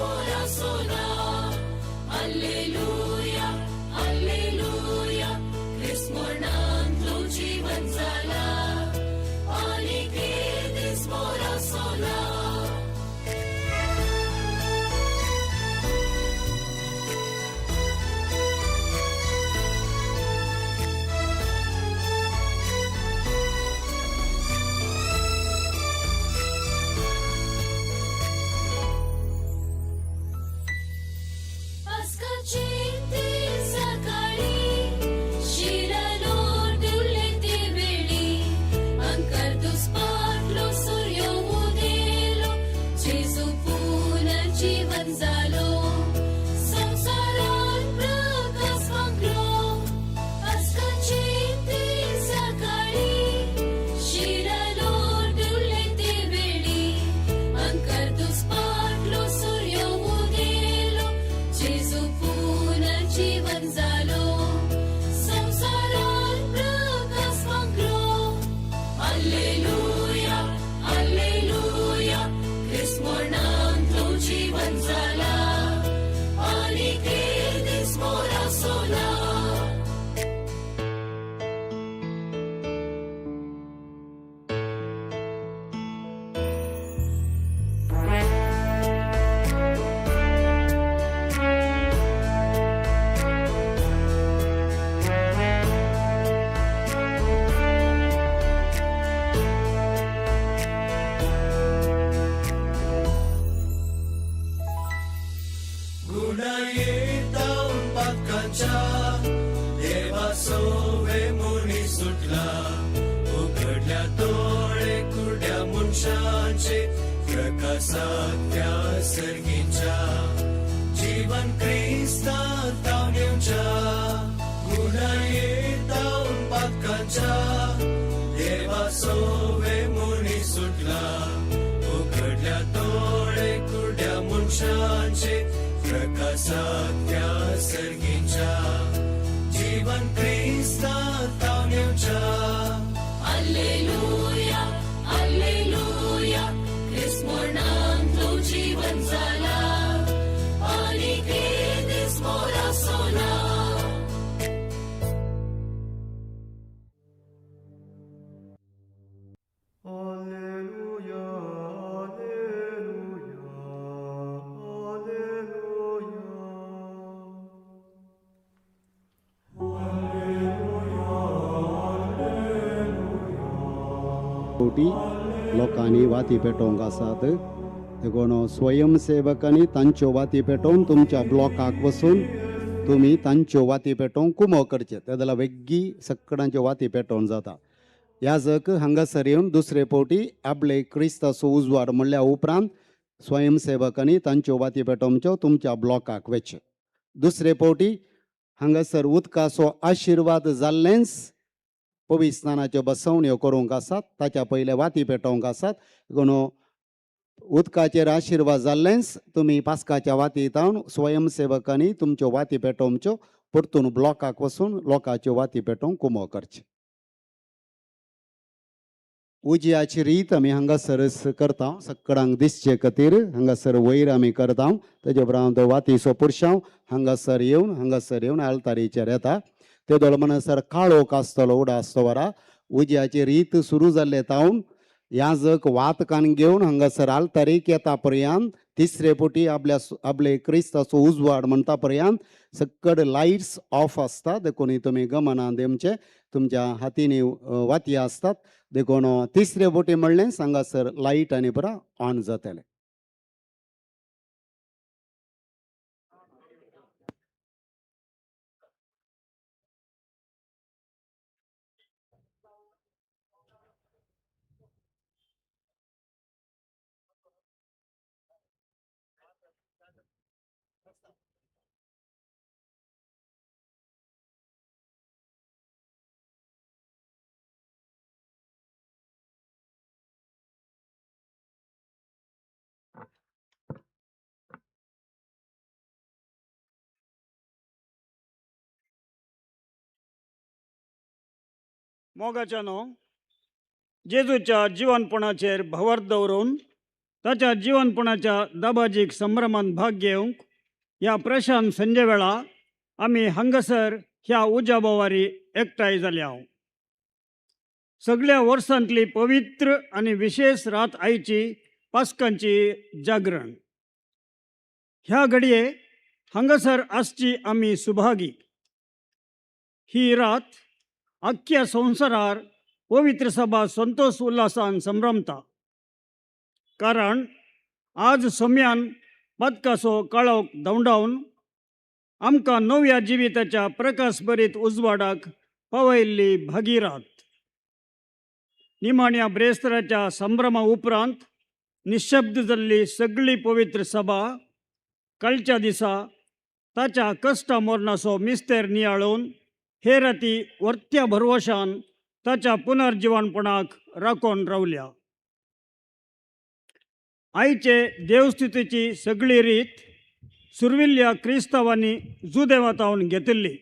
मोरासोला. Alleluia, alleluia, Christ मोरणांतलो जीवन जाला आनीक एक दीस मोरासोला. पास्काची ती सकाळी शिरलो डुले ते वेळी, अंकर दुस्पाटलो, सूर्य उदेलो, जेजू पुनर्जीवन जालो, संवसारात प्रकाश फांकलो. पास्काची ती सकाळी शिरलो डुले ते वेळी, अंकर दुस्पाटलो, सूर्य उदेलो, जेजू पुनर्जीवन जालो, संवसारात प्रकाश फांकलो. Alleluia, alleluia, Christ मोरणांतलो जीवन जाला आनीक एक दीस मोरासोला. गुणायेता पातकांच्या देवा सोवे मुनी सुटला, उघडल्या दोळे कुड्या मनशाचे, प्रकाशात त्या सर्गीच्या, जीवन क्रिस्तांत येवच्या. गुणायेता पातकांच्या देवा सोवे मुनी सुटला, उघडल्या दोळे कुड्या मनशाचे, प्रकाशात त्या सर्गीच्या, जीवन क्रिस्तांत येवच्या. Alleluia, alleluia, Christ मोरणांतलो जीवन जाला आनीक एक दीस मोरासोला. Alleluia, alleluia, alleluia. फावटी लोकांनी वाती पेटोवंक आसात, देखून स्वयंसेवकांनी तांच्यो वाती पेटोवन तुमच्या ब्लॉकाक वचून तुमी तांच्यो वाती पेटोवंक कुमो करचे, ते जाल्यार वेग्गी सगळ्यांच्यो वाती पेटोवन जाता. याजक हांगासर येवन दुसरे फावटी आपले क्रिस्ताचो उजवाड म्हणल्या उपरांत स्वयंसेवकांनी तांच्यो वाती पेटोवच्यो, तुमच्या ब्लॉकाक वचचे. दुसरे फावटी हांगासर उदकाचो आशिर्वाद जाल्लेंच पवित्र स्नानाच्यो बसवण्यो करूंक आसात, ताच्या पयले वाती पेटोवंक आसात. देखून उदकाचेर आशिर्वाद जाल्लेंच तुमी पास्काच्या वाती जावन स्वयंसेवकांनी तुमच्यो वाती पेटोवच्यो, परतून ब्लॉकाक वचून लोकांच्यो वाती पेटोवंक कुमो करचे. उजयाची रीत आमी हांगासरच करता, सगळ्यांक दिसचे खातीर हांगासर वयर आमी करता. तेजे उपरांत वातीचो पुरशांव हांगासर येवन आल्तारीचेर येता. ते दोळ म्हणसर काळोख आसतलो उडास वरा. उज्याची रीत सुरू जाल्ले तावन याजक वात कान घेवन हांगासर आल्तारीक येता पर्यंत, तिसरे फावटी आपल्या आपले क्रिस्ताचो उजवाड म्हणटा पर्यंत सकड लायट्स ऑफ आसता. देखून तुमी गमनान दिवचे, तुमच्या हातींनी वाती आसतात, देखून तिसरे फावटी म्हणलें हांगासर लायट आनी पुरा ऑन जातले. मोगाच्यानो, जेजूच्या जिवनपणाचेर भवर दवरून ताच्या जिवनपणाच्या दबाजीक संभ्रमान भाग घेवंक ह्या प्रशांत संजे वेळा आमी हांगासर ह्या उज्या बोवारी एकठांय जाल्या. सगळ्या वर्सांतली पवित्र आनी विशेष रात आयची पास्कांची जागरण. ह्या घडये हांगासर आसची आमी सुभागी. ही रात अख्ख्या संवसारार पवित्र सभा संतोष उल्हासान संभ्रमता, कारण आज सोम्यान पदकाचो काळोख धांवडावन आमकां नव्या जिविताच्या प्रकाशभरीत उजवाडाक पावयल्ली भागीरात. निमाण्या ब्रेस्तराच्या संभ्रमा उपरांत निशब्द जाल्ली सगळी पवित्र सभा कालच्या दिसा ताच्या कश्टा मरणाचो मिस्तेर नियाळून हे राती वर्त्या भरवशान ताच्या पुनर्जिवनपणाक राखून रावल्या. आयचे देवस्थितीची सगळी रीत सुरविल्ल्या क्रिस्तांवांनी जुदेवातावन घेतिल्ली.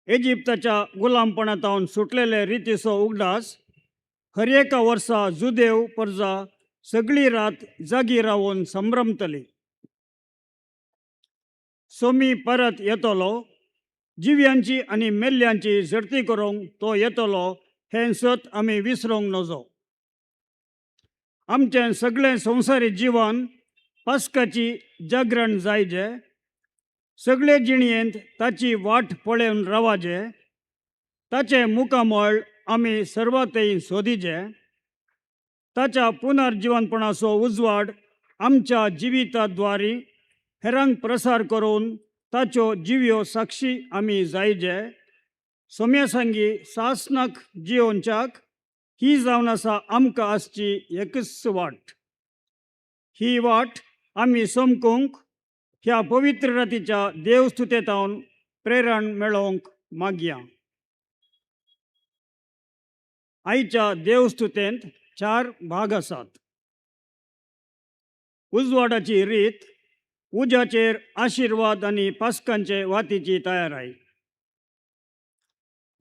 इजिप्ताच्या गुलामपणातावन सुटलेले रितीचो उगडास हर एका वर्सा जुदेव परजा सगळी रात जागी रावन संभ्रमतली. सोमी परत येतलो, जिव्यांची आनी मेल्ल्यांची झडती करूंक तो येतलो हें सत आमी विसरूंक नजो. आमचें सगळें संवसारी जिवन पास्काची जागरण जायजे. सगळे जिणयेंत ताची वाट पळोवन रावाजे. ताचें मुखामळ आमी सर्वातय सोदिजे. ताच्या पुनर्जिवनपणाचो उजवाड आमच्या जिविताद्वारी हेरांक प्रसार करून ताच्यो जिव्यो साक्षी आमी जायजे. सोम्या सांगी सासनाक जियोवच्याक ही जावन आसा आमकां आसची एकच वाट. ही वाट आमी समकूंक ह्या पवित्र रातीच्या देवस्तुतेतावन प्रेरण मेळोवंक मागया. आयच्या देवस्तुतेंत चार भाग आसात. उजवाडाची रीत, उज्याचेर आशिर्वाद आनी पास्कांचे वातीची तयाराय.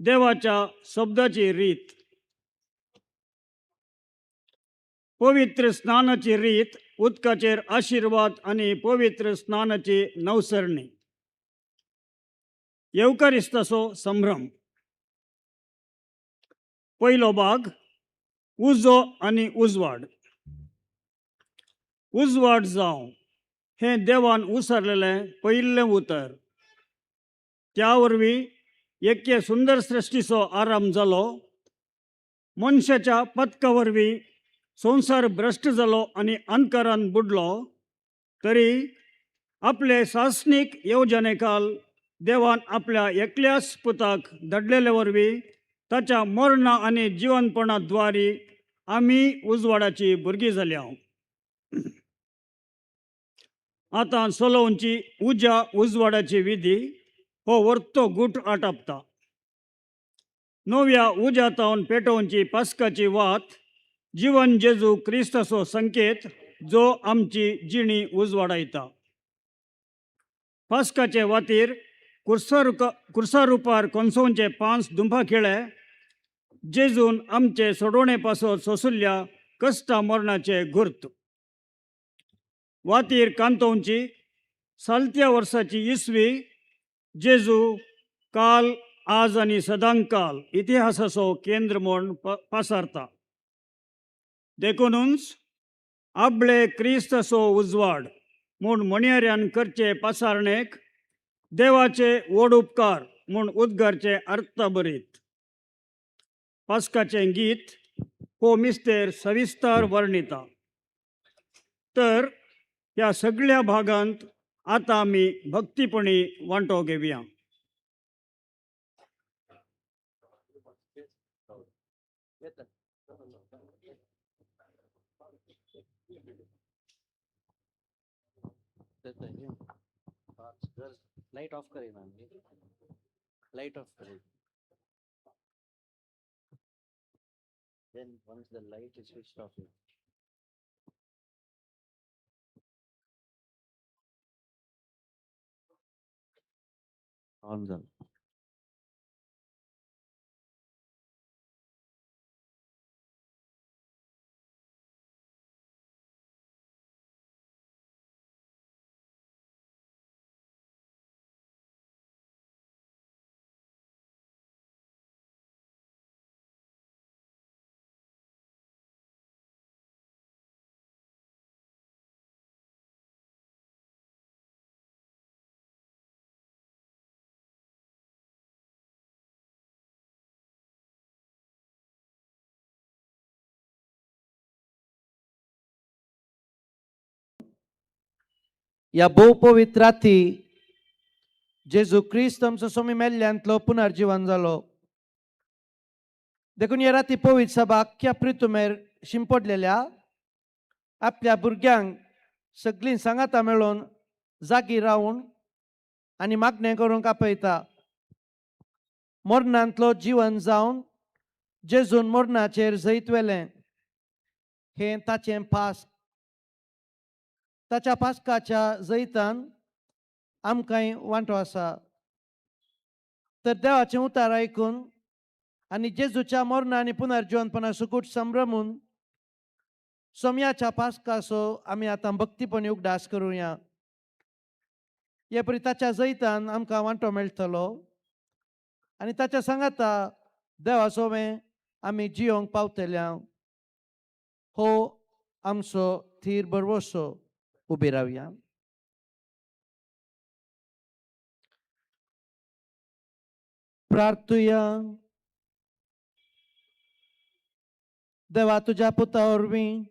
देवाच्या शब्दाची रीत, पवित्र स्नानाची रीत, उदकाचेर आशिर्वाद आनी पवित्र स्नानाची नवसरणी. येवकारिस्ताचो संभ्रम. पयलो भाग, उजो आनी उजवाड. उजवाड जावं हें देवान उसरलेलें पयिल्लें उतर. त्या वरवीं एके सुंदर सृश्टीचो आरंभ जालो. मनशाच्या पदका वरवीं संवसार भ्रश्ट जालो आनी अंधकारान बुडलो, तरी आपले सासणीक येवजणेकाल देवान आपल्या एकल्याच पुताक धाडलेले वरवीं ताच्या मरणा आनी जिवनपणा द्वारी आमी उजवाडाची भुरगीं जाल्या. आतां सोलोवची उज्या उजवाडाची विधी हो वर्तो गूट आटापता. नव्या उज्या पेटोवची पास्काची वात जिवन जेजू क्रिस्ताचो संकेत जो आमची जिणी उजवाडायता. पास्काचे वातीर कुर्सारुपार कोनसोवचे पांच दुंपा खेळे जेजून आमचे सोडवणे पासत सोसुल्ल्या कश्टा मरणाचे गुर्त. वातीर कांतोवची सालत्या वर्साची इसवी जेजू काल आज आनी सदांकाल इतिहासाचो केंद्र म्हूण पासारता. देखूनच आपले क्रिस्ताचो उजवाड म्हूण म्हणयाऱ्यान करचे पासारणेक देवाचे व्हड उपकार म्हूण उद्गारचे अर्थभरीत पास्काचें गीत हो मिस्तेर सविस्तर वर्णिता. तर ह्या सगळ्या भागांत आतां आमी भक्तीपणी वांटो घेवया. लाइट ऑफ करेन आमी, लाइट ऑफ करेन. Then once the light is switched off, on जालो. ह्या भोव पवित्र राती जेजू क्रिस्त आमचो स्वामी मेल्ल्यांतलो पुनर्जीवन जालो. देखून ह्या राती पवित्र सभा अख्ख्या प्रितुमेर शिंपडलेल्या आपल्या भुरग्यांक सगळीं सांगाता मेळोवन जागी रावून आनी मागणें करूंक आपयता. मरणांतलो जिवन जावन जेजून मरणाचेर जैत व्हेलें हें ताचें पास्क. ताच्या पास्काच्या जैतान आमकांय वांटो आसा. तर देवाचें उतार आयकून आनी जेजूच्या मरणा आनी पुनर्जिवनपणा सुकूट संभ्रमून सोमयाच्या पास्काचो आमी आतां भक्तीपणी उगडास करुया. हे परी ताच्या जैतान आमकां वांटो मेळटलो आनी ताच्या सांगाता देवा सोवें आमी जियोंक पावतल्या. हो आमचो थीर भरवसो. उबी रावया. प्रार्थुया. देवा तुज्या पुता वरवीं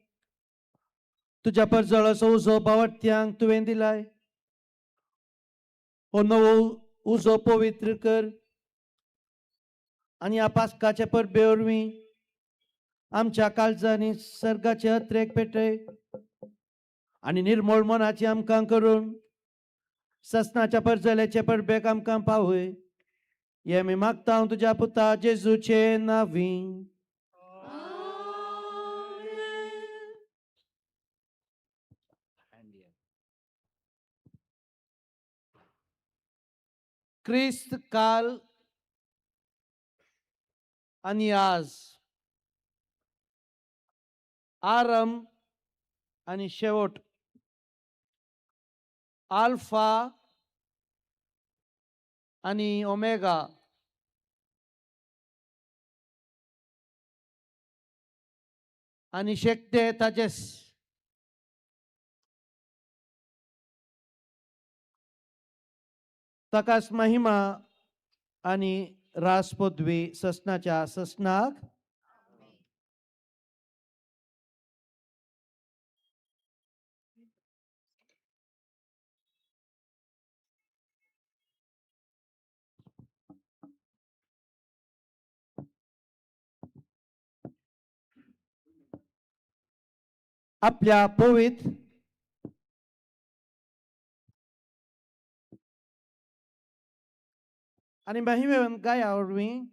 तुज्या परजळाचो उजो बावडत्यांक तुवें दिलाय. हो नवो उजो पवित्र कर आनी ह्या पास्काचे परबे वरवीं आमच्या काळजांनी सर्गाचे अत्रेक पेटय आनी निर्मळ मनाची आमकां करून ससनाच्या परजल्याचे परबेक आमकां पावय. हे आमी मागता हांव तुज्या पुता जेजूचे नांवी. क्रिस्त काल आनी आज, आरंभ आनी शेवट, आल्फा आनी ओमेगा, आनी शेकटे ताजेस. ताकाच महिमा आनी रास पदवी ससनाच्या ससनाक. आपल्या पवित्र आनी महिमेवन गाया वरवीं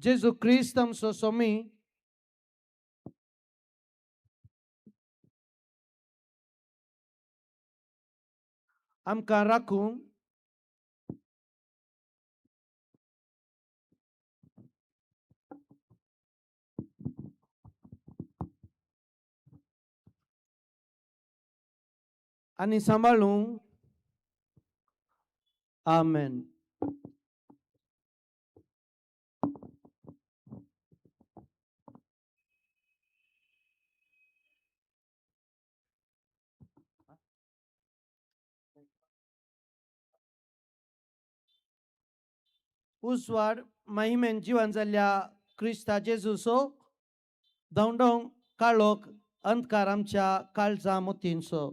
जेजू क्रिस्त आमचो स्वामी आमकां राखूंक आनी सांबाळूंक. आमेन. उजवाड महिमेन जिवन जाल्ल्या क्रिस्ता जेजूचो धांवडोंक काळोख अंधकार आमच्या काळजा मोतींचो.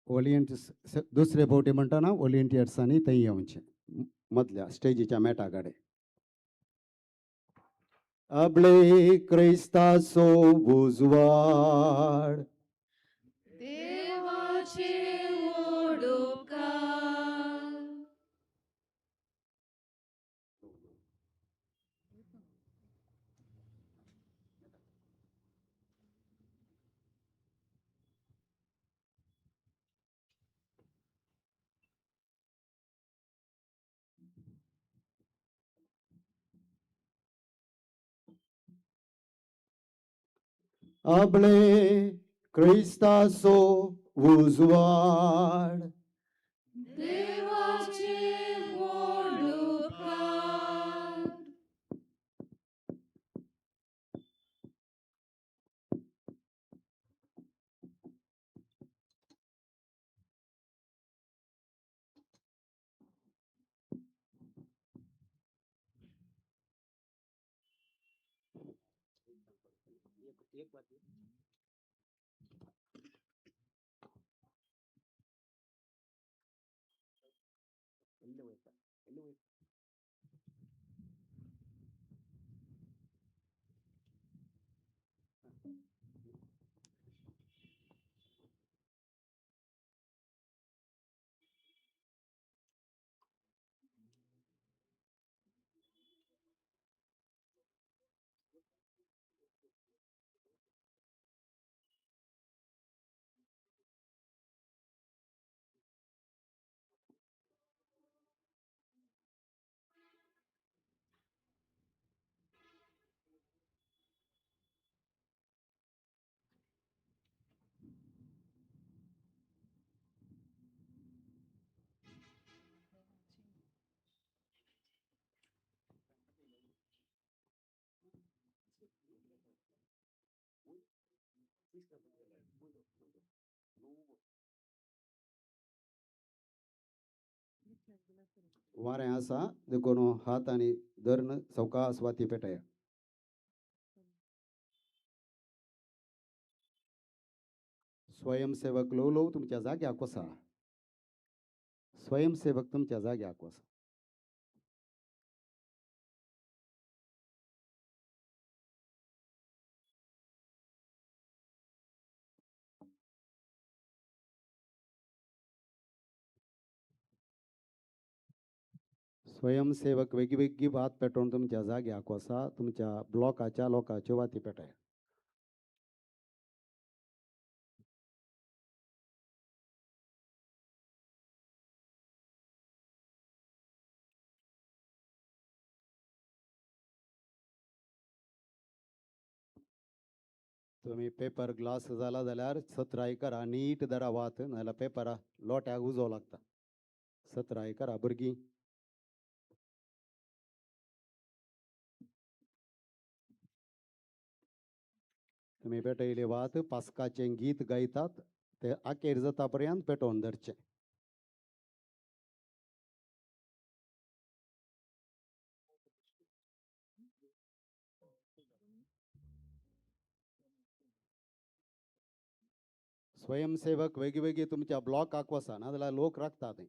वॉलियंटियर्स दुसरे फावटी म्हणटना वॉलियंटियर्सांनी थंय येवचें. मदल्या स्टेजीच्या मेटा कडेन. अबळे क्रिस्ताचो उजवाड. देवाचे ओडोकार. अबळे क्रिस्ताचो उजवाड. देवाचे ओडोकार. वारें आसा देखून हात आनी धरून सवकास वाती पेटया. स्वयंसेवक ल्हव ल्हव तुमच्या जाग्याक वसा. स्वयंसेवक तुमच्या जाग्याक वसा. स्वयंसेवक वेगवेगळी वात पेटोवन तुमच्या जाग्याक वसा. तुमच्या ब्लॉकाच्या लोकांच्यो वाती पेटया. तुमी पेपर ग्लास जाला जाल्यार सत्राय करा, नीट धरा वात, नाजाल्यार पेपरा लोट्याक उजो लागता. सत्राय करा भुरगीं. तुमी पेटयली वात पास्काचें गीत गायतात ते आखेर जाता पर्यंत पेटोवन धरचें. स्वयंसेवक वेगवेगळी तुमच्या ब्लॉकाक वसा, नाजाल्यार लोक राखता थंय.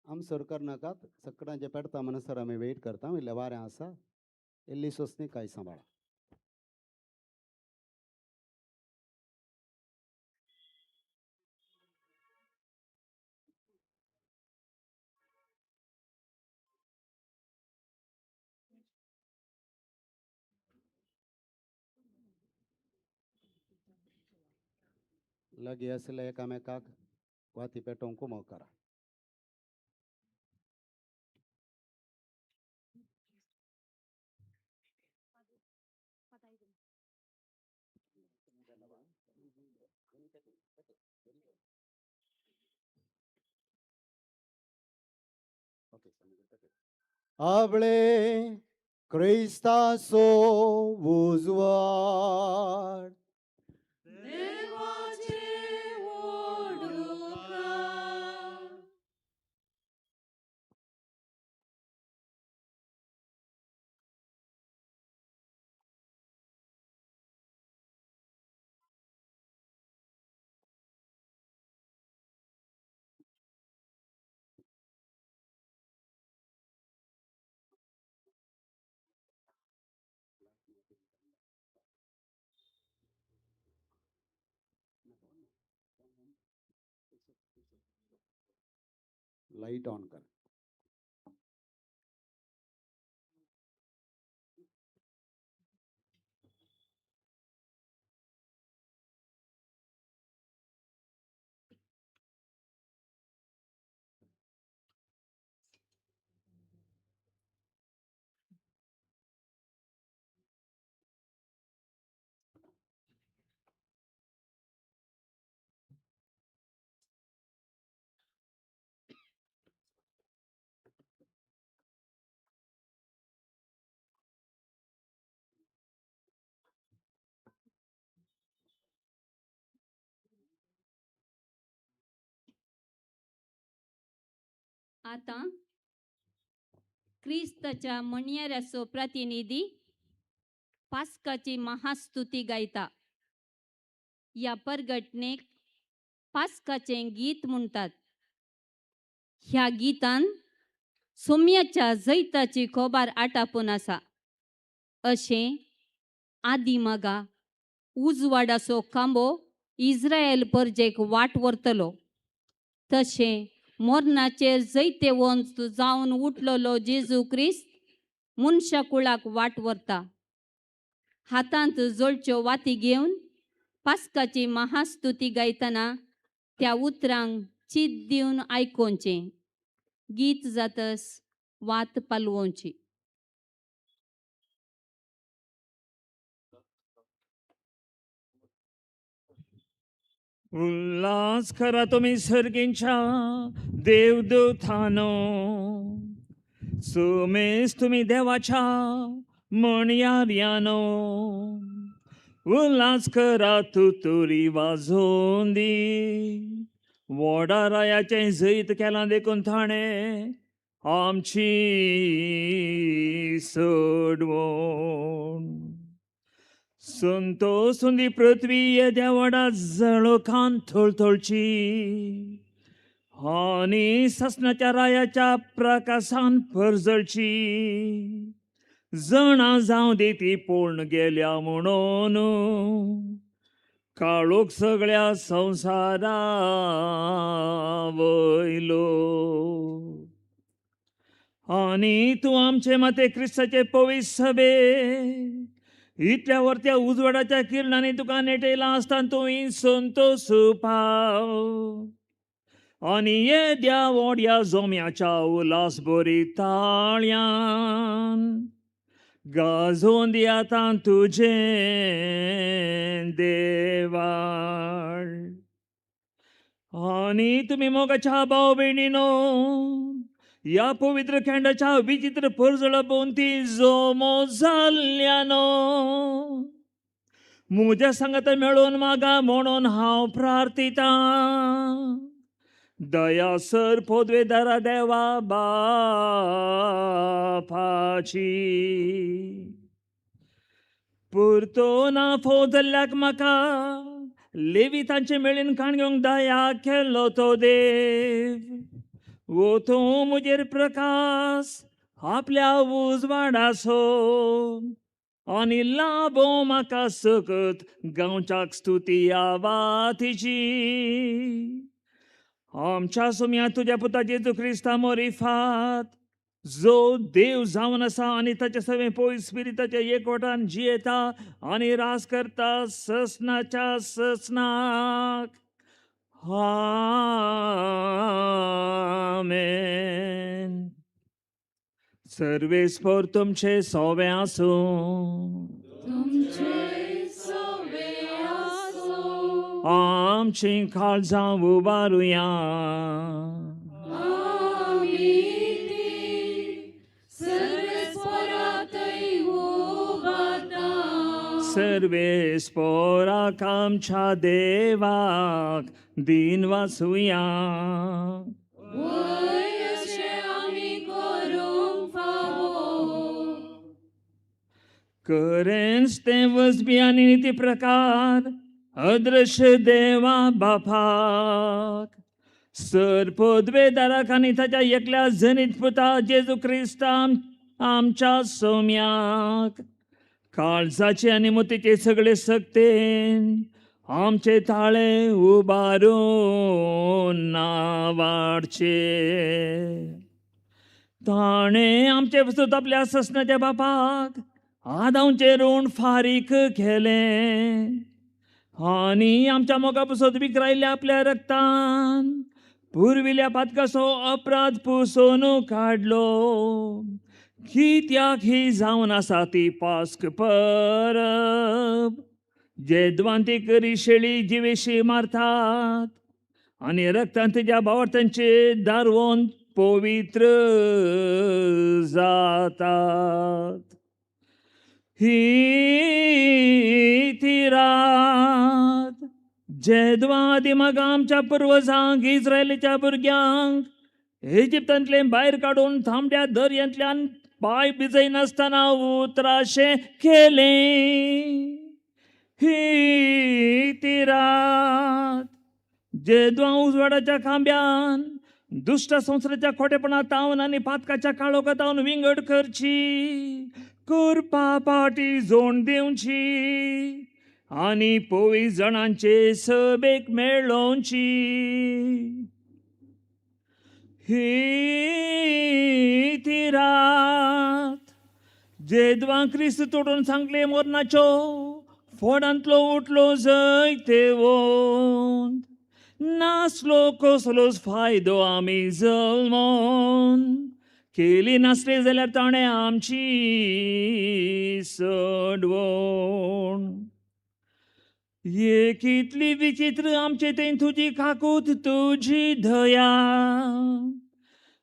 आम सरकार नाकात सगळ्यांचे पेटता म्हणसर आमी वेट करता. इल्लें वारें आसा, इल्ली सोंसणी काय सांबाळा. लागीं आशिल्ल्या एकामेकाक वाती पेटोवंक कुमक करा. आपले क्रिस्ताचो उजवाड. देवाचे ओडूका. लाईट ऑन कर. आतां क्रिस्ताच्या म्हणयाऱ्याचो प्रतिनिधी पास्काची महास्तुती गायता. ह्या परगटणेक पास्काचें गीत म्हणटात. ह्या गितान सोम्याच्या जैताची खबर आटापून आसा. अशें आदी मागा उजवाडाचो खांबो इस्रायल परजेक वाट व्हरतलो, तशें मरणाचेर जैतेवंत जावन उठलेलो जेजू क्रिस्त मनशा कुळाक वाट व्हरता. हातांत जळच्यो वाती घेवन पास्काची महास्तुती गायतना त्या उतरांक चीत दिवन आयकोवचें. गीत जातस वात पालवोवची. उल्हास करा तुम्ही सर्गींच्या देवदूतानो, सुमेस तुम्ही देवाच्या म्हणयाऱ्यानो. उल्हास करा तू तुरी वाजोवन दी, व्हडा रायाचें जैत केलां देखून ताणें आमची सोडवण. संतोष पृथ्वी येद्या व्हडा जळोखान थळथळची आनी ससनाच्या रायाच्या प्रकाशान परजळची. जणां जावं दी ती पूर्ण गेल्या म्हणून काळोख सगळ्या संवसारा वयलो. आनी तूं आमचे माते क्रिस्ताचे पवित्र सभे इतल्या वरत्या उजवाडाच्या किरणांनी तुका नेटयलां आसतना तूं संतोष पाव. आनी येद्या व्हडल्या जोम्याच्या उल्हास बरी ताळयान गाजोवन दी आतां तुजें देवाळ. आनी तुमी मोगाच्या भाव भयणीनो ह्या पवित्र खेंडाच्या विचित्र परजळा भोंवती जोमो जाल्ल्यानो म्हज्या सांगाता मेळोवन मागा म्हणून हांव प्रार्थितां. दयासर पदवेदारा देवा बापाची पुरतो ना फौजल्याक म्हाका लेवी तांचे मेळीन काण घेवंक दया केलो तो देव. वो तूं म्हजेर प्रकाश आपल्या उजवाडाचो आनी लाभो म्हाका सकत गांवच्याक स्तुती आवातीची. आमच्या सोम्या तुज्या पुता जेजू क्रिस्ता मोरिफात जो देव जावन आसा आनी ताचे सगळें पवित्र स्पिरिताच्या एकवटान जियेता आनी रास करता ससनाच्या ससनाक. आमेन. सर्वेस्पर तुमचे सोवे आसूं. तुमचे सोवे आसो. आमची काळजां उबारुया. आमी ती सर्वेस्परातय उबारता. सर्वेस्पराक आमच्या देवाक दिन वासुया. वय अशें आमी करूंक फावो. करेंच तें वसबी आनी निती प्रकार अदृश्य देवा बापाक, सर पदवेदाराक आनी ताच्या एकल्या जनीत पुता जेजू क्रिस्ताम आमच्या सोम्याक काळजाचे आनी मोतीचे सगळे सक्तेन आमचे ताळे उबारून नावाडचे. ताणें आमचे वस्तूत आपल्या ससनाच्या बापाक आदांचें ऋण फारीक केलें आनी आमच्या मोगा पसत विकरायल्ल्या आपल्या रक्तान पुर्विल्या पातकाचो अपराध पुसोन काडलो. कित्याक ही जावन आसा ती पास्क परब, जेदवान ती करी शेळी जिवेशी मारतात आनी रक्तान तिच्या भावार्थांचे दारवोन पवित्र जातात. ही ती रात जेदवा दिमाग आमच्या पुर्वजांक, इस्रायलीच्या भुरग्यांक इजिप्तांतले भायर काडून थांबड्या दर्यांतल्यान पांय भिजयनासतना उतराशें केलें. ही ती रात जेदवा उजवाडाच्या खांब्यान दुश्ट संवसाराच्या खोटेपणा तावन आनी पातकाच्या काळोखा तावन विंगड करची, करपा पाटी जोण दिवची आनी पवी जाणांचे सभेक मेळोवची. ही ती रात जेदवा क्रिस्त तोडून सांगले मोरनाच्यो फोडांतलो उठलो जैतेवंत. नासलो कसलोच फायदो आमी जल्मोन केली नासली जाल्यार ताणें आमची सडवण. ये कितली विचित्र आमचे तें तुजी काकूत, तुजी दया.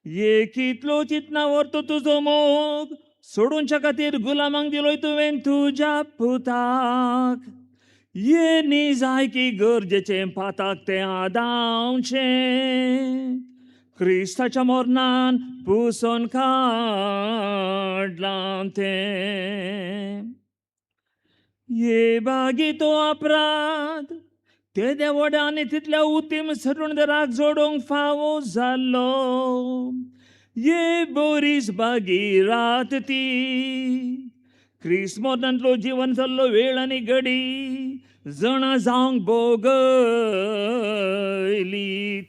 ये कितलो चिंतना व्हरतो तुजो मोग, सोडूनच्या खातीर गुलामांक दिलोय तुवें तुज्या पुताक. ये निजाय की गरजेचें पाताक तें आदावचें, क्रिस्ताच्या मोरनान पुसोन काडलां तें. ये बागी तो अपराध तेद्या व्हडा आनी तितल्या उतीम सरुणदराक जोडूंक फावो जाल्लो. ये बोरीस बागी रात ती क्रिस्त मोरनांतलो जिवन जाल्लो वेळ आनी घडी जणा जावंक भोगयली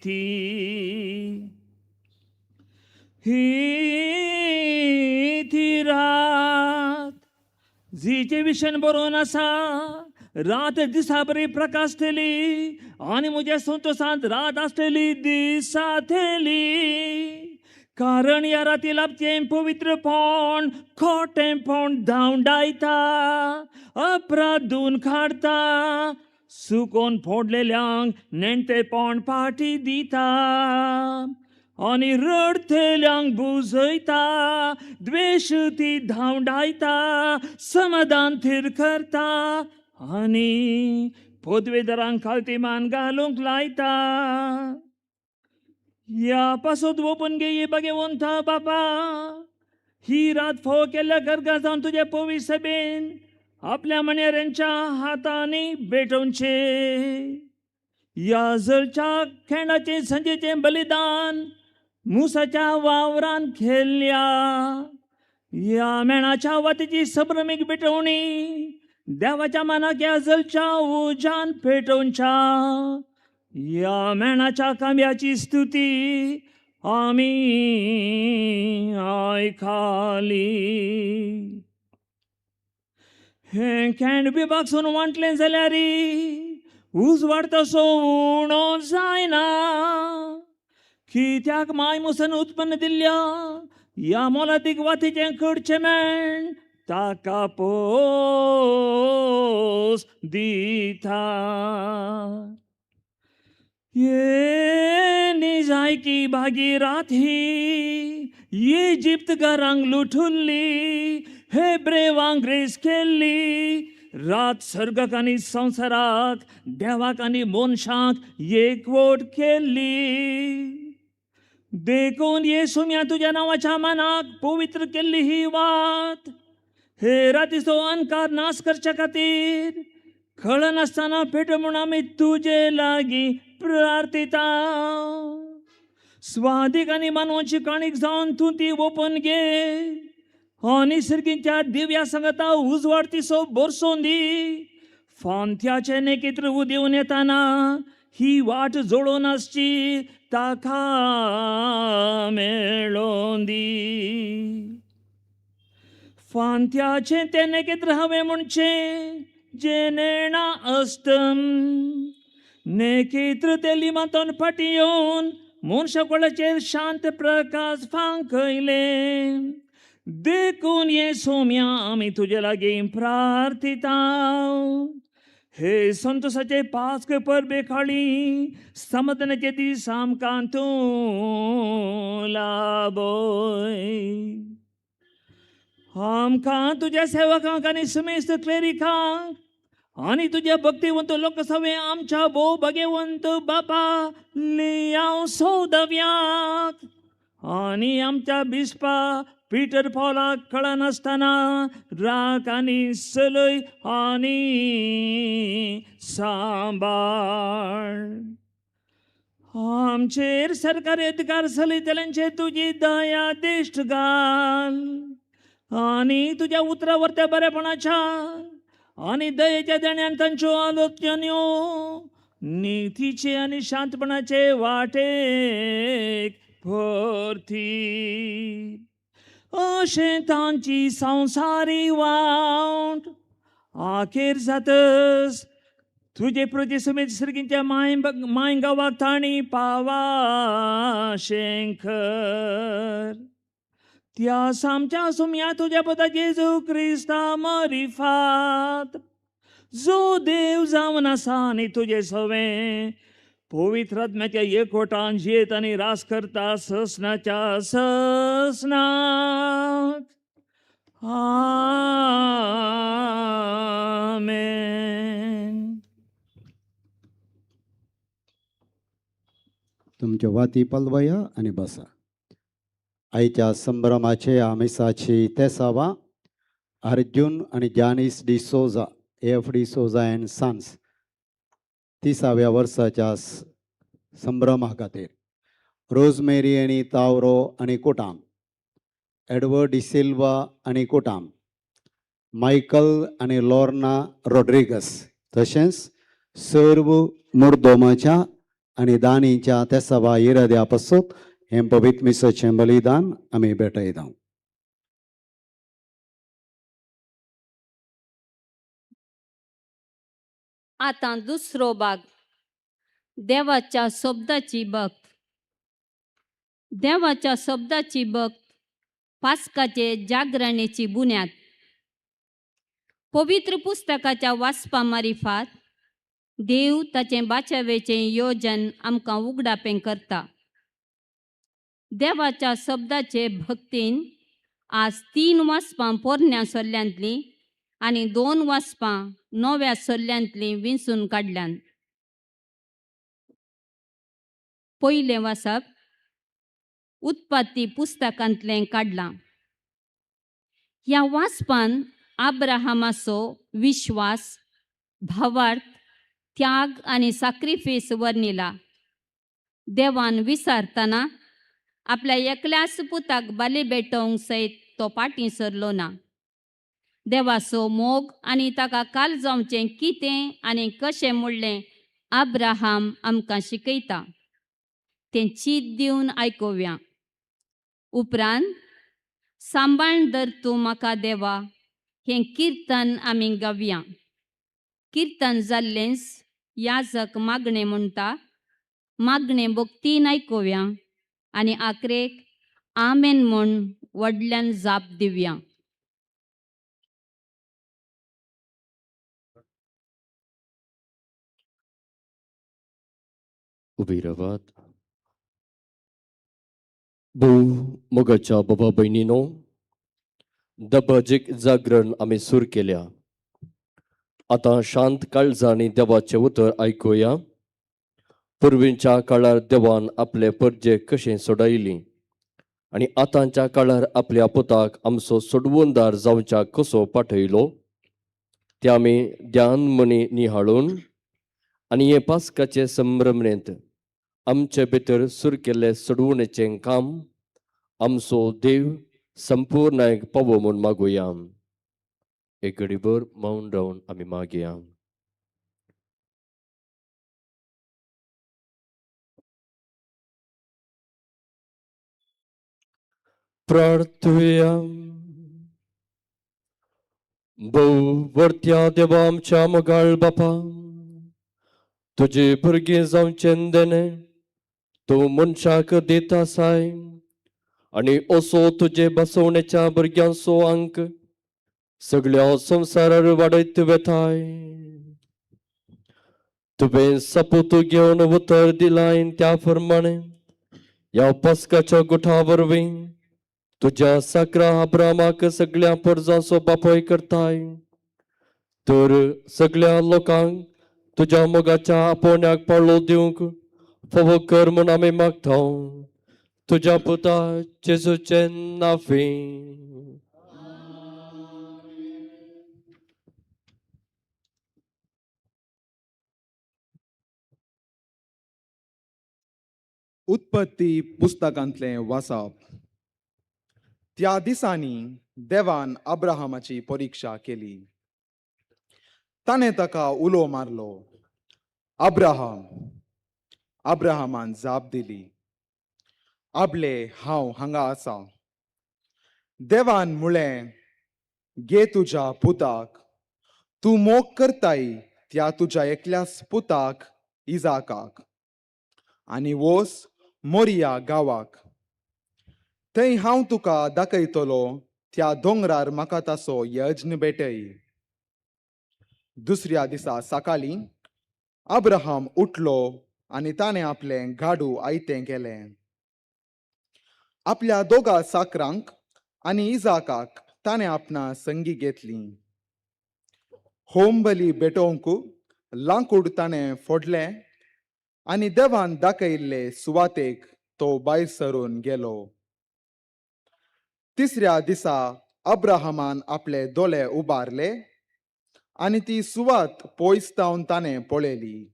ती. ही ती रात जिचे विशयन बरोवन आसा, रात दिसा बरी प्रकाशतली आनी म्हज्या संतोशांत रात आसतली दिसातली. कारण ह्या राती लाभचें पवित्रपण खोटेंपण धांवडायता, अपराध धुवन काडता, सुकोन फोडलेल्यांक नेणटेपण पाटी दिता आनी रडटल्यांक बुजयता, द्वेश ती धांवडायता, समाधान थीर करता आनी पदवेदारांक खालती मान घालूंक लायता. ह्या पासत ओपन गे बागेवंता बापा, ही रात फोव केल्ल्या गर्गा जावन तुज्या पवी सभेन आपल्या मणेऱ्यांच्या हातांनी भेटोवचे. ह्या जळच्या खेंडाचें संजेचें बलिदान मुसाच्या वावरान केल्ल्या ह्या मेणाच्या वातीची संभ्रमीक भेटवणी देवाच्या मानाक ह्या जलच्या उज्यान पेटोवच्या ह्या मेणाच्या कांब्याची स्तुती आमी आयकाली. हें खेंड विभागसून वांटलें जाल्यार उजवाड तसो उणो जायना. कित्याक माय मुसन उत्पन्न दिल्ल्या ह्या मोलादीक वातीचें करचें मेण ताका पोस दिता. ये निजायकी भागीरात ही इजिप्त घरांक लुठुल्ली, हे ब्रेवांक ग्रेस केल्ली रात, सर्गाक आनी संवसाराक, देवाक आनी मनशांक एकवट केल्ली. देखून ये सुम्या तुज्या नांवाच्या मानाक पवित्र केल्ली ही वात हे रातीचो अनकार नाश करच्या खातीर कळनासतना पेट म्हूण आमी तुजे लागीं प्रार्थिता. स्वादीक आनी मानवाची काणीक जावन तूं ती ओपन घे आनी सर्गीच्या दिव्या सांगता उजवाड तिसो भरसोन दी. फांत्याचे नेकेत्र उदेवन येताना ही वाट जोडून आसची ताका मेळोन दी. फांत्याचें तें नेकेत्र हांवें म्हणचें जें नेणा अस्तम नेकेत्र ते लिमांतोन फाटीं येवन मनशा कोळाचेर शांत प्रकाश फांकयले. देखून ये सोम्या आमी तुजे लागीं प्रार्थिता, हे संतोषाचे पास्क परबे खाली समाधानाचे दीस आमकां तूं लाबय. आमकां तुज्या सेवकांक आनी समेस्त क्लेरिकांक आनी तुज्या भक्तिवंत लोकसभे आमच्या भोव भाग्यवंत बापा लियाव सौदव्याक आनी आमच्या बिस्पा पीटर पॉलाक कळनासतना राख आनी सलय आनी सांबाळ. आमचेर सरकारी अधिकार चलयतल्यांचेर तुजी दया दिश्ट घाल आनी तुज्या उतरा वरत्या बरेपणाच्या आनी दयेच्या देण्यान तांच्यो आलोचन्यो नितीचे आनी शांतपणाचे वाटेक भरती. अशें तांची संवसारी वावट आखेर जातस तुजे प्रजे समेत सर्गींच्या माय माय गांवाक तांणी पावाशें कर. त्या सामच्या सुम्या तुज्या पदा जेजू क्रिस्ता मरिफात, जो देव जावन आसा आनी तुजे सवें पवित्र आत्म्याच्या एकवटान जियेत आनी रास करता ससनाच्या ससनाक. आमेन. तुमच्यो वाती पलवया आनी बसा. आयच्या संभ्रमाचे आमिसाची तेसावा अर्जुन आनी Janice D'Souza, F D'Souza and sons 30व्या वर्साच्या संभ्रमा खातीर, रोजमेरी आनी तावरो आनी कुटाम, एडवर्ड डिसिल्वा आनी कुटाम, मायकल आनी लोर्ना रॉड्रिगस, तशेंच सर्व मुर्दोमाच्या आनी दानीच्या तेसावा इराद्या पासून हें पवित्र मिसाचें बलिदान आमी भेटयता. आतां दुसरो भाग, देवाच्या शब्दाची भक्त. देवाच्या शब्दाची भक्त पास्काचे जागरणेची बुन्याद. पवित्र पुस्तकाच्या वाचपा मारिफात देव ताचें बाचावेचें योजन आमकां उगडापें करता. देवाच्या शब्दाचे भक्तीन आज 3 वाचपां पोरण्या सल्ल्यांतलीं आनी 2 वाचपां नव्या सल्ल्यांतलीं विंचून काडल्यान. पयलें वाचप उत्पत्ती पुस्तकांतलें काडलां. ह्या वाचपान आब्राहामाचो विश्वास, भावार्थ, त्याग आनी साक्रिफीस वर्णिला. देवान विसारतना आपल्या एकल्याच पुताक बाली भेटोवंक सयत तो फाटीं सरलो ना. देवाचो मोग आनी ताका काल जावचें कितें आनी कशें म्हणलें आब्राहाम आमकां शिकयता. तें चीत दिवन आयकुया. उपरांत सांबाळ धर तूं म्हाका देवा हें किर्तन आमी गावया. किर्तन जाल्लेंच याजक मागणें म्हणटा. मागणें भक्तीन आयकुया आनी आखरेक आमेन म्हूण व्हडल्यान जाप दिवया. उबी रावात. भोव मोगाच्या बाबा भयणीनो, दबाजीक जागरण आमी सुरू केल्या. आतां शांत काळजांनी देवाचें उतर आयकुया. पुर्वींच्या काळार देवान आपले परजे कशें सोडायली आनी आतांच्या काळार आपल्या पुताक आमचो सोडवणदार जावच्याक कसो पाठयलो ते आमी ध्यान मनी निहाळून आनी हे पास्काचे संभ्रमणेंत आमचे भितर सुरू केल्लें सोडवणेचें काम आमचो देव संपूर्णायक पावो म्हूण मागुया. एक घडीभर मौन रावन आमी मागया. प्रार्थुया. भोव वरत्या देवा आमच्या मोगाळ बापा, तुजे भुरगीं जावचें देणें तूं मनशाक दिता साय आनी असो तुजे बसवणेच्या भुरग्यांचो अंक सगळ्या संवसारार वाडयत वेताय. तुवें सपूत घेवन उतर दिलाय त्या प्रमाणे ह्या पस्काच्या गुठा वरवीं तुज्या साकरा अब्रामाक सगळ्या परजांचो बापोय करताय. तर सगळ्या लोकांक तुज्या मोगाच्या आपोवण्याक पाळो दिवंक फावो कर म्हूण आमी मागता तुज्या पुता जेजूचें नाफी. उत्पत्ती पुस्तकांतलें वाचप. त्या दिसांनी देवान अब्राहमाची परिक्षा केली. ताणें ताका उलो मारलो, अब्राहम. अब्राहमान जाप दिली, आपले हांव हांगा आसा. देवान म्हळें, घे तुज्या पुताक, तूं मोग करताय त्या तुज्या एकल्याच पुताक इजाकाक, आनी वोस मोरिया गांवाक. थंय हांव तुका दाखयतलो त्या दोंगरार म्हाका ताचो यज्ञ भेटय. दुसऱ्या दिसा सकाळीं अब्राहम उठलो आनी ताणें आपलें गाडू आयतें केलें. आपल्या दोगा साकरांक आनी इजाकाक ताणें आपणा संगी घेतली. होमबली भेटोवंक लांकूड ताणें फोडलें आनी देवान दाखयल्ले सुवातेक तो भायर सरून गेलो. तिसऱ्या दिसा अब्राहमान आपले दोळे उबारले आनी ती सुवात पयस तावन ताणें पळयली.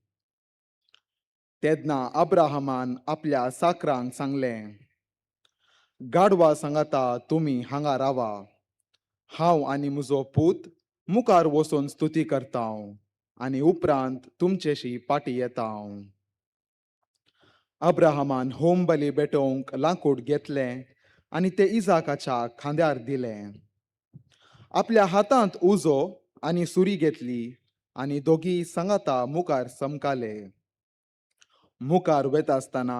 तेन्ना अब्राहमान आपल्या साकरांक सांगलें, गाडवा सांगाता तुमी हांगा रावा, हांव आनी म्हजो पूत मुखार वचून स्तुती करता आनी उपरांत तुमचेशी पाटी येता. अब्राहमान होमबली भेटोवंक लांकूड घेतलें आनी तें इजाकाच्या खांद्यार दिलें. आपल्या हातांत उजो आनी सुरी घेतली आनी दोगी सांगाता मुखार समकाले. मुखार वता आसतना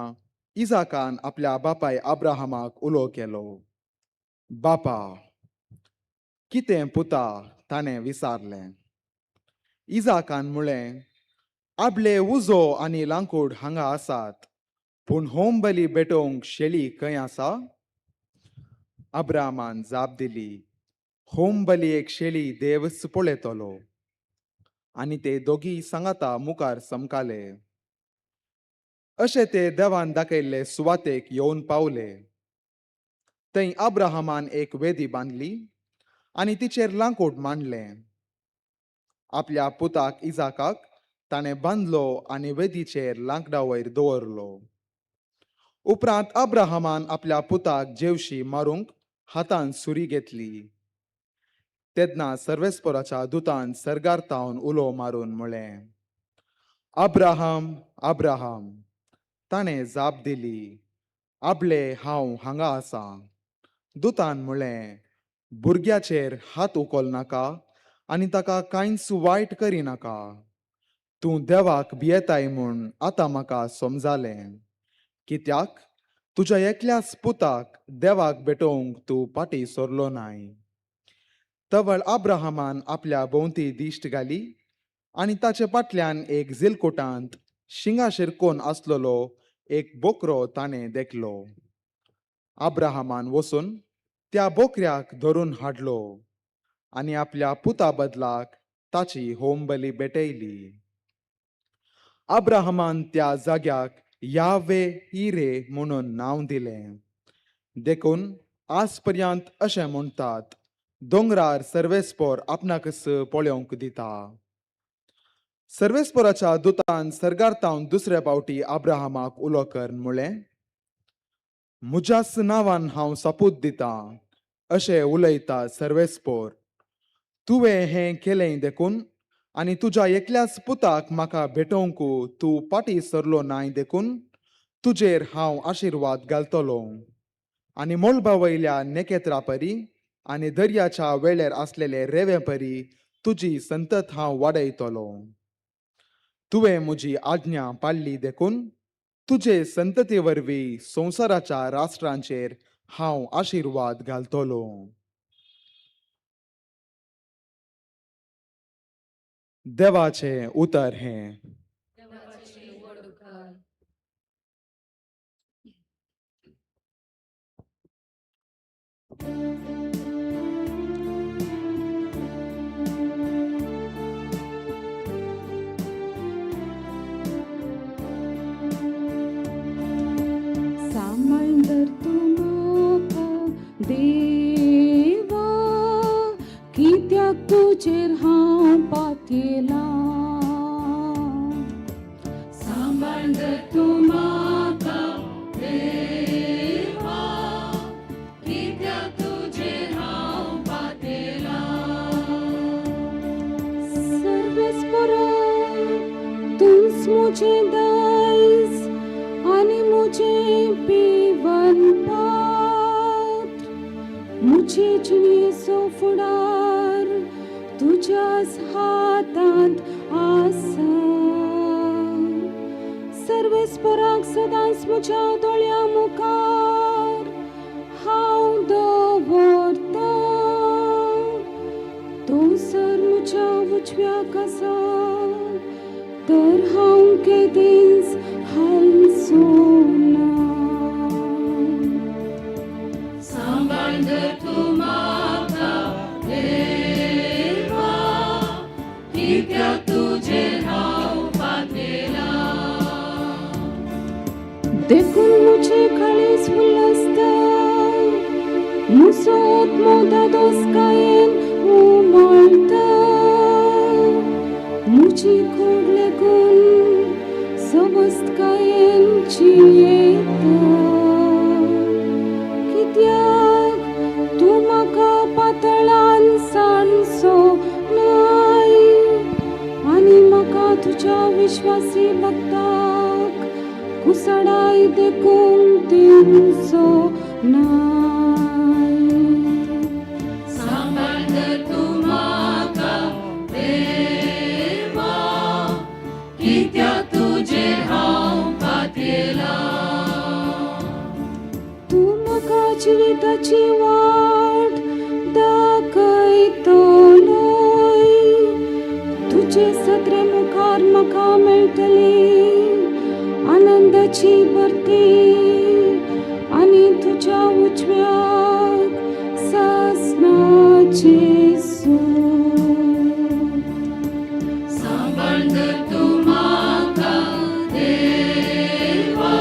इजाकान आपल्या बापाय अब्राहमाक उलो केलो, बापा. कितें पुता? ताणें विचारलें. इजाकान म्हळें, आपले उजो आनी लांकूड हांगा आसात, पूण होमबली भेटोवंक शेळी खंय आसा? अब्राहमान जाप दिली, होमबली एक शेळी देवच पळयतलो. आनी ते दोगी सांगाता मुखार समकाले. अशें ते देवान दाखयल्ले सुवातेक येवन पावले. थंय अब्राहमान एक वेदी बांदली आनी तिचेर लांकूड मांडलें. आपल्या पुताक इजाकाक ताणें बांदलो आनी वेदीचेर लांकडा वयर दवरलो. उपरांत अब्राहमान आपल्या पुताक जेवशी मारूंक हातान सुरी घेतली. तेन्ना सर्वेस्पराच्या दुतान सर्गार तावन उलो मारून म्हळें, अब्राहम, अब्राहम. ताणें जाप दिली, आपले हांव हांगा आसा. दुतान म्हळें, भुरग्याचेर हात उखल नाका आनी ताका कांयच वायट करिनाका. तूं देवाक भियेताय म्हूण आतां म्हाका समजालें, कित्याक तुज्या एकल्याच पुताक देवाक भेटोवंक तूं फाटीं सरलो नाय. तवळ अब्राहमान आपल्या भोंवती दिश्ट घाली आनी ताचे फाटल्यान एक झिलकोटांत शिंगा शिरकोन आसलेलो एक बोकरो ताणें देखलो. अब्राहमान वचून त्या बोकऱ्याक धरून हाडलो आनी आपल्या पुता बदलाक ताची होमबली भेटयली. अब्राहमान त्या जाग्याक यावे हिरे म्हणून नांव दिलें. देखून आज पर्यंत अशें म्हणटात, दोंगरार सर्वेस्पोर आपणाकच पळोवंक दिता. सर्वेस्पोराच्या दुतान सर्गार तावन दुसऱ्या पावटी अब्राहमाक उलो कर म्हळें, म्हज्याच नांवान हांव सपूत दितां, अशें उलयता सर्वेस्पोर, तुवें हें केलें देखून आनी तुज्या एकल्याच पुताक म्हाका भेटोवंक तूं फाटीं सरलो नाय देखून तुजेर हांव आशिर्वाद घालतलो आनी मळबा वयल्या नेकेत्रा परी आनी दर्याच्या वेळेर आसलेले रेंवे परी तुजी संतत हांव वाडयतलो. तुवें म्हजी आज्ञा पाळ्ळी देखून तुजे संतती वरवीं संवसाराच्या राष्ट्रांचेर हांव आशिर्वाद घालतलो. देवाचें उतर हें. सांबाळ तूं म्हाका देवा, कित्याक तुजेर हांव पातयेलां. सांबाळ तूं म्हाका देवा, कित्याक तुजेर हांव पातयेलां. सर्वेस्पोरा तूंच म्हजें दायज आनी म्हजें पिवन पात्र, म्हजे जिणेचो फुडार तुज्याच हातांत आसा. सर्वेस्पोराक सदांच म्हज्या दोळ्यां मुखार हांव दवरतां, तो सर म्हज्या उजव्याक आसा तर हांव केदींच हालचो ना. सांबाळ तूं म्हाका देवा, कित्याक तुजेर हांव पातयेलां. देखून म्हजें काळीज उल्हासता, म्हजो आत्मो धादोसकायेन उमळटा, म्हजी कूड लेगून सवस्तकायेन जियेता. कित्याक तूं म्हाका पातळान सांडचो न्हय आनी म्हाका तुज्या विश्वासी भक्ताक कुसडाय देखूंक दिवचो न्हय. सांबाळ तूं म्हाका देवा, कित्याक तुजेर हांव पातयेलां. तूं म्हाका जिविताची वाट दाखयतलोय, तुजे सत्रे मुखार म्हाका मेळटली आनंदाची भरती आनी तुज्या उजव्याक सासणाचें सूख. सांबाळ तूं म्हाका देवा,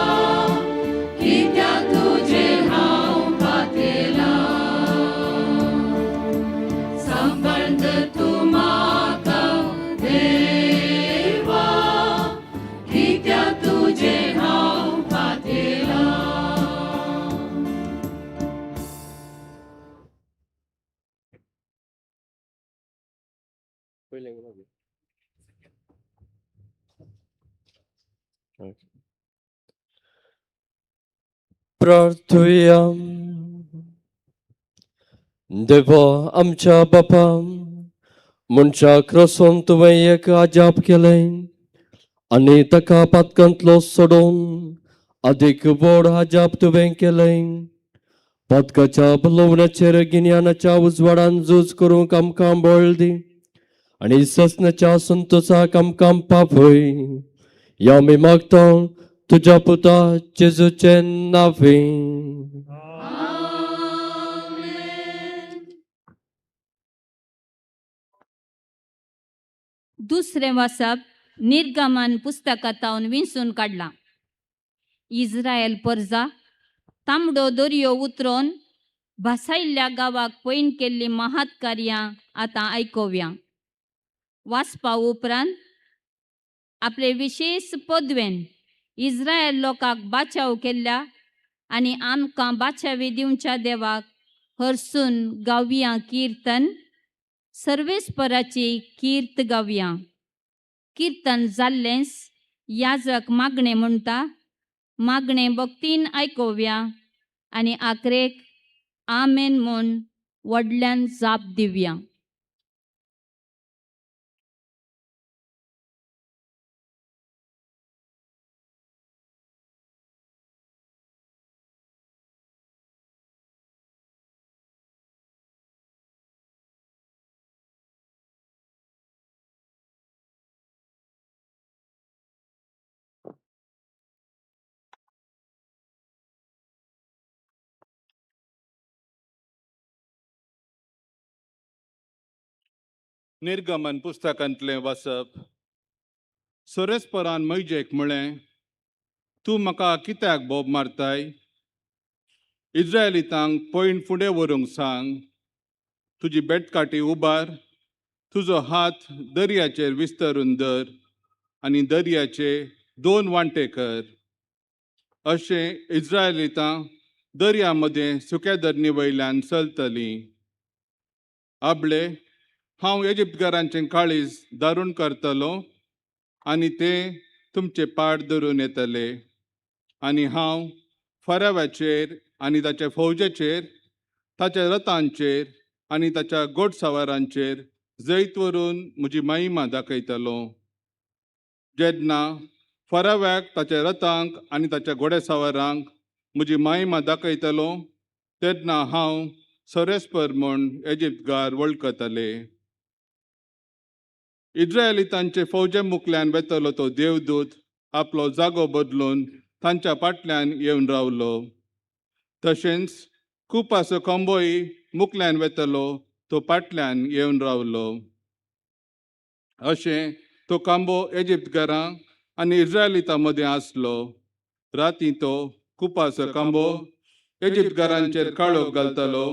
कित्याक तुजेर हांव पातयेलां. सांबाळ तूं म्हाका देवा, कित्याक तुजेर हांव पातयेलां. प्रार्थुया. देवा आमच्या बापा, मनशाक रसोवन तुवें एक अजाप केलें. आनी ताका पातकांतलो सोडोवन आदीक व्हड हाजाप तुवें केलें. पातकाच्या बलोवण्याचेर गिन्यानाच्या उजवाडान झूज करूंक आमकां बळ दी आनी ससनाच्या संतोसाक आमकां पावय. या आमी मागता तुज्या पुता जेजूचे नांवे. दुसरें वाचप निर्गमन पुस्तकांतावन विंचून काडलां. इस्रायल परजा तांबडो दर्यो उतरोन भासायल्ल्या गांवाक पयण केल्ली महात कार्यां आतां आयकोवया. वाचपा उपरांत आपले विशेश पदवेन इस्रायल लोकांक बाचाव केल्ल्या आनी आमकां बाचावी दिवच्या देवाक हरसून गावया किर्तन. सर्वेस्पराची कीर्त गावया. किर्तन जाल्लेंच याजक मागणें म्हणटा. मागणें भक्तीन आयकोवया आनी आखरेक आमेन म्हूण व्हडल्यान जाप दिवया. निर्गमन पुस्तकांतलें वाचप. सोरेस्परान मैजेक म्हळें, तूं म्हाका कित्याक बोब मारताय? इज्रायलितांक पयण फुडें व्हरूंक सांग. तुजी बेटकाठी उबार, तुजो हात दर्याचेर विस्तरून धर आनी दर्याचे दोन वांटे कर. अशें इज्रायलितां दर्या मदें सुक्या धरणी वयल्यान चलतलीं. आबळे हांव इजिप्तकारांचें काळीज दारूण करतलो आनी ते तुमचे पाड धरून येतले. आनी हांव फराव्याचेर आनी ताच्या फौजेचेर, ताच्या रथांचेर आनी ताच्या घोडसवारांचेर जैत व्हरून म्हजी महिमा दाखयतलो. जेन्ना फराव्याक, ताच्या रथांक आनी ताच्या घोडेसवारांक म्हजी महिमा दाखयतलो तेन्ना हांव सरेस्पर म्हूण इजिप्तकार वळखतले. इज्रायलितांचे फौजे मुखल्यान वेतलो तो देवदूत आपलो जागो बदलून तांच्या फाटल्यान येवन रावलो. तशेंच कुपाचो कंबोय मुखल्यान वेतलो तो फाटल्यान येवन रावलो. अशें तो कांबो इजिप्तकारां आनी इज्रायलितां मदें आसलो. राती तो कुपाचो कांबो इजिप्तकारांचेर काळोख घालतालो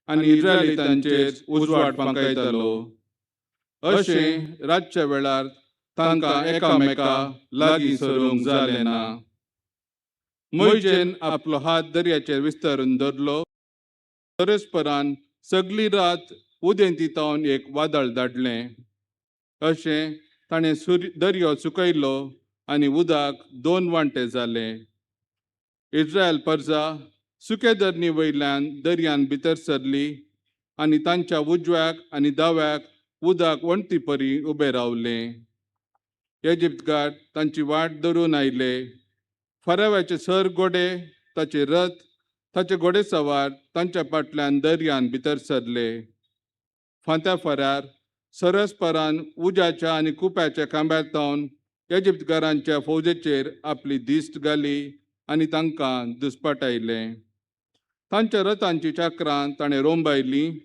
आनी इज्रायलितांचेर उजवाड फांकायतालो. अशें रातच्या वेळार तांकां एकामेका लागीं सरूंक जालें ना. मोयजेन आपलो हात दर्याचेर विस्तारून धरलो. परस्परान सगली रात उदेंती तावन एक वादळ धाडलें. अशें ताणें दर्यो सुकयलो आनी उदक दोन वांटे जाले. इज्रायल परजा सुके धरणी वयल्यान दर्यान भितर सरली आनी तांच्या उजव्याक आनी दाव्याक उदक वण्टी परी उबें रावलें. इजिप्तकार तांची वाट धरून आयले. फराव्याचे सर घोडे, ताचे रथ, ताचे घोडेसवार तांच्या फाटल्यान दर्यान भितर सरले. फांत्या फऱ्यार सरस्परान उज्याच्या आनी कुप्याच्या खांब्यार तावन इजिप्तकारांच्या फौजेचेर आपली दिश्ट घाली आनी तांकां दुस्पाटायलें. तांच्या रथांची चक्रां ताणें रोंबायलीं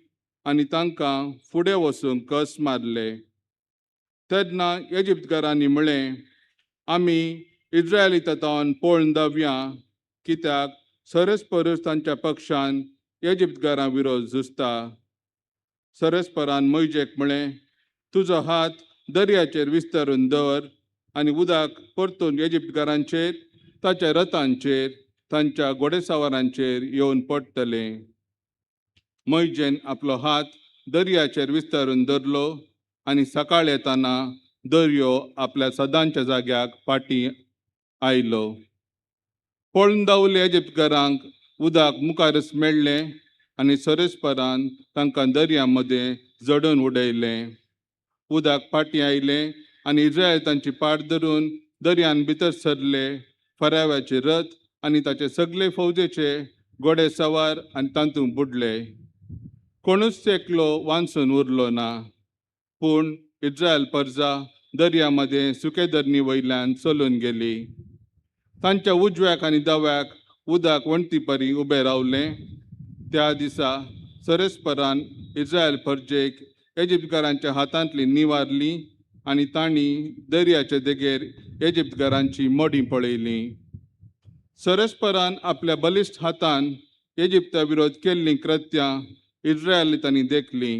आनी तांकां फुडें वचूंक कस मारले. तेन्ना इजिप्तकारांनी म्हळें, आमी इज्रायलितां तावन पळून धांवया, कित्याक सरस्परूच तांच्या पक्षान इजिप्तकारां विरोध झुजता. सरस्परान मोयजेक म्हळें, तुजो हात दर्याचेर विस्तारून दवर आनी उदक परतून इजिप्तकारांचेर, ताच्या रथांचेर, तांच्या घोडेसवारांचेर येवन पडटलें. मोयजेन आपलो हात दर्याचेर विस्तारून धरलो आनी सकाळ येताना दर्यो आपल्या सदांच्या जाग्याक फाटीं आयलो. पळून धांवले इजिप्तकारांक उदक मुखारच मेळ्ळें आनी सरस्परान तांकां दर्या मदें जडून उडयलें. उदक फाटीं आयलें आनी इज्रायल तांची पाट धरून दर्यान भितर सरले. फराव्याचे रथ आनी ताचे सगळे फौजेचे घोडे सवार आनी तातूंत बुडले. कोणूच एकलो वांचून उरलो ना. पूण इज्रायल परजा दर्या मदें सुके धरणी वयल्यान चलून गेली. तांच्या उजव्याक आनी दाव्याक उदक वण्टी परी उबें रावलें. त्या दिसा सरेस्परान इज्रायल परजेक इजिप्तकारांच्या हातांतली निवारली आनी तांणी दर्याचे देगेर इजिप्तकारांची मडीं पळयलीं. सरस्परान आपल्या बलिश्ट हातान इजिप्ता विरोध केल्लीं कृत्यां इज्रायलितांनी देखलीं.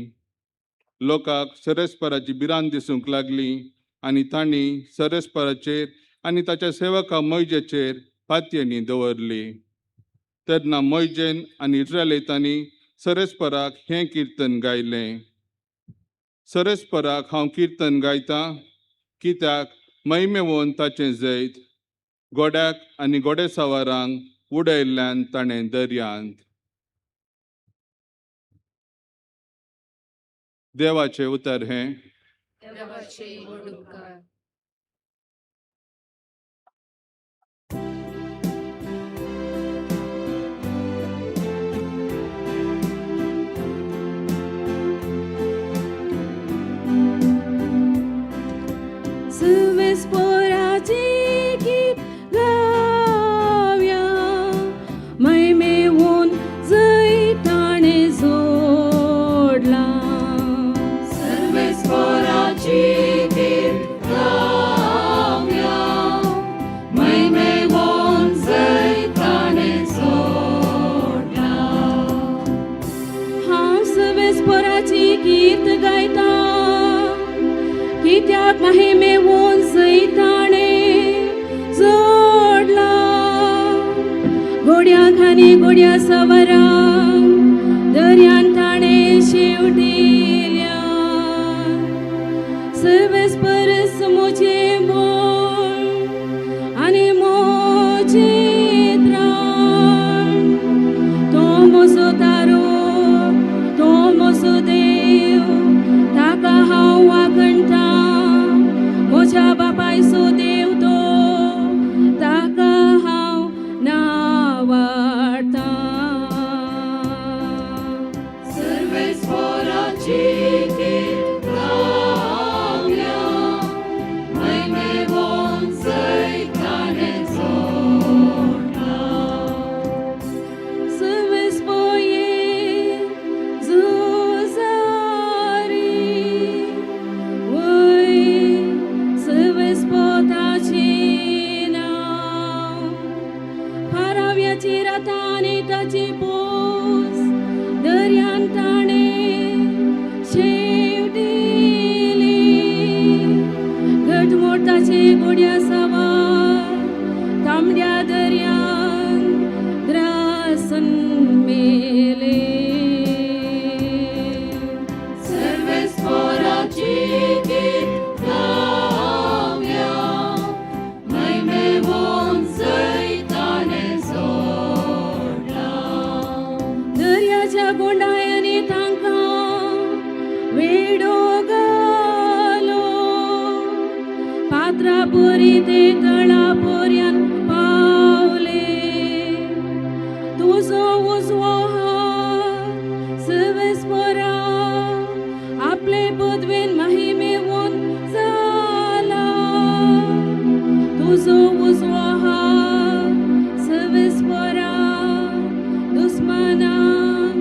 लोकांक सरस्पराची भिरांत दिसूंक लागली आनी तांणी सरस्पराचेर आनी ताच्या सेवका मोयजेचेर पातयेणी दवरली. तेन्ना मोयजेन आनी इज्रायलितांनी सरस्पराक हें किर्तन गायलें. सरस्पराक हांव किर्तन गायतां, कित्याक महिमेवन ताचें जैत गोड्याक आनी गोडे सवारांक उडयल्ल्यान ताणें दर्यांत. देवाचें उतर हें. सर्वेस्पराचे गीत गावया, महिमेवून जैताणे जोडला. सर्वेस्पराचे गीत गावया, महिमेवून जैताणे जोडला. हांव सर्वेस्पराचे गीत गायता, कित्याक महिमेवून जैताणे जोडला. घोड्यांक आनी घोड्या सवारांक दर्यान ताणें शेवटिल्या. सर्वेस्परस म्हजें बळ आनी म्हजें त्राण, तो म्हजो तारो, तो म्हजो देव, ताका हांव वागणटा. म्हज्या बापायचो देव तो, ताका हांव नावाडटा. सर्वेस्पराचे गीत गावया, महिमेवून जैताणे जोडला. सर्वेस्पये झुजारी, वय सर्वेस्पताचें नांव. फाराव्याची रथां आनी ताची पोस दर्यान ताणें शेवटिली. घटमूट ताचे घोड्या सवार तांबड्या दर्यान ग्रासन मेले. सर्वेस्पराचे गीत गावया, महिमेवून जैताणे जोडला. दर्याच्या गोंडायांनी तांकां वेडो घालो, पात्रापुरी ते तळापुऱ्यान पावले. तुजो उजवो हात सर्वेस्परा आपले पदवेन महिमेवून जाला. तुजो उजवो हात सर्वेस्परा दुस्मनांक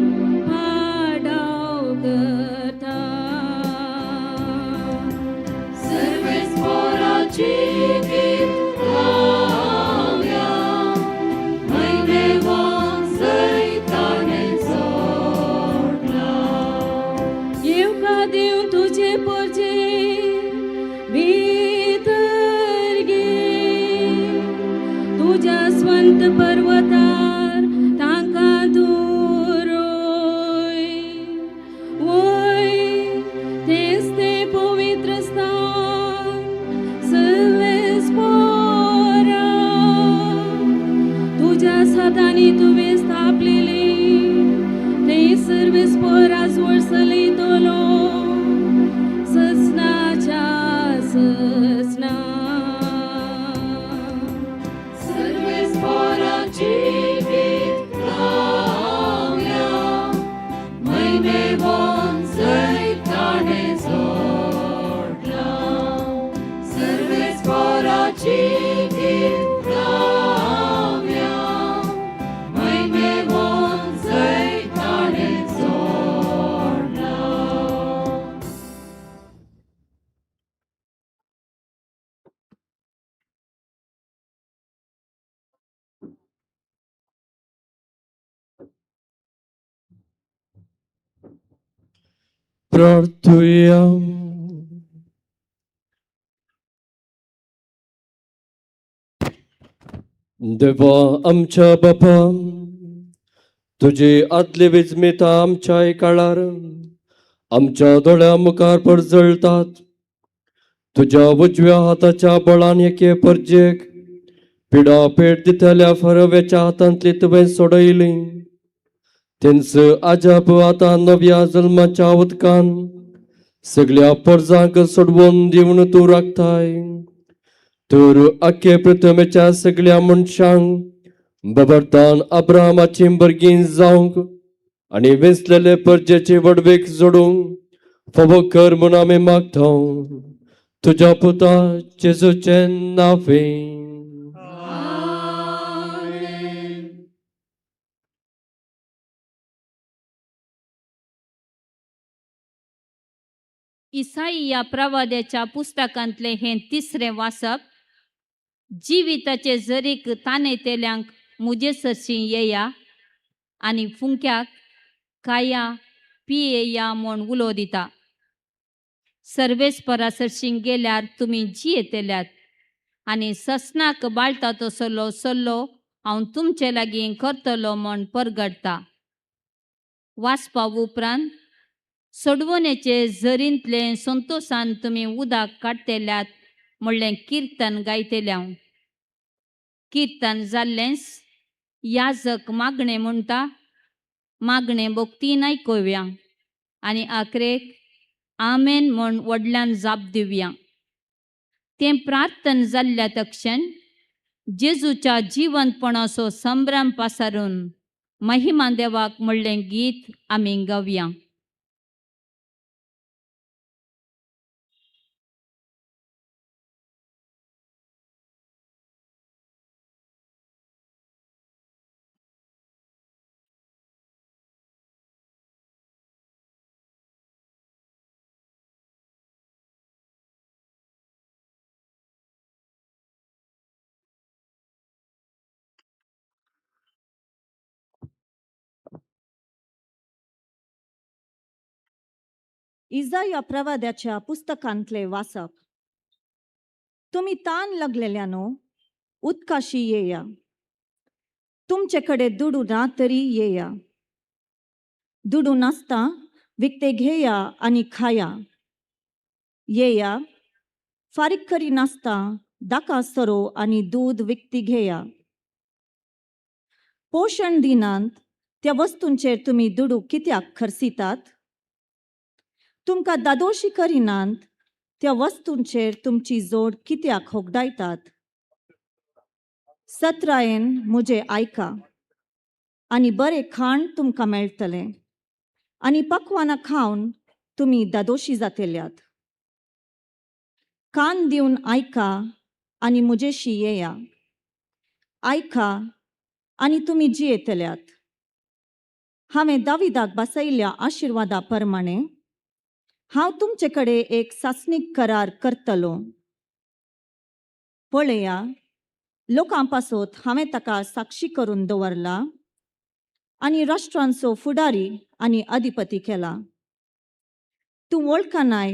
पाडाव करता. सर्वेस्पराचे गीत गावया, महिमेवून जैताणे जोडला. येवका देव तुजे परजे भितर गे, तुज्या स्वंत पर्वतार तांकां दुरोय. वय तेंच तें पवित्र स्थान सर्वेस्परा, तुज्या हातांनी तुवें स्थापलेलें तें सर्वेस्परा चलयतलो ससनाच्या ससना. सर्वेस्पोराची गीत गावया, महिमेवन जैत ताणें जोडलां. सर्वेस्पोराची गीत गावया, महिमेवन जैत ताणें जोडलां. प्रार्थुया. देवा आमच्या बापा, तुजी आदली विजमिता आमच्या काळार आमच्या दोळ्या मुखार परजळतात. तुज्या उजव्या हाताच्या बळान एके परजेक पिडा पेट दितल्या फरव्याच्या हातांतली तुवें सोडयली. तेंच आजाप आतां नव्या जल्माच्या उदकान सगळ्या परजांक सोडवून दिवन तूं राखताय. तर आख्खे प्रथमेच्या सगळ्या मनशांक बबरतान अब्राहमाची भुरगीं जावंक आनी वेंचलेले परजेची वडवेक जोडूंक फावो कर म्हूण आमी मागता, तुज्या पुता जेजूचें नांवे. इसाई ह्या प्रवाद्याच्या पुस्तकांतलें हें तिसरें वाचप. जिविताचे जरीक तानेतेल्यांक म्हजे सरशीं येया आनी फुंक्याक काया पियेया म्हूण उलो दिता. सर्वेस्परा सरशीं गेल्यार तुमी जियेतल्यात आनी ससनाक बाळटा तसलो सल्लो हांव तुमचे लागीं करतलो म्हूण परगटता. वाचपा उपरांत सोडवणेचे झरींतले संतोशान तुमी उदक काडटेल्यात म्हणलें किर्तन गायतले हांव. किर्तन जाल्लेंच याजक मागणें म्हणटा, मागणें भक्तीन आयकुया आनी आखरेक आमेन म्हूण व्हडल्यान जाप दिवया. तें प्रार्थन जाल्ल्या तक्षण जेजूच्या जिवंतपणाचो संभ्रम पासारून महिमा देवाक म्हणलें गीत आमी गावया. इजाया प्रवाद्याच्या पुस्तकांतले वाचप. तुमी तान लागलेल्यानो उदकाशी येया, तुमचे कडेन दुडू ना तरी येया, दुडू नासता विकते घेया आनी खाया, येया फारीक करी नासता दाका सरो आनी दूद विकती घेया. पोशण दिनांत त्या वस्तूंचेर तुमी दुडू कित्याक खर्चितात? तुमकां दादोशी करिनात त्या वस्तूंचेर तुमची जोड कित्याक होगडायतात? सत्रायेन म्हजें आयका आनी बरें खाण तुमकां मेळटलें आनी पकवानां खावन तुमी दादोशी जातल्यात. कान दिवन आयका आनी म्हजेशी येया, आयका आनी तुमी जियेतल्यात. हांवें दाविदाक बसयल्ल्या आशिर्वादा प्रमाणे हांव तुमचे कडेन एक सासणीक करार करतलो. पळया, लोकां पासत हांवें ताका साक्षी करून दवरला आनी राष्ट्रांचो फुडारी आनी अधिपती केला. तूं वळखनाय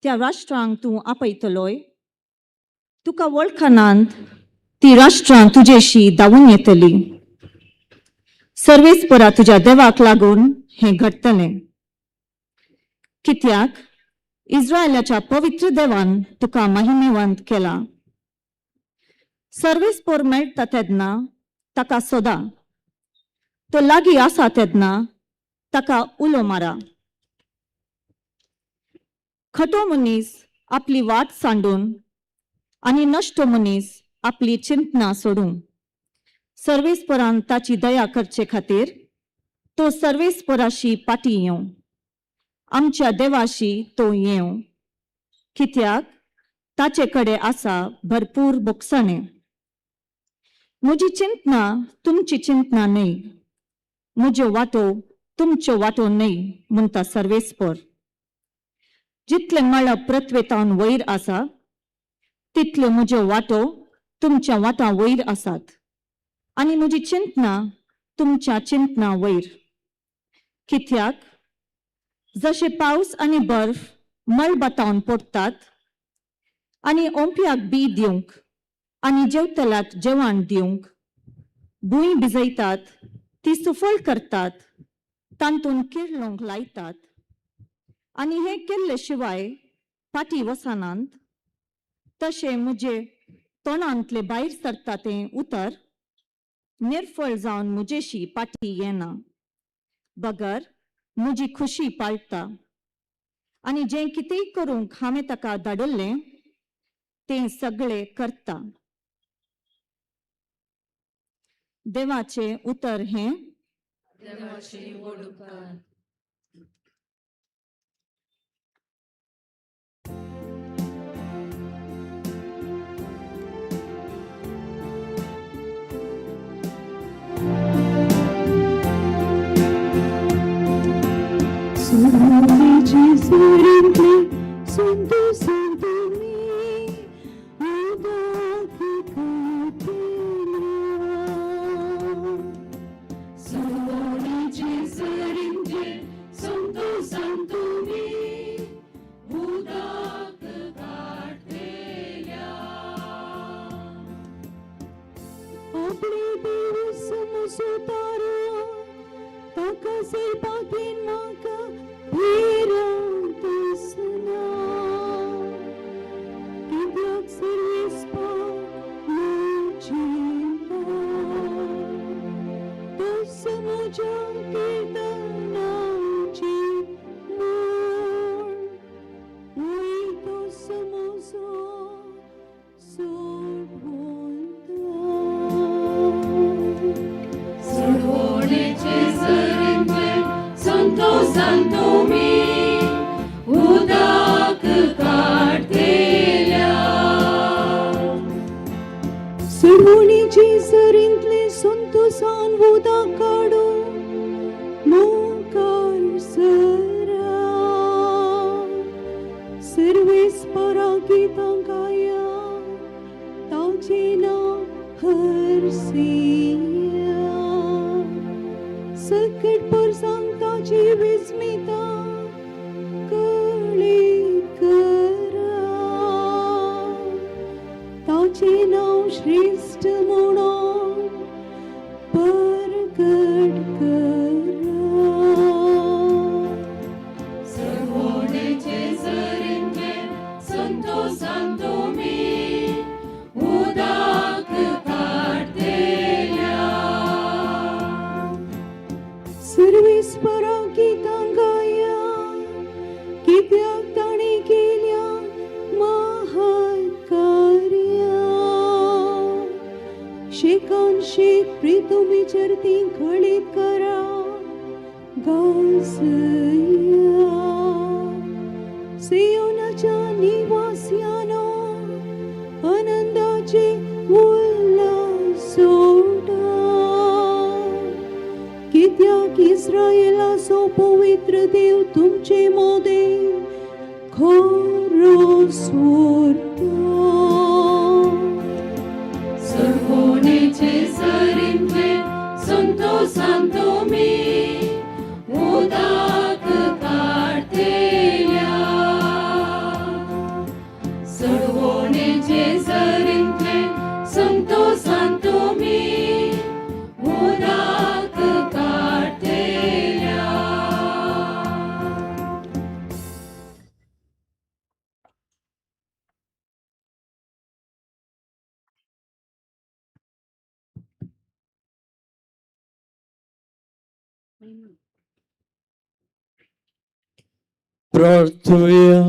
त्या राष्ट्रांक तूं आपयतलोय, तुका वळखनात ती राष्ट्रां तुजेशी धांवून येतली. सर्वेस्परा तुज्या देवाक लागून हें घडटलें, कित्याक इस्रायलाच्या पवित्र देवान तुका महिमेवंत केला. सर्वेस्पोर मेळटा तेन्ना ताका सोदा, तो लागीं आसा तेन्ना ताका उलो मारा. खटो मनीस आपली वाट सांडून आनी नश्टो मनीस आपली चिंतना सोडूं. सर्वेस्परान ताची दया करचे खातीर तो सर्वेस्पराशी पाटी येवं, आमच्या देवाशी तो येवं, कित्याक ताचे कडेन आसा भरपूर बोगसणें. म्हजी चिंतना तुमची चिंतना न्हय, म्हज्यो वाटो तुमच्यो वाटो न्हय म्हणटा सर्वेस्पर. जितलें मळब पृथ्वेतावन वयर आसा तितल्यो म्हज्यो वाटो तुमच्या वाटां वयर आसात आनी म्हजी चिंतना तुमच्या चिंतना वयर. कित्याक जशे पावस आनी बर्फ मळबातावन पडटात आनी ओंपयाक बी दिवंक आनी जेवतल्याक जेवण दिवंक भूंय भिजयतात, ती सुफळ करतात, तातूंत किर्लोंक लायतात आनी हें केल्ले शिवाय फाटीं वचनात, तशें म्हजे तोंडांतलें भायर सरता तें उतर निर्फळ जावन म्हजेशी पाटी येना, बगर म्हजी खुशी पाळटा आनी जें कितेंय करूंक हांवें ताका धाडिल्लें तें सगळें करता. देवाचें उतर हें. देवाचे व्हड उपकार. सुरभीचे सुरींतले संत संत मी उदक काडल्या. सुरभीचे सुरींतले संत संत मी उदक काडल्या. आपले देव समजतारो ताका सरपातीन म्हाका भिरांत आसना, कित्याक सर्वेस्पर म्हजें तस म्हज्या किर्तनाचें मूळ, वय तस म्हजो सोडवंता. सुरवणेचे सरींतले संतो संतो मी उदक काडतेल्या. सुरवणीची सरींतले संतोसान उदक काडून मुखार सरा, सर्वेस्परा गितां गाया ताचें नांव हरसिया, सकट परसांक ताची विस्मिता कळीत करा, ताचें नांव श्रेश्ठ म्हणून परगट करा. सुरवणेचे सरींतले संतो संतो मी उदक काडतेल्या. सर्वेस्परा गितां गाया, कित्याक ताणें केल्या महान कार्यां. शेकान शेक प्रितुमीचेर तीं कळीत करा गाजया. सियोनाच्या निवास्यानो आनंदाचे उल्हास सोडा, कित्याक इस्रायलाचो पवित्र देव तुमचे मोदें खरो सोडटा. सुरवणेचे सरींतले संतो संतो मी उदक काडतेल्या. सुरवणेचे सरींतले संतो संतो मी उदक काडतेल्या. प्रार्थुया.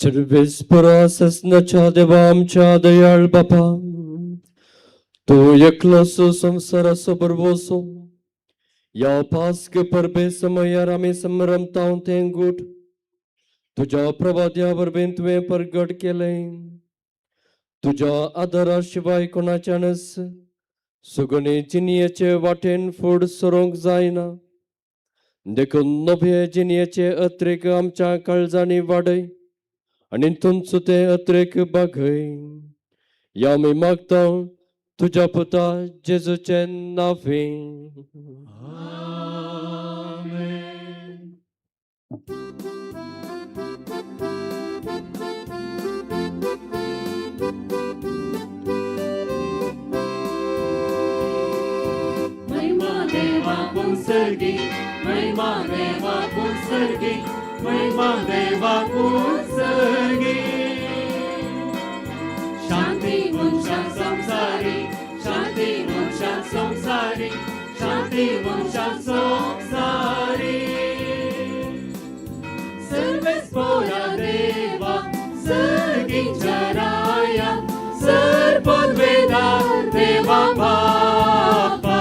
सर्वेस्परा ससनाच्या देवा आमच्या दयाळ बापा, तूं एकलोसो संवसाराचो बरवसो ह्या पास्क परबे समयार आमी संभ्रमता तें गूट तुज्या प्रवाद्या वरवीं तुवें परगट केलें. तुज्या आदारा शिवाय कोणाच्यानच सुगणे जिणयेचे वाटेन फुड सरूंक जायना. देखून नवे जिणयेचे अत्रेक आमच्या काळजांनी वाडय आनी तुमचो ते अत्रेक बागय. ह्या आमी मागता तुज्या पुता जेजूचे नांवे. महिमा देवा पुंसर्गी, महिमा देवा पुंसर्गी, महिमा देवा पुंसर्गी. शांती मनशा संसारी, शांती मनशा संसारी, शांती मनशा संसारी. सर्वेस्पोरा देवा सर्गीच्या राया, सर्पद्वेदा देवा बापा,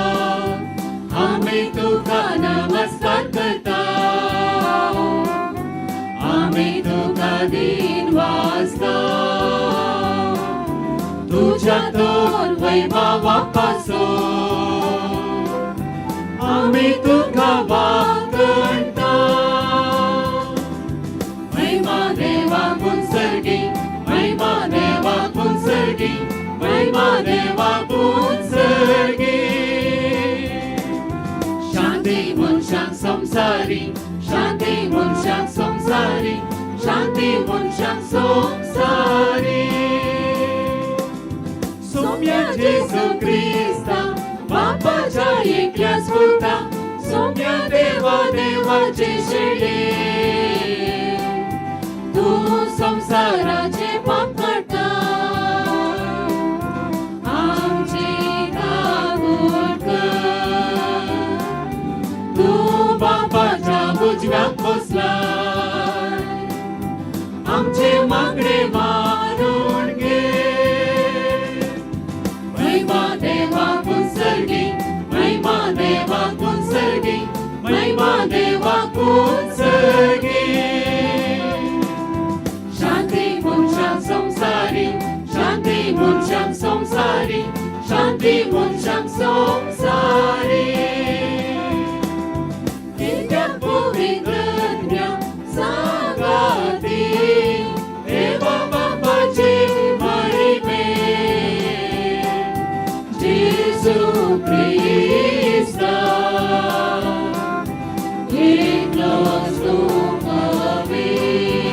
आमी तुका नमस्कार करता, आमी तुका दिन वाजता, तुझ्या तर वैभवा पासो आमी तुका वाकणता. महिमा देवा पुंसर्गी, महिमा देवा पुंसर्गी, महिमा देवा पुंसर्गी. शांती मनशांक संसारी, शांती मनशांक संसारी, शांती मनशांक संसारी. सोम्या जेजू क्रिस्ता बापाच्या एकल्या स्फुर्ता, सोम्या देवा देवाचे शेळे, तूं संसाराचे पाप काडटा, आमची काकूट कर. तूं बापाच्या उजव्याक बसलाय, आमचे मागणे मानून घे. महिमा देवा पुंसर्गी, महिमा देवा पुंसर्गी, महिमा देवा पुंसर्गी. शांती मनशांक संसारी, शांती मनशांक संसारी, शांती मनशांक संसारी. कित्याक पवित्रत्म्या सांगाती देवा बापाचे महिमे, जेजू क्रिस्ता एकलोच तूं पवीत,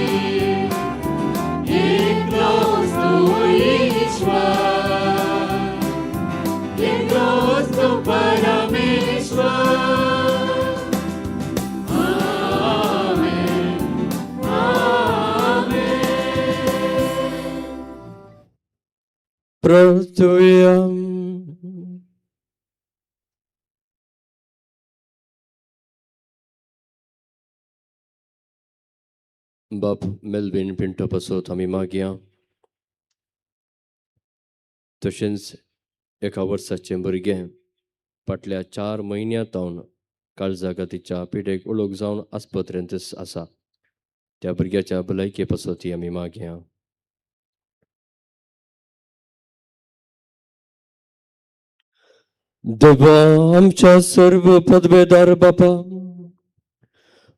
एकलोच तूं ईश्वर, एकलोच तूं परमेश्वर. आमेन, आमेन. प्रार्थुया. बाप मेल्विन पिंटो पासत आमी मागया. तशेंच एका वर्साचें भुरगें फाटल्या 4 म्हयन्यां सावन काळजाघातीच्या पिडेक ओळख जावन आस्पत्रेंत आसा. त्या भुरग्याच्या भलायके पासतय आमी मागया. देवा आमच्या सर्व पदवेदार बापा,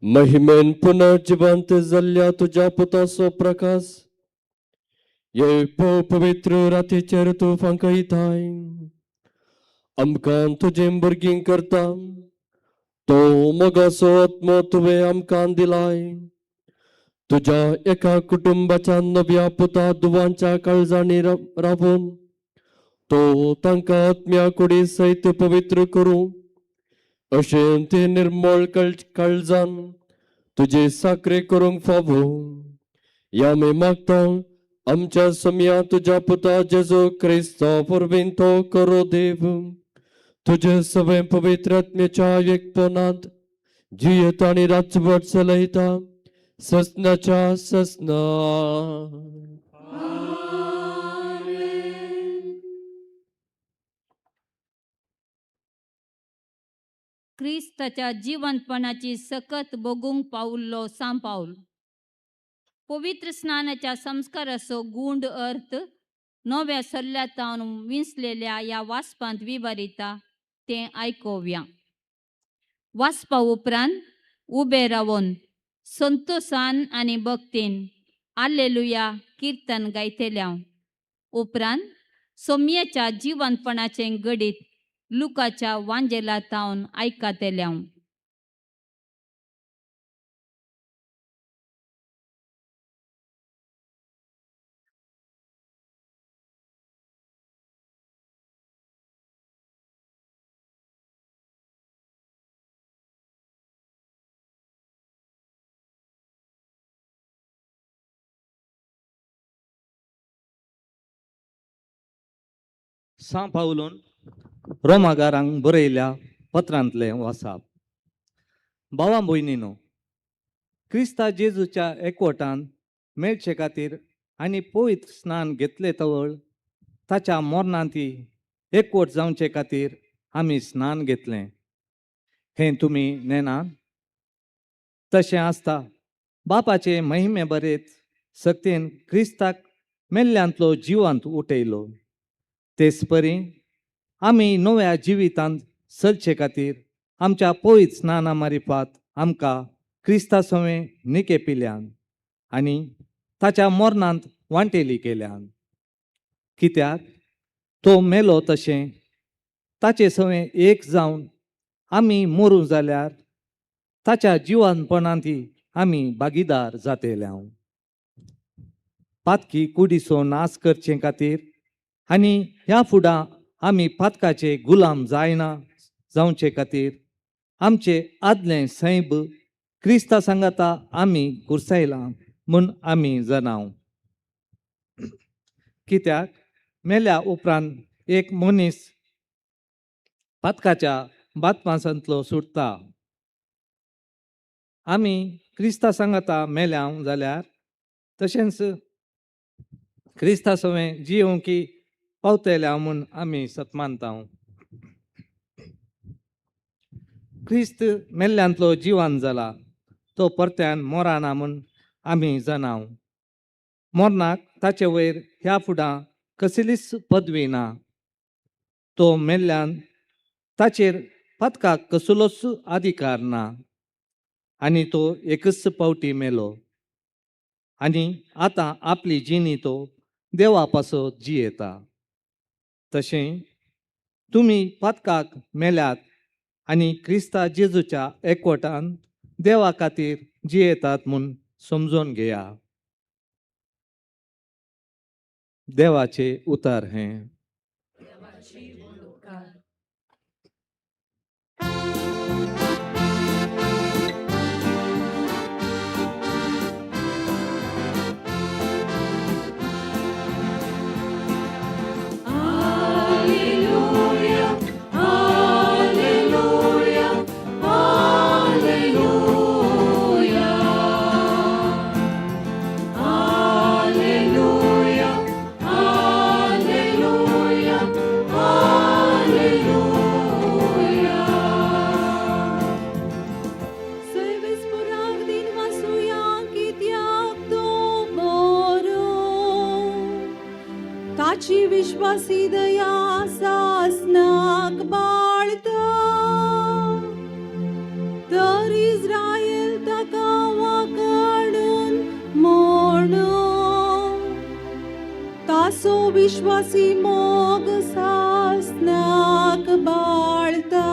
महिमेन पुनर्जिवंत जाल्ल्या तुज्या पुताचो प्रकाश हे पवित्र रातीचेर तूं फांकयताय. आमकां तुजें भुरगीं करता तो मोगाचो आत्मो तुवें आमकां दिलाय. तुज्या एका कुटुंबाच्या नव्या पुता दुवांच्या काळजांनी रावून तो तांकां आत्म्या कुडी सयत पवित्र करूं अशें ते निर्मळ काळजान तुजे साकरे करूंक फावो. ह्या आमी मागता आमच्या सम्या तुज्या पुता जेजू क्रिस्ता वरवीं तो करो देव. तुजे सगळे पवित्र आत्म्याच्या एकपणांत जियेता आनी रातभर चलयता ससनाच्या ससना. क्रिस्ताच्या जिवंतपणाची सकत बगूंक पावल्लो सांव पावल. पवित्र स्नानाच्या संस्काराचो गूंड अर्थ नव्या सल्ल्यातावन विंचलेल्या ह्या वाचपांत विवरिता तें आयकोवया. वाचपा उपरांत उबे रावन संतोसान आनी भक्तीन आल्लेलुया किर्तन गायतल्या. उपरांत सोमयेच्या जिवंतपणाचें घडीत लुकाच्या वांजेला तावन आयकतल्या. सां पावलून रोमागारांक बरयल्या पत्रांतलें वासाप. भावा भयणीनो, क्रिस्ता जेजूच्या एकवटान मेळचे खातीर आनी पवित्र स्नान घेतले तवळ ताच्या मरणांती एकवट जावचे खातीर आमी स्नान घेतलें हें तुमी नेनात. तशें आसता बापाचे महिमे बरेत सक्तीन क्रिस्ताक मेल्ल्यांतलो जिवांत उठयलो. तेच परी आमी नव्या जिवितांत चलचे खातीर आमच्या पवित्र स्नाना मारिफात आमकां क्रिस्ता सवें निके पिल्यान आनी ताच्या मरणांत वांटेली केल्यान. कित्याक तो मेलो तशें ताचे सवें एक जावन आमी मरूं जाल्यार ताच्या जिवानपणांत आमी भागीदार जातेल्या. पातकी कुडीचो नाश करचे खातीर आनी ह्या फुडां आमी पातकाचे गुलाम जायना जावचे खातीर आमचे आदलें सैब क्रिस्ता सांगाता आमी कुर्सायलां म्हूण आमी जाणाव. कित्याक मेल्या उपरांत एक मनीस पातकाच्या बातमासांतलो सुटता. आमी क्रिस्ता सांगाता मेल्या जाल्यार तशेंच क्रिस्ता सवें जियोवंक पावतल्या म्हूण आमी सतमानता. क्रिस्त मेल्ल्यांतलो जिवान जाला, तो परत्यान मोराना म्हूण आमी जाणाव. मोरनाक ताचे वयर ह्या फुडां कसलीच पदवी ना. तो मेल्ल्यान ताचेर पातकाक कसलोच अधिकार ना आनी तो एकच पावटी मेलो आनी आतां आपली जिणी तो देवा पासत जियेता. तशें तुमी पातकाक मेल्यात आनी क्रिस्ता जेजूच्या एकवटान देवा खातीर जियेतात म्हूण समजून घेया. देवाचे उतार हें. विश्वासी दया सासनाक बाळता तर इस्रायल ताका वाकडून म्हणून तासो विश्वासी मोग सासनाक बाळता.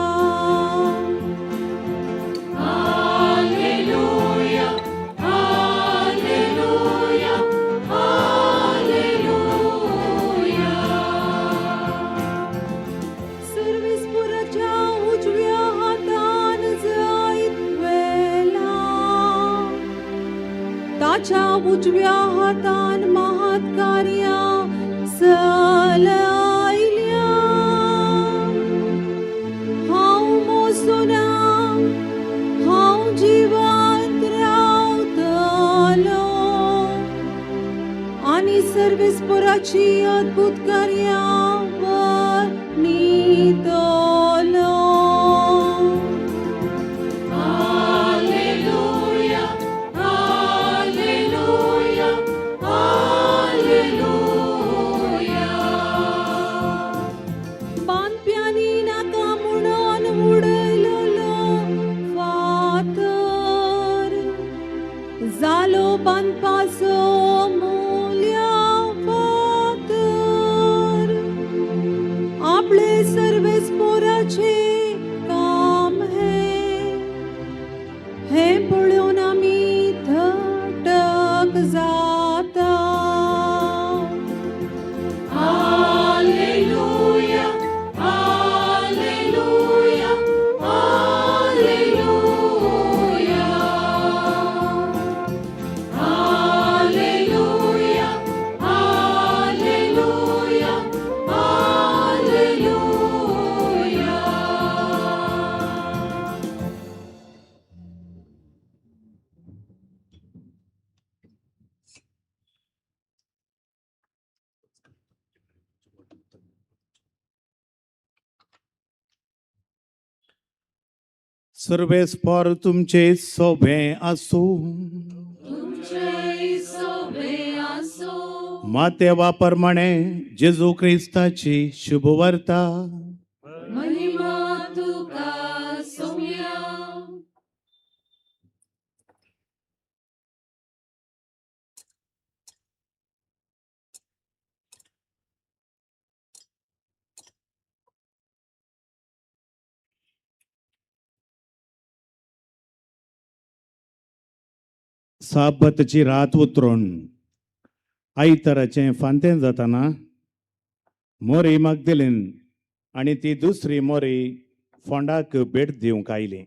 ताच्या उजव्या हातान महत् कार्यां चलयल्या. हांव मोसुना, हांव जिवंत रावतलो. आनी सर्वेस्पोराची अद्भुत कार्यां वर्णितलो. Alleluia, Alleluia, Alleluia. बांदप्यांनी नाका म्हणून उडयलेलो फातर जालो बांदपाचो मुल्या फातर. आपले सर्वेस्पोराचे काम हें, हें पळोवन आमी थटक जाता. Alleluia, Alleluia, Alleluia. Alleluia, Alleluia, Alleluia. सर्वेस्पर तुमचे सोबे आसूं. तुमचेय सोबे आसो. मातेवा प्रमाणे जेजू क्रिस्ताची शुभवार्ता. महिमा तुका सोम्या. साबतची रात उतरून आयताराचें फांतें जाताना मोरी मागदिलीन आनी ती दुसरी मोरी फोंडाक भेट दिवंक आयली.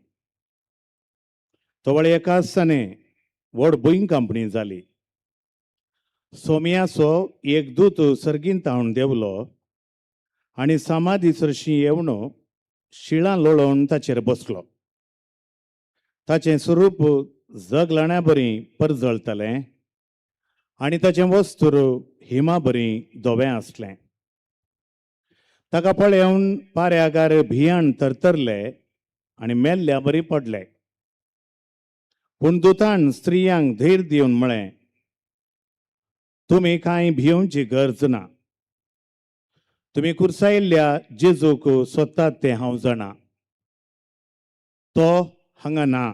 तवळ एका आसताने व्हड भूंय कंपनी जाली. सोमियाचो एक दूत सर्गीन तावन देंवलो आनी समाधी सरशी येवन शिळां लोळोवन ताचेर बसलो. ताचें स्वरूप जगलाण्या बरी परजळटलें आनी ताचें वस्तूर हिमा बरी धवें आसलें. ताका पळेवन पाऱ्यागार भियान तरतरले आनी मेल्ल्या बरी पडले. पूण दुतान स्त्रियांक धैर्य दिवन म्हळें, तुमी कांय भियोवची गरज ना. तुमी कुर्सायल्ल्या जेजूक सोदतात तें हांव जाणा. तो हांगा ना.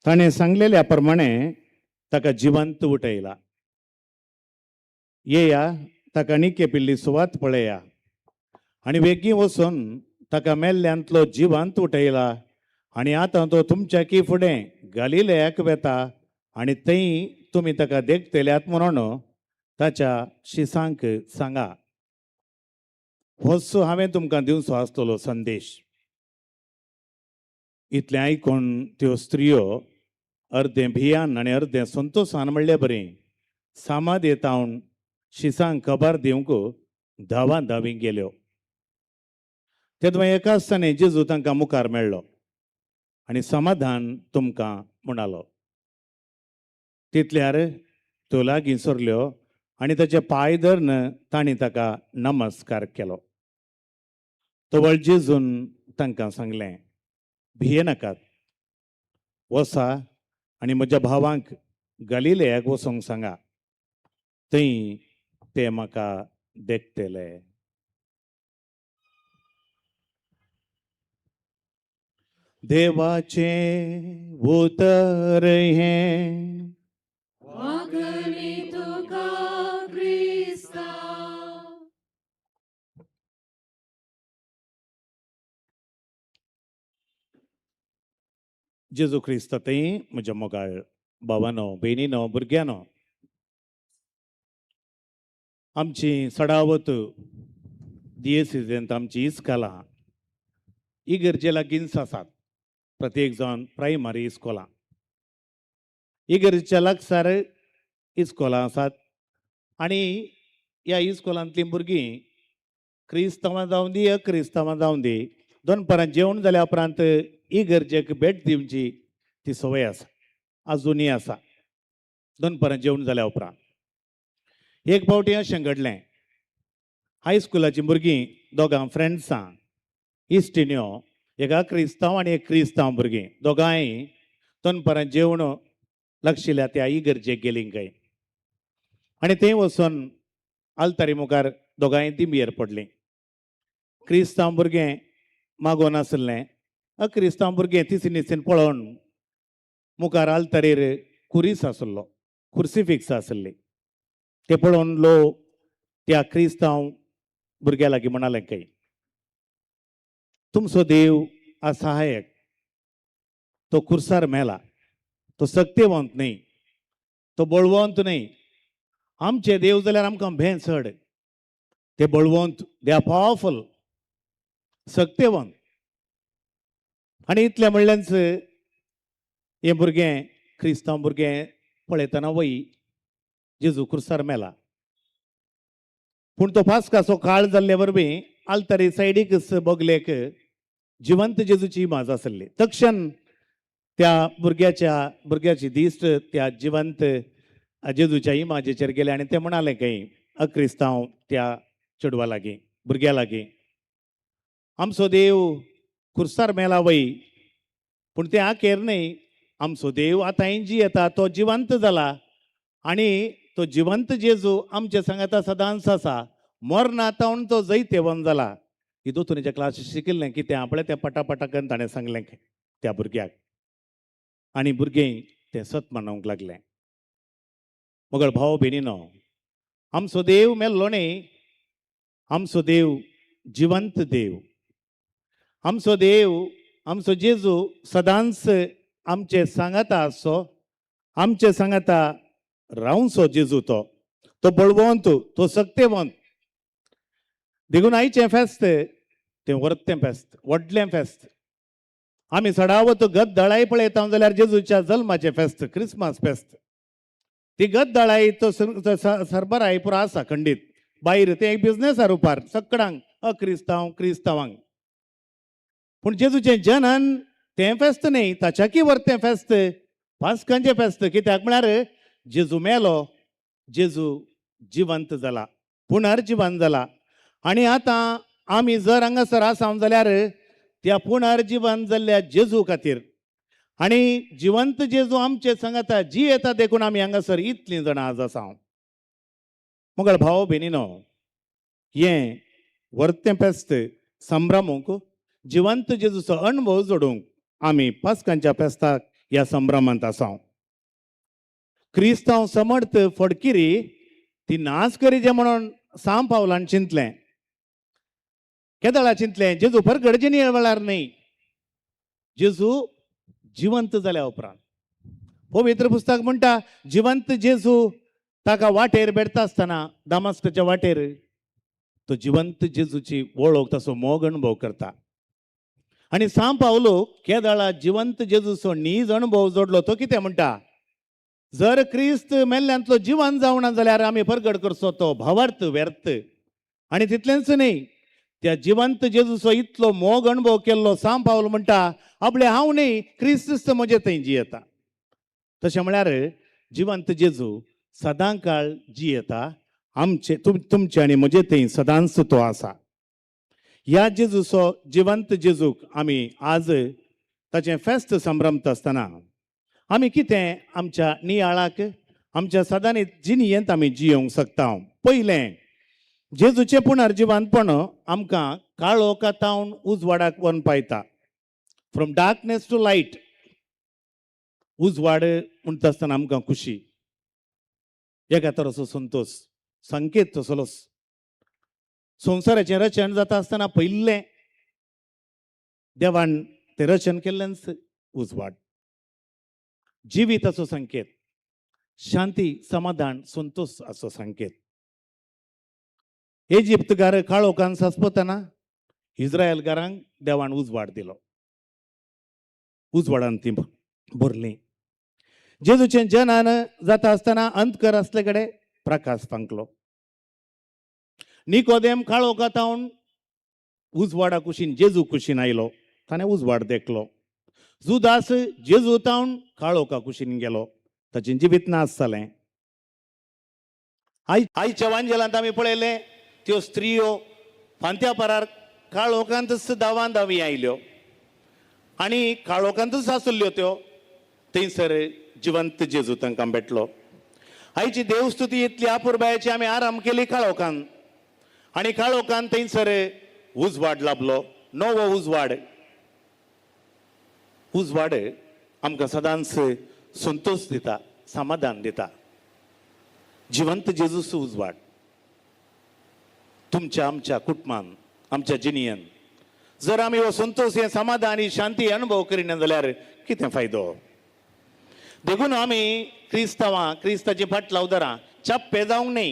ताणें सांगलेल्या प्रमाणे ताका जिवंत उठयला. येया ताका निकेपिल्ली सुवात पळया आनी वेगीं वचून ताका मेल्ल्यांतलो जिवंत उठयला आनी आतां तो तुमच्या की फुडें गालिलेयाक वेता आनी थंय तुमी ताका देखतल्यात म्हणून ताच्या शिसांक सांगा. होच हांवें तुमकां दिवचो आसतलो संदेश. इतलें आयकून त्यो स्त्रियो अर्दें भियान आनी अर्दें संतोसान म्हणले बरी सामाद येतावन शिसांक खबर दिवंक धांवा धांवी गेल्यो. तेदो एका आसतना जेजू तांकां मुखार मेळ्ळो आनी समाधान तुमकां म्हणालो. तितल्यार त्यो लागीं सरल्यो आनी ताचे पांय धरून तांणी ताका नमस्कार केलो. तवळ जेजून तांकां सांगलें, भियेनाकात, वसा आनी म्हज्या भावांक गालिलेयाक वचोंक सांगा, थंय ते म्हाका देखतले. देवाचें उतर हें. वागणी तुका क्रिस्ता. जेजू क्रिस्त थंय म्हज्या मोगाळ भावानो, भयणीनो, भुरग्यानो, आमची सडावत दियेसिजेंत आमची इस्कोलां इगर्जे लागींच आसात. प्रत्येक जावन प्रायमरी इस्कोलां इगर्जेच्या लागसार इस्कोलां आसात आनी ह्या इस्कोलांतलीं भुरगीं क्रिस्तांवां जावं दी अक्रिस्तांवां जावं दी दनपारां जेवण जाल्या उपरांत इगर्जेक भेट दिवची ती संवय आसा, आजुनूय आसा. दनपारां जेवण जाल्या उपरांत एक फावटी अशें घडलें, हायस्कुलाचीं भुरगीं दोगां फ्रेंड्सां इश्टिण्यो, एका क्रिस्तांव आनी एक क्रिस्तांव भुरगीं दोगांय दनपारां जेवण लागशिल्ल्या त्या इगर्जेक गेलीं खंय आनी थंय वचून आल्तारी मुखार दोगांय दिंबयेर पडलीं. क्रिस्तांव भुरगें मागोन आसलें, अक्रिस्तांव भुरगें तिसी निसीन पळोवन मुखार आल्तारीर कुरीस आसलो, कुर्सिफिक्स आसली, ते पळोवन लो त्या क्रिस्तांव भुरग्या लागीं म्हणालें खंय, तुमचो देव असहायक, तो कुर्सार मेला, तो सक्तेवंत न्हय, तो बळवंत न्हय. आमचे देव जाल्यार आमकां भें चड, ते बळवंत, they are powerful, सक्तेवंत. आनी इतलें म्हणल्याच हें भुरगें क्रिस्तांव भुरगें पळयतना वय जेजू कुर्सार मेला, पूण तो पास्काचो काळ जाल्ले वरवीं आल्तारी सायडीक बगलेक जिवंत जेजूची इमाज आसली. तक्षण त्या भुरग्याची दिश्ट त्या जिवंत जेजूच्या इमाजेचेर गेले आनी ते म्हणाले खंय अक्रिस्तांव त्या चेडवा लागीं भुरग्या लागीं, आमचो देव कुर्सार मेला वय, पूण तें आखेर न्हय, आमचो देव आतां जी येता तो जिवंत जाला आनी तो जिवंत जेजू आमच्या सांगाता सदांच आसा, मरना तावन तो जैतेवंत जाला. ही दोतोरीच्या क्लास शिकिल्लें कितें आपलें तें पटापटा करून ताणें सांगलें त्या भुरग्याक आनी भुरगें तें सत मानूंक लागलें. मगळ भाव भयणीनो, आमचो देव मेल्लो न्हय, आमचो देव जिवंत देव, आमचो देव आमचो जेजू सदांच आमचे सांगाता आसचो, आमचे सांगाता रावचो जेजू, तो तो बळवंत, तो सक्तेवंत. देखून आयचें फेस्त तें व्हरतें फेस्त, व्हडलें फेस्त. आमी सडावत गद्दळाय पळयता जाल्यार जेजूच्या जल्माचें फेस्त, क्रिसमस फेस्त, ती गद्दळाय तो सरबराय पुरो आसा खंडीत भायर, तें एक बिजनेसा रुपार सगळ्यांक अक्रिस्तांव क्रिस्तांवांक. पूण जेजूचें जनन तें फेस्त न्हय, ताच्याकी व्हरतें फेस्त पास्कांचें फेस्त. कित्याक म्हळ्यार जेजू मेलो, जेजू जिवंत जाला, पुनर्जिवन जाला आनी आतां आमी जर हांगासर आसा जाल्यार त्या पुनर्जिवन जाल्ल्या जेजू खातीर आनी जिवंत जेजू आमचे सांगाता जी येता देखून आमी हांगासर इतलीं जाणां आज आसा. मगळ भाव भयणीनो, हें व्हरतें फेस्त संभ्रमूंक, जिवंत जेजूचो अणभव जोडूंक आमी पास्कांच्या फेस्ताक ह्या संभ्रमांत आसा. क्रिस्तांव समर्थ फडकिरी ती नाश करीचे म्हणून साम पावलान चिंतलें, केदळा चिंतलें, जेजू परगडचे वेळार न्हय, जेजू जिवंत जाल्या उपरांत. पवित्र पुस्तक म्हणटा जिवंत जेजू ताका वाटेर भेटता आसतना दामास्काच्या वाटेर तो जिवंत जेजूची वळख, ताचो मोग अणभव करता. आनी साम पावलो केदळा जिवंत जेजूचो नीज अणभव जोडलो, तो कितें म्हणटा, जर क्रिस्त मेल्ल्यांतलो जिवन जावना जाल्यार आमी परगट करचो तो भावार्थ व्यर्थ. आनी तितलेंच न्हय, त्या जिवंत जेजूचो इतलो मोग अणभव केल्लो साम पावल म्हणटा आपले हांव न्हय, क्रिस्त म्हजे थंय जियेता. तशें म्हळ्यार जिवंत जेजू सदां काळ जियेता, आमचे तुमचे आनी म्हजे थंय सदांच तो आसा. ह्या जेजूचो जिवंत जेजूक आमी आज ताचें फेस्त संभ्रमता आसतना आमी कितें आमच्या नियाळाक आमच्या सदांनी जिणयेंत आमी जियोंक शकता. पयलें, जेजूचें पुनर्जिवंतपण आमकां काळोखा तावन उजवाडाक व्हरून पायता, फ्रॉम डार्कनेस टू लायट. उजवाड म्हणटा आसतना आमकां खुशी, एका तराचो संतोश, संकेत तसलोच. संवसाराचें रचन जाता आसतना पयलें देवान तें रचन केल्लेंच उजवाड, जिविताचो संकेत, शांती, समाधान, संतोश असो संकेत. इजिप्तकार काळोखान सासपतना इस्रायलकारांक देवान उजवाड दिलो, उजवाडान ती भरली. जेजूचें जनान जाता आसतना अंतकर आसले कडेन प्रकाश फांकलो. निकोदेम काळोखा तावन उजवाडा कुशीन जेजू कुशीन आयलो, ताणें उजवाड देखलो. जुदास जेजू तावन काळोखा कुशीन गेलो, ताचें जिवीत नाश जालें. आयच्या वांजेलांत आमी पळयलें त्यो स्त्रियो फांत्या पारार काळोखांतच धांवान धांवी आयल्यो आनी काळोखांतच आसल्ल्यो त्यो. थंयसर जिवंत जेजू तांकां भेटलो. आयची देवस्तुती इतली आपुरबायेची आमी आराम केली काळोखान आनी काळोखान थंयसर उजवाड लाभलो, नवो उजवाड. उजवाड आमकां सदांच संतोश दिता, समाधान दिता. जिवंत जेजूस उजवाड तुमच्या आमच्या कुटुंबान, आमच्या जिणयेन जर आमी हो संतोश, हें समाधान आनी शांती अनुभव करिना जाल्यार कितें फायदो? देखून आमी क्रिस्तांवां क्रिस्ताची फाटलावदारां चप्पे जावंक न्हय,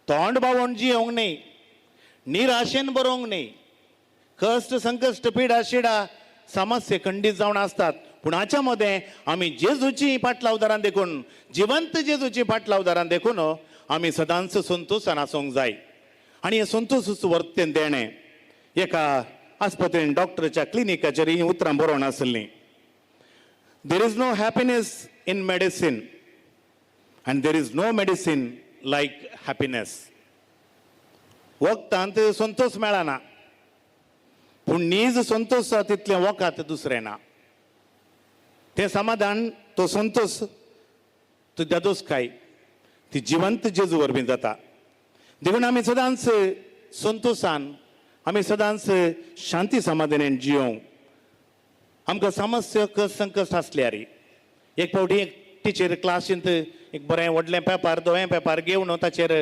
तोंड बावोन जियोंक न्हय, निराशेन बरोवंक न्हय. कश्ट संकश्ट पिडा शिडा समस्या खंडीत जावन आसतात, पूण हाच्या मदें आमी जेजूची फाटलावदारां देखून, जिवंत जेजूची फाटलावदारां देखून आमी सदांच संतोशान आसूंक जाय. आनी हें संतोशूच वर्तें देणें. एका आस्पत्रेन डॉक्टरच्या क्लिनिकाचेर हीं उतरां बरोवन आसलीं, there is no happiness in medicine and there is no medicine like happiness. वखदांत Santosh मेळना, पूण नीज संतोष तितलें वखद दुसरें ना. तें समाधान, तो संतोष, तो दादोसकाय ती जिवंत जेजू वरवीं जाता. देखून आमी सदांच संतोशान, आमी सदांच शांती समाधानान जियोवंक. आमकां समस्या कस संकश्ट आसल्यार एक फावटी एक टिचर क्लासींत एक बरें व्हडलें पेपर, धवें पेपर घेवन ताचेर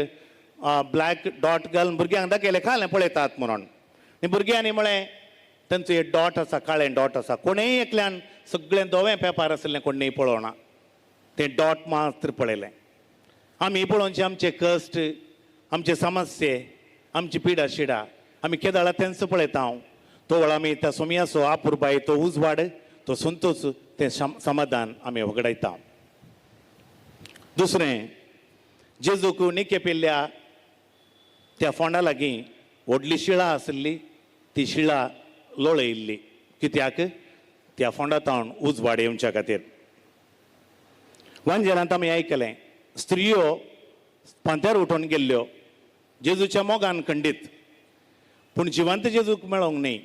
ब्लॅक डॉट घालून भुरग्यांक दाखयलें, कालें पळयतात म्हणून. आनी भुरग्यांनी म्हळें तांचो एक डॉट आसा, काळें डॉट आसा. कोणेय एकल्यान सगळें धवें पेपर आसलें कोणेय पळोवना, तें डॉट मात्र पळयलें. आमी पळोवचें आमचे कश्ट, आमचे समस्ये, आमची पिडा शिडा आमी केदाळा तेंच पळयता. हांव तो वेळ आमी त्या सोमयाचो आपुरबाय, तो उजवाड, तो संतोष, तें समाधान आमी वगडायता. दुसरें, जेजूक निके पिल्ल्या त्या फोंडा लागीं व्हडली शिळा आसली, ती शिळा लोळयल्ली. कित्याक? त्या फोंडा तावन उजवाड येवच्या खातीर. वांजेलांत आमी आयकलें, स्त्रियो पांत्यार उठून गेल्ल्यो जेजूच्या मोगान खंडीत, पूण जिवंत जेजूक मेळोंक न्हय,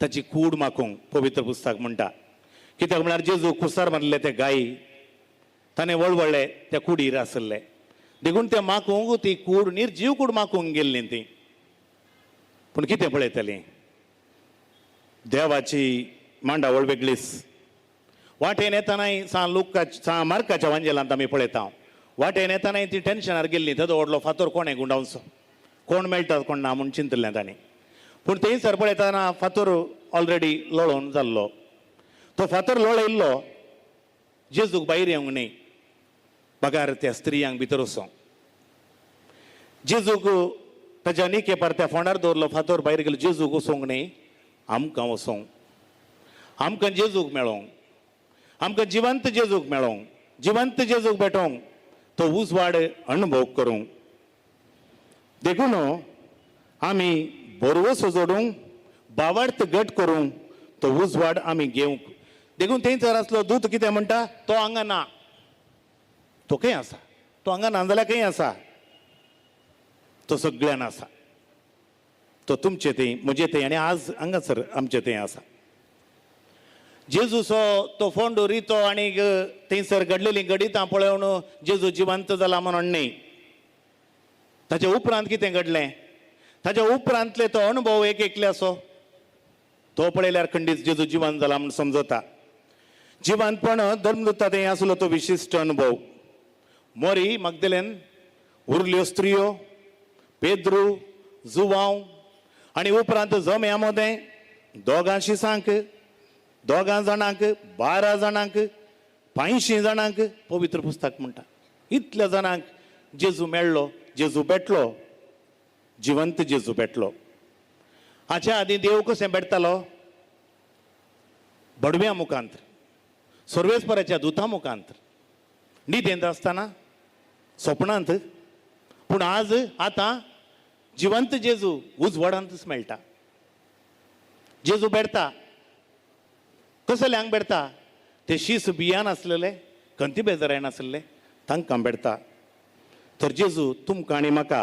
ताची कूड माखूंक पवित्र पुस्तक म्हणटा. कित्याक म्हळ्यार जेजू कुसार मारले ते गायी ताणें वळवळ्ळे त्या कुडीर आसले, देखून ते माखूंक ती कूड निर्जीव कूड माखूंक गेल्ली ती. पूण कितें पळयतली? देवाची मांडावळ वेगळीच. वाटेन येतनाय सा लुकाच्या सा मार्काच्या वांजेलांत आमी पळयता, वाटेन येतनाय ती टेन्शनार गेल्ली, तेदो व्हडलो फातोर कोणें गुंडावचो, कोण मेळटा कोण ना म्हूण चिंतलें तांणी. पूण थंयसर पळयतना फातोर ऑलरेडी लोळोवन जाल्लो. तो फातोर लोळयल्लो जेजूक भायर येवंक न्हय, बगार त्या स्त्रियांक भितर वचोंक. जेजूक ताच्या निकेपार त्या फोंडार दवरलो, फातोर भायर गेलो, जेजूक वचोंक न्हय, आमकां वचोंक, आमकां जेजूक मेळोंक, आमकां जिवंत जेजूक मेळोंक, जिवंत जेजूक भेटोंक, तो उजवाड अणभव करूंक. देखून आमी बरवसो जोडूंक, बावार्थ घट करूंक, तो उजवाड आमी घेवंक. देखून थंयसर आसलो दूत कितें म्हणटा, तो हांगा ना, तो खंय आसा? तो हांगा ना जाल्यार खंय आसा? तो सगळ्यान आसा. तो तुमचे थंय, म्हजे थंय आनी आज हांगासर आमचे थंय आसा. जेजूचो तो फोंडो रितो आनी थंयसर घडलेलीं घडितां पळोवन जेजू जिवंत जाला म्हणून न्हय. ताच्या उपरांत कितें घडलें, ताच्या उपरांतले तो अणभव एक एकल्याचो तो पळयल्यार खंडीत जेजू जिवंत जाला म्हूण समजता. जिवंतपण धर्मदूता थंय आसलो तो विशिश्ट अणभव. मोरी मगदलेन, उरल्यो स्त्रियो, पेद्रू, जुवांव आनी उपरांत जम्या मदें दोगां शिसांक, 2 जाणांक, 12 जाणांक, 500 जाणांक पवित्र पुस्तक म्हणटा. इतल्या जाणांक जेजू मेळ्ळो, जेजू भेटलो, जिवंत जेजू भेटलो. हाच्या आदीं देव कशें भेटतालो? बडव्या मुखांत, सर्वेस्पराच्या दुता मुखांत, न्हिदेंत आसतना, सपनांत. पूण आज आतां जिवंत जेजू उजवाडांतच मेळटा. जेजू भेटता. कसल्यांक भेटता? ते शीस बियान आसलेले, खंती बेजारायन आसले, तांकां भेटता. तर जेजू तुमकां आनी म्हाका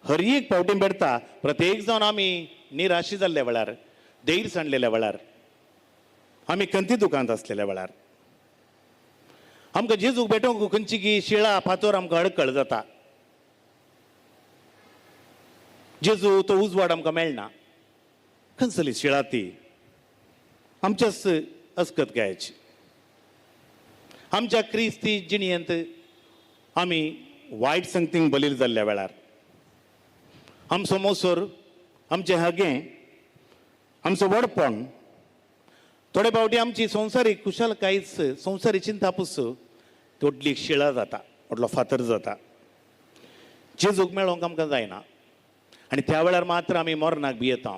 हर एक फावटी भेटता. प्रत्येक जावन आमी निराशी जाल्ल्या वेळार, धैर्य सांडलेल्या वेळार, आमी खंती दुकांत आसलेल्या वेळार आमकां जेजूक भेटोवंक खंयची की शिळा फातोर आमकां अडकळ जाता. जेजू तो उजवाड आमकां मेळना. खंयसली शिळा ती आमच्याच अस्कत गायची. आमच्या क्रिस्ती जिणयेंत आमी वायट संगतींक बलील जाल्ल्या वेळार आमचो मोसोर, आमचें हगें, आमचो व्हडपण, थोडे फावटी आमची संवसारीक खुशालकायच, संवसारी चिंता पुस व्हडली शिळा जाता, व्हडलो फातर जाता. जेजूक मेळोवंक आमकां जायना आनी त्या वेळार मात्र आमी मरणाक भियेता.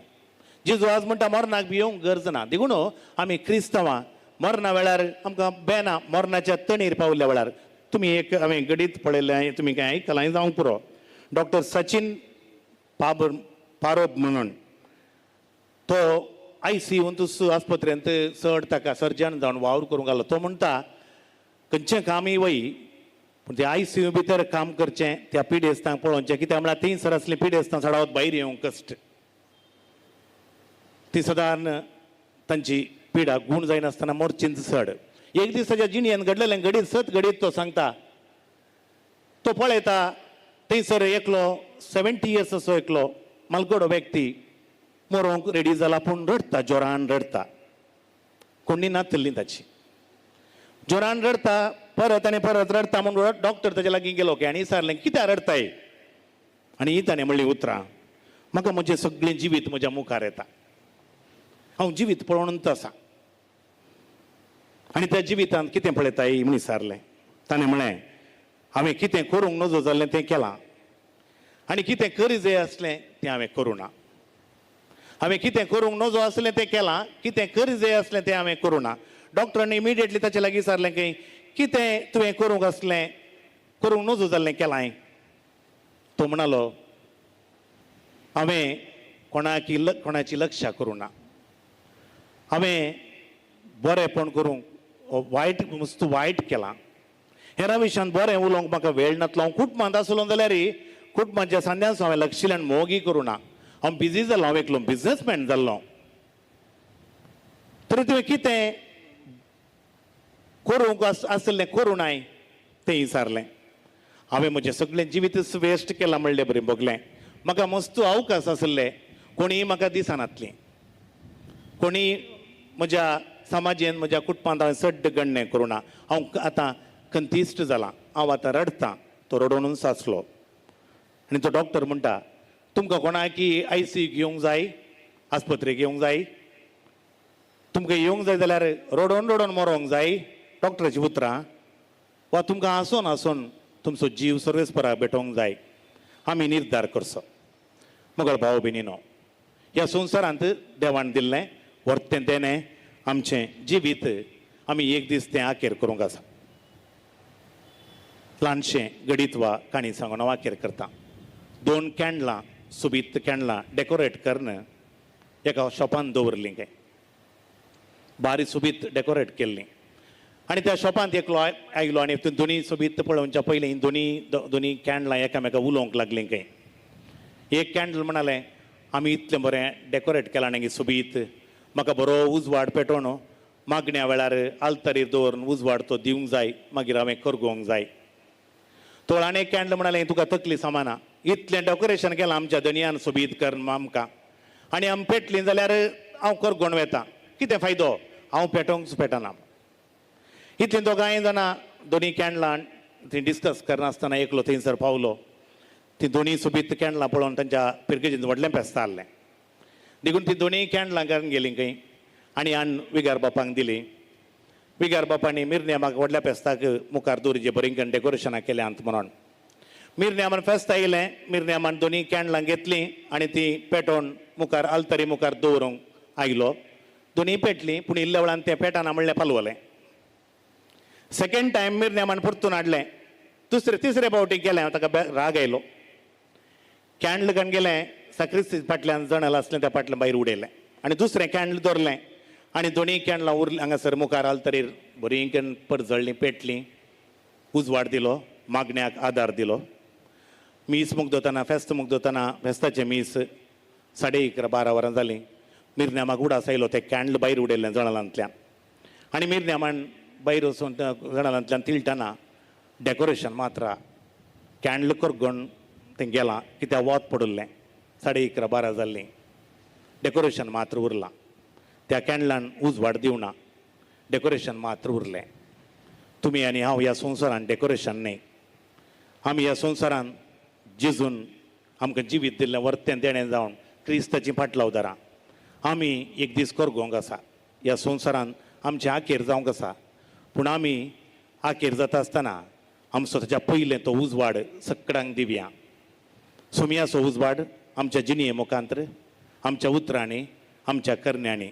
जेजू आज म्हणटा मरणाक भियोवंक गरज ना. देखून आमी क्रिस्तांवां मरणा वेळार आमकां बेना, मरणाच्या तणीर पावल्या वेळार तुमी एक हांवें घडीत पळयलें, तुमी कांय आयकलां जावंक पुरो. डॉक्टर सचिन पारोब म्हणून तो ICU आस्पत्रेंत चड ताका सर्जन जावन वावर करूंक घालो. तो म्हणटा खंयचें कामय वय पूण ते ICU भितर काम करचें, त्या पिडेस्तांक पळोवचें, कित्याक म्हळ्यार थंयसर आसलीं पिडेस्तां चडावत भायर येवंक कश्ट, ती सदान तांची पिडा गूण जायनासतना मोर्चींत चड. एक दीस ताच्या जिणयेन घडलेलें घडीत सत घडीत तो सांगता. तो पळयता थंयसर एकलो 70 इयर्स असो एकलो मालगडो व्यक्ती मरोंक रेडी जाला, पूण रडटा, जोरान रडटा. कोणी नातल्ली ताची, जोरान रडटा, परत आनी परत रडटा. म्हणून डॉक्टर ताच्या लागीं गेलो की आनी विचारलें कित्याक रडटाय? आनी ही ताणें म्हणली उतरां, म्हाका म्हजें सगळें जिवीत म्हज्या मुखार येता, हांव जिवीत पळोवनूच आसा आनी त्या जिवितांत कितें पळयताय म्हूण विचारलें. ताणें म्हणलें हांवें कितें करूंक नजो जाल्लें तें केलां आनी कितें करी जाय आसलें तें हांवें करूं ना. हांवें कितें करूंक नजो आसलें तें केलां, कितें करी जाय आसलें तें हांवें करूं ना. डॉक्टरान इमिडिएटली ताचे लागीं विचारलें की कितें तुवें करूंक आसलें, करूंक नजो जाल्लें केलां? तो म्हणालो हांवें कोणाची लक्षां करूं ना, हांवें बरेंपण करूंक वायट वस्तू वायट केलां, हेरा विशयान बरें उलोवंक म्हाका वेळ नातलो. हांव कुटुंबांत आसलो जाल्यार कुटुंबाच्या सांद्यांचो हांवें लक्षिल्यान मोगी करूं ना, हांव बिजी जालो, हांव एकलो बिजनेसमॅन जाल्लो. तरी तुवें कितें करूंक आसलें करूं नाय तें विचारलें. हांवें म्हजें सगळें जिवीतच वेस्ट केलां म्हणलें बरें भोगलें. म्हाका मस्त अवकाश आसले, कोणीय म्हाका दिसनातलीं, कोणी म्हज्या समाजेन म्हज्या कुटुंबांत हांवें सड्ड गणणें करूं ना. हांव आतां खंतीश्ट जालां, हांव आतां रडटां. तो रडोवनूच आसलो आनी तो डॉक्टर म्हणटा तुमकां कोणाकी ICU घेवंक जाय, आस्पत्रेक येवंक जाय, तुमकां येवंक जाय जाल्यार रडोवन रडोवन मरोंक जाय, डॉक्टराची उतरां, वा तुमकां हांसोन हांसोन तुमचो जीव सर्वेस्पराक भेटोवंक जाय, आमी निर्धार करचो. मगळ भाव भयणीनो, ह्या संवसारांत देवान दिल्लें वर्तें तेणें आमचें जिवीत आमी एक दीस तें आखेर करूंक आसा. ल्हानशें गडीत वा काणी सांगून हांव आखेर करता. 2 कॅन्डलां, सोबीत कॅन्डलां डेकोरेट करून एका शॉपान दवरलीं, काय बारीक सोबीत डेकोरेट केल्लीं. आनी त्या शॉपांत एकलो आयलो आनी दोनी सोबीत पळोवच्या पयलीं दोनी कॅन्डलां एकामेका उलोवंक लागलीं. खंय एक कॅन्डल म्हणालें आमी इतलें बरें डेकोरेट केलां न्ही सोबीत, म्हाका बरो उजवाड पेटोवन मागण्या वेळार आल्तारीर दवरून उजवाड तो दिवंक जाय, मागीर हांवें करगोवंक जाय. तो आनी एक कॅन्डल म्हणालें तुका तकली सामाना, इतलें डेकोरेशन केलां आमच्या धनयान सोबीत करून आमकां, आनी आमी पेटलीं जाल्यार हांव करगोवन वेता, कितें फायदो, हांव पेटोवंक पेटना. इतलीं दोगांय जाणां दोनी कॅन्डलां थंय डिस्कस करनासतना एकलो थंयसर पावलो. ती दोनी सोबीत कॅन्डलां पळोवन तांच्या पिरगेजीन व्हडलें पेस्ता आहलें, देखून ती दोनी कॅन्डलां घालून गेलीं खंय आनी हाडून विगार बापांक दिली. विगार बापांनी मिरन्यामाक व्हडल्या फेस्ताक मुखार दवरिचे बरीं करून डेकोरेशनां केल्यांत म्हणून. मिरन्यामान फेस्त आयलें, मिरन्यामान दोनी कॅन्डलां घेतलीं आनी ती पेटोवन मुखार आल्तारी मुखार दवरूंक आयलो. दोनी पेटलीं पूण इल्ल्या वेळान तें पेटना म्हणलें पालवलें. सेकेंड टायम मिरन्यामान परतून हाडलें. दुसरे तिसरे फावटी गेलें, ताका राग आयलो. कॅन्डल घेवन गेलें, साक्रिस्ती फाटल्यान जणल आसलें त्या फाटल्यान भायर उडयलें आनी दुसरें कॅन्डल दवरलें आनी दोनी कॅन्डलां उरलीं हांगासर मुखार आल्तारीर बरीं करून परजळ्ळीं, पेटलीं, उजवाड दिलो, मागण्याक आदार दिलो. मीस मुगदताना फेस्त मुगदताना फेस्ताचें मीस 11:30 12 वरां जालीं. मिरन्यामाक उडास आयलो तें कॅन्डल भायर उडयलें जणालांतल्यान आनी मिरन्यामान भायर वचून जणालांतल्यान तिळटना डेकोरेशन मात्र कॅन्डल करगण तें गेलां कित्याक वत पडिल्लें. 11:30 12 जाल्लीं, डेकोरेशन मात्र उरलां. त्या कॅन्डलान उजवाड दिवना, डेकोरेशन मात्र उरलें. तुमी आनी हांव ह्या संवसारान डेकोरेशन न्हय, आमी ह्या संवसारान जेजून आमकां जिवीत दिल्लें वर्तें देणें जावन क्रिस्ताची फाटलावदारां. आमी एक दीस करगोंक आसा, ह्या संवसारान आमचें आखेर जावंक आसा. पूण आमी आखेर जाता आसतना आमचो ताच्या पयलें तो उजवाड सगळ्यांक दिवया. सोमयाचो उजवाड आमच्या जिणये मुखांतर, आमच्या उतरांनी, आमच्या करण्यांनी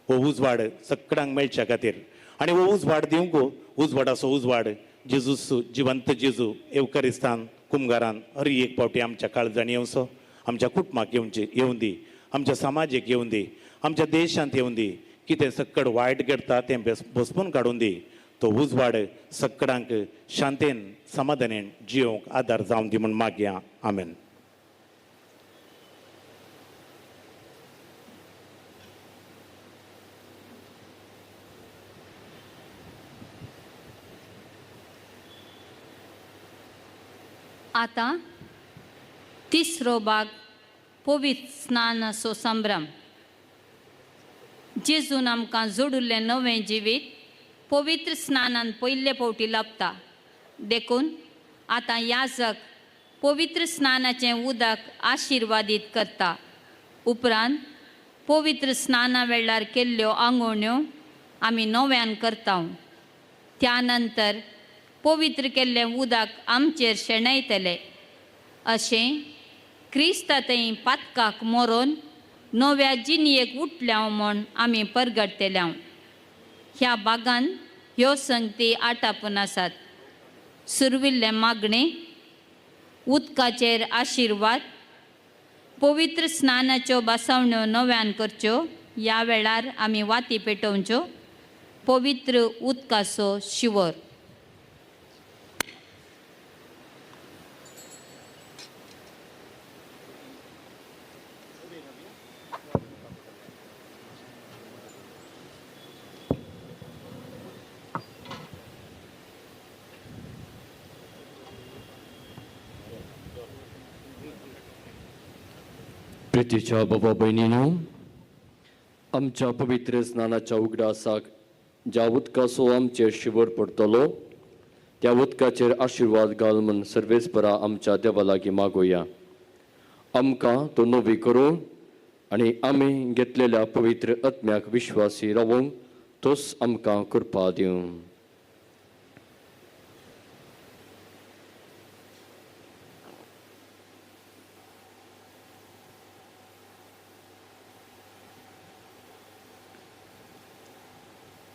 हो उजवाड सगळ्यांक मेळच्या खातीर. आनी हो उजवाड दिवंक उजवाडाचो उजवाड जेजूस, जिवंत जेजू येवकारिस्तान कुमगारान हर एक फावटी आमच्या काळजांनी येवचो, आमच्या कुटुंबाक येवन दी, आमच्या समाजेक येवन दी, आमच्या देशांत येवन दी. कितें सक्कड वायट घडटा तें बसपून काडून दी. तो उजवाड सक्कडांक शांतेन समाधानेन जियोवंक आदार जावन दी म्हूण मागया. आमेन. आतां तिसरो भाग पवित्र स्नानाचो संभ्रम. जेजून आमकां जोडिल्लें नवें जिवीत पवित्र स्नानान पयले फावटी लाबता. देखून आतां याजक पवित्र स्नानाचें उदक आशिर्वादीत करता. उपरांत पवित्र स्नाना वेळार केल्ल्यो आंगोवण्यो आमी नव्यान करता. त्या नंतर पवित्र केल्लें उदक आमचेर शेणयतले. अशें क्रिस्ता थंय पातकाक मरोन नव्या जिणयेक उठल्या म्हूण आमी परगटतल्या. ह्या बागान ह्यो संगती आटापून आसात. सुरविल्लें मागणें, उदकाचेर आशिर्वाद, पवित्र स्नानाच्यो बसवण्यो नव्यान करच्यो. ह्या वेळार आमी वाती पेटोवच्यो. पवित्र उदकाचो शिवर. प्रितीच्या बाबा भयणीनो, आमच्या पवित्र स्नानाच्या उगडासाक ज्या उदकाचो आमचेर शिवर पडटलो त्या उदकाचेर आशिर्वाद घाल म्हूण सर्वेस्परा आमच्या देवा लागीं मागोया. आमकां तो नवी करूं आनी आमी घेतलेल्या पवित्र आत्म्याक विश्वासी रावूंक तोच आमकां कृपा दिवं.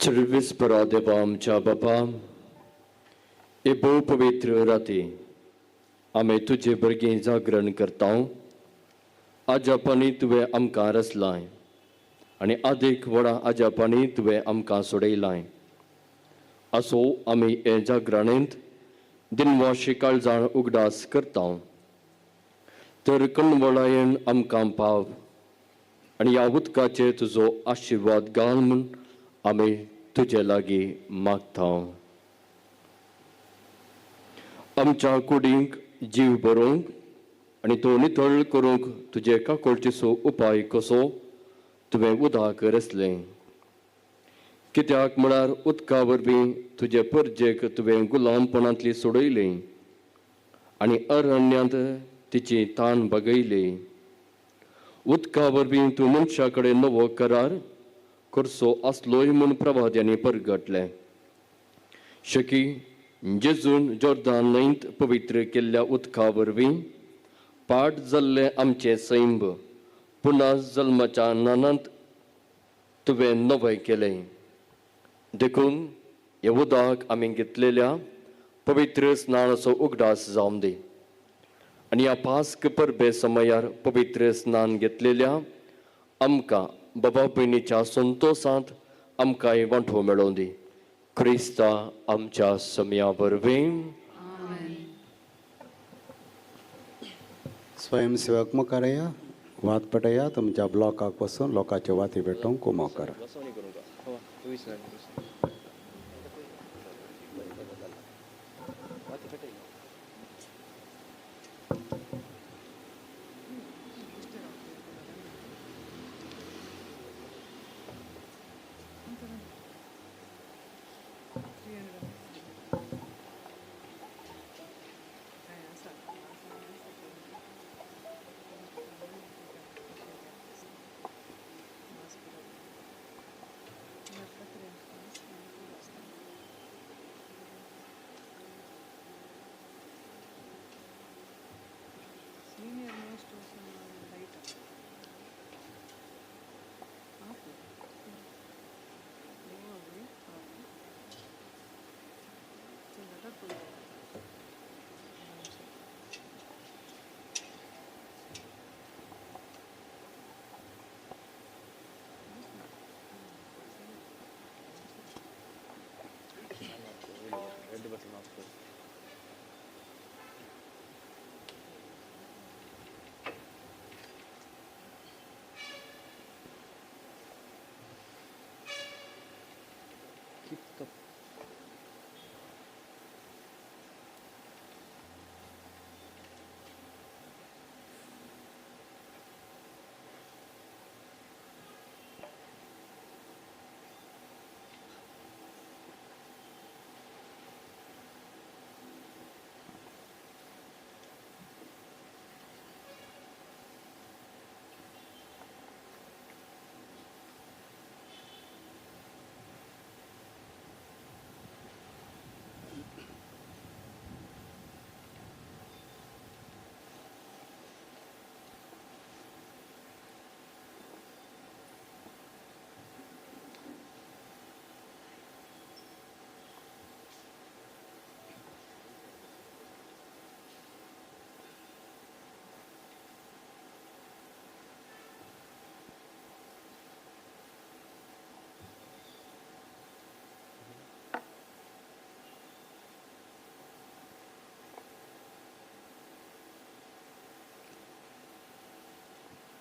सर्वेस्परा देवा आमच्या बापा, हे भोव पवित्र राती आमी तुजे भुरगीं जागरण करता. आजापांनी तुवें आमकां रचलाय आनी आदीक व्हडा आजापांनी तुवें आमकां सोडयलाय. असो आमी हे जागरणेंत दिनवाशी काळजान उगडास करता. तर कणवळायेन आमकां पाव आनी ह्या उदकाचेर तुजो आशिर्वाद घाल म्हूण आमी तुजे लागीं मागता. आमच्या कुडींक जीव बरोवंक आनी तो नितळ करूंक तुजे काकोळचेचो उपाय कसो तुवें उदक रचलें. कित्याक म्हळ्यार उदका वरवीं तुजे परजेक तुवें गुलामपणांतली सोडयली आनी अरण्यांत तिची ताण बगयली. उदका वरवीं तूं मनशा कडेन नवो करार करचो आसलोय म्हूण प्रवाद्यांनी परगटलें. शकी जेजून जोर्दान न्हंयत पवित्र केल्ल्या उदका वरवीं पाट जाल्लें आमचें सैंब पुना जल्माच्या नानांत तुवें नवें केलें. देखून हे उदक आमी घेतलेल्या पवित्र स्नानाचो उगडास जावन दी आनी ह्या पास्क परबे समयार पवित्र स्नान घेतलेल्या आमकां बाबा भयणीच्या संतोसांत आमकांय वांटो मेळोवन दी. क्रिस्ता आमच्या समया वरवीं. स्वयंसेवक मुखार या, वात पेटया, तुमच्या ब्लॉकाक वचून लोकांच्यो वाती पेटोवंक कुमो करा.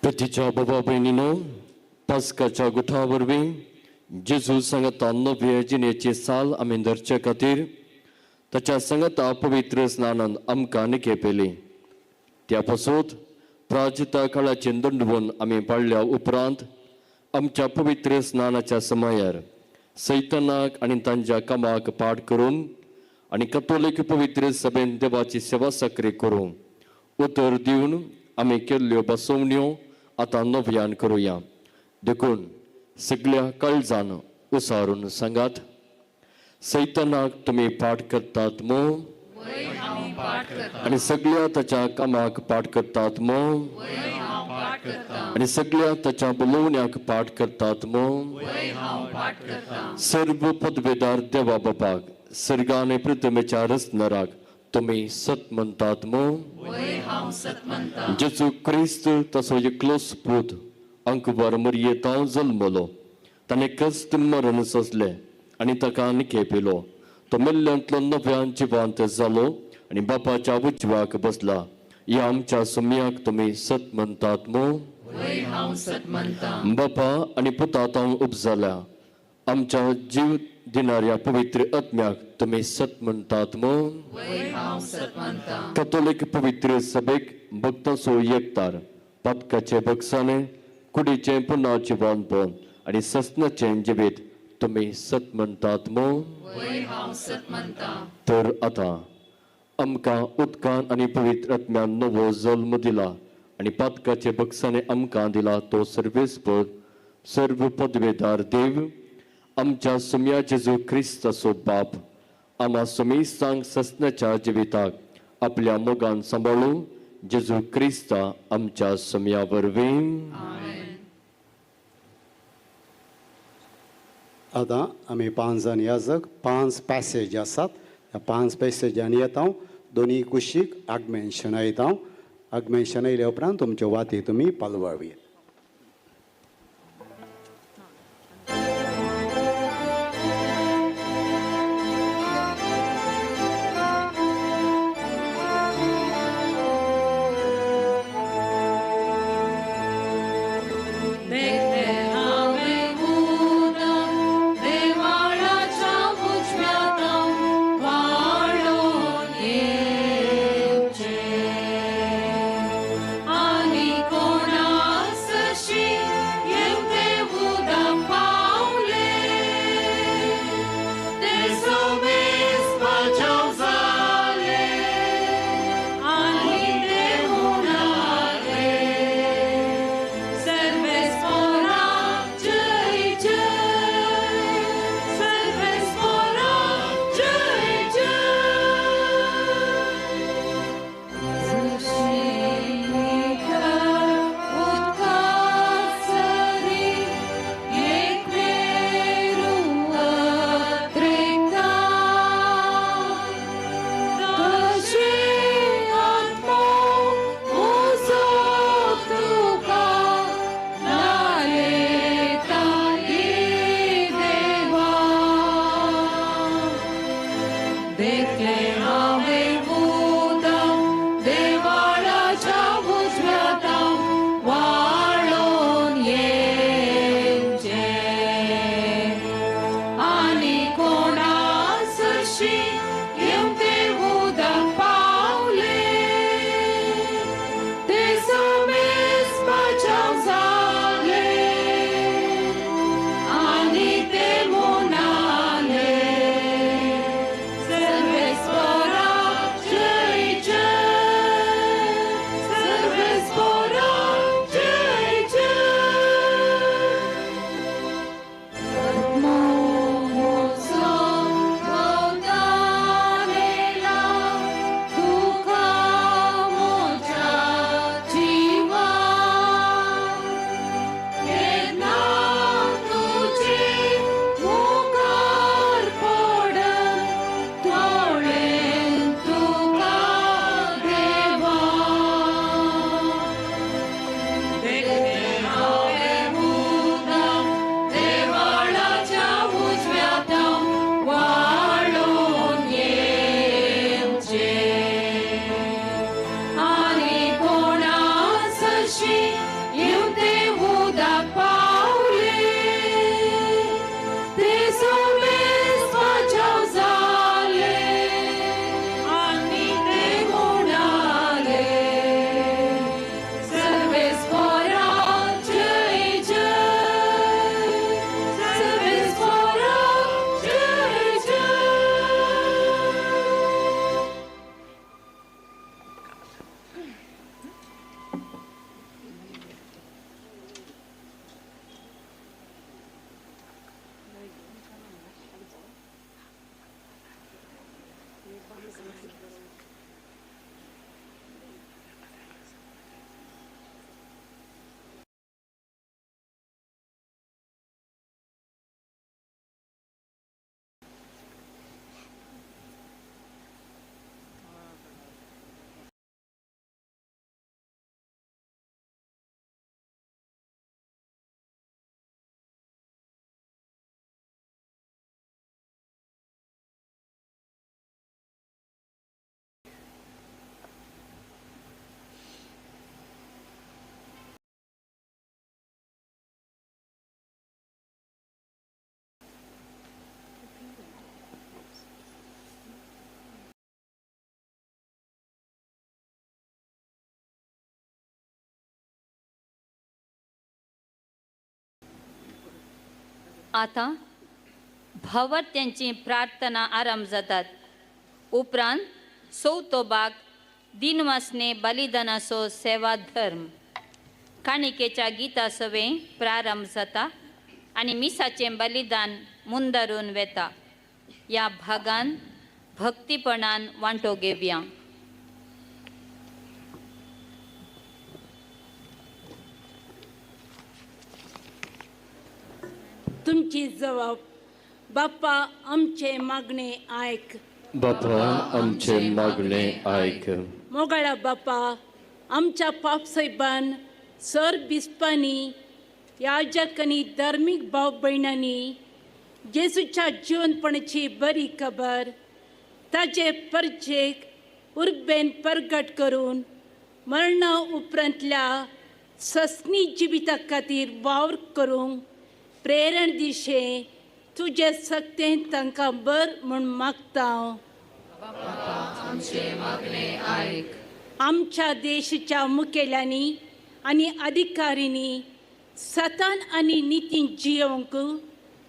पतीच्या बाबा भयणीनो, पास्काच्या गुठा वरवीं जेजू सांगता नव्या जिणेची साल आमी धरचे खातीर ताच्या सांगता पवित्र स्नानान आमकां निकेपेली. त्या पासत प्राजिता काळाचें दंडवून आमी पाळल्या उपरांत आमच्या पवित्र स्नानाच्या समयार सैतनाक आनी तांच्या कामाक पाठ करून आनी कथोलीक पवित्र सभेन देवाची सेवा सक्री करूं उतर दिवन आमी केल्ल्यो बसवण्यो आतां नव्यान करुया. देखून सगळ्या काळजान उसारून सांगात, सैतनाक तुमी पाठ करतात मू आनी सगळ्या ताच्या कामाक पाठ करतात मू आनी सगळ्या ताच्या बोलोवण्याक पाठ करतात मू. सर्व पदवेदार देवा बापाक, सर्गा आनी पृथ्वीच्या रचणाराक तुमी सत म्हणतात मू. जेजू क्रिस्त तसो एकलोच पूत अंकबर मरयेतांव जल्मलो, ताणें कश्ट मरण सोंसलें आनी ताका निकेपिलो. तो मेल्ल्यांतलो नव्यान जिवांत जालो आनी बापाच्या उजवाक बसला. ह्या आमच्या सुम्याक तुमी सत म्हणतात मू. बापा आनी पुता तांव उपजाल्या आमच्या जीव दिणाऱ्या पवित्र आत्म्याक तुमी सत म्हणतात मू. कथोलीक पवित्र सभेक भक्तांचो एकतार, पातकाचे बक्षाने, कुडीचें पुनः जिवनपण आनी ससनाचें जिवीत तुमी सत म्हणतात मू. तर आतां आमकां उदकान आनी पवित्र आत्म्यान नवो जल्म दिला आनी पातकाचे बक्षाने आमकां दिला तो सर्वेस्पर सर्व पदवेदार देव आमच्या सुम्या जेजू क्रिस्ताचो बाप आमा सुमेस्तांक ससनाच्या जिविताक आपल्या मोगान सांबाळूं जेजू क्रिस्ता आमच्या सुम्या वरवीं. आतां आमी 5 जाण याजक 5 पॅसेज आसात. ह्या 5 पॅसेजांनी येता, दोनी कुशीक आगमेन शणयता. आगमेन शणयल्या उपरांत तुमच्यो वाती तुमी पालवावी. आतां भावार्थ्यांची प्रार्थना आरंभ जातात. उपरांत चवथो भाग दिनवासने बलिदानाचो सेवा धर्म काणिकेच्या गीता सवें प्रारंभ जाता आनी मिसाचें बलिदान मुंदारून वेता. ह्या भागान भक्तीपणान वांटो घेवया. तुमची जबाब बाप्पा आमचे मागणे आयक. बापा आमचे मागणे आयक. मोगाळा बापा, आमच्या पापसाहेबान सर बिस्पांनी याजक आनी धार्मीक भाव भयणांनी जेजूच्या जिवनपणाची बरी खबर ताजे परजेक उर्बेन परगट करून मरणा उपरांतल्या सस्नी जिविता खातीर वावर करूंक प्रेरण दिशे तुजे सक्तेन तांकां बर म्हूण मागता. आमच्या देशाच्या मुखेल्यांनी आनी अधिकाऱ्यांनी सतान आनी नितीन जियोवंक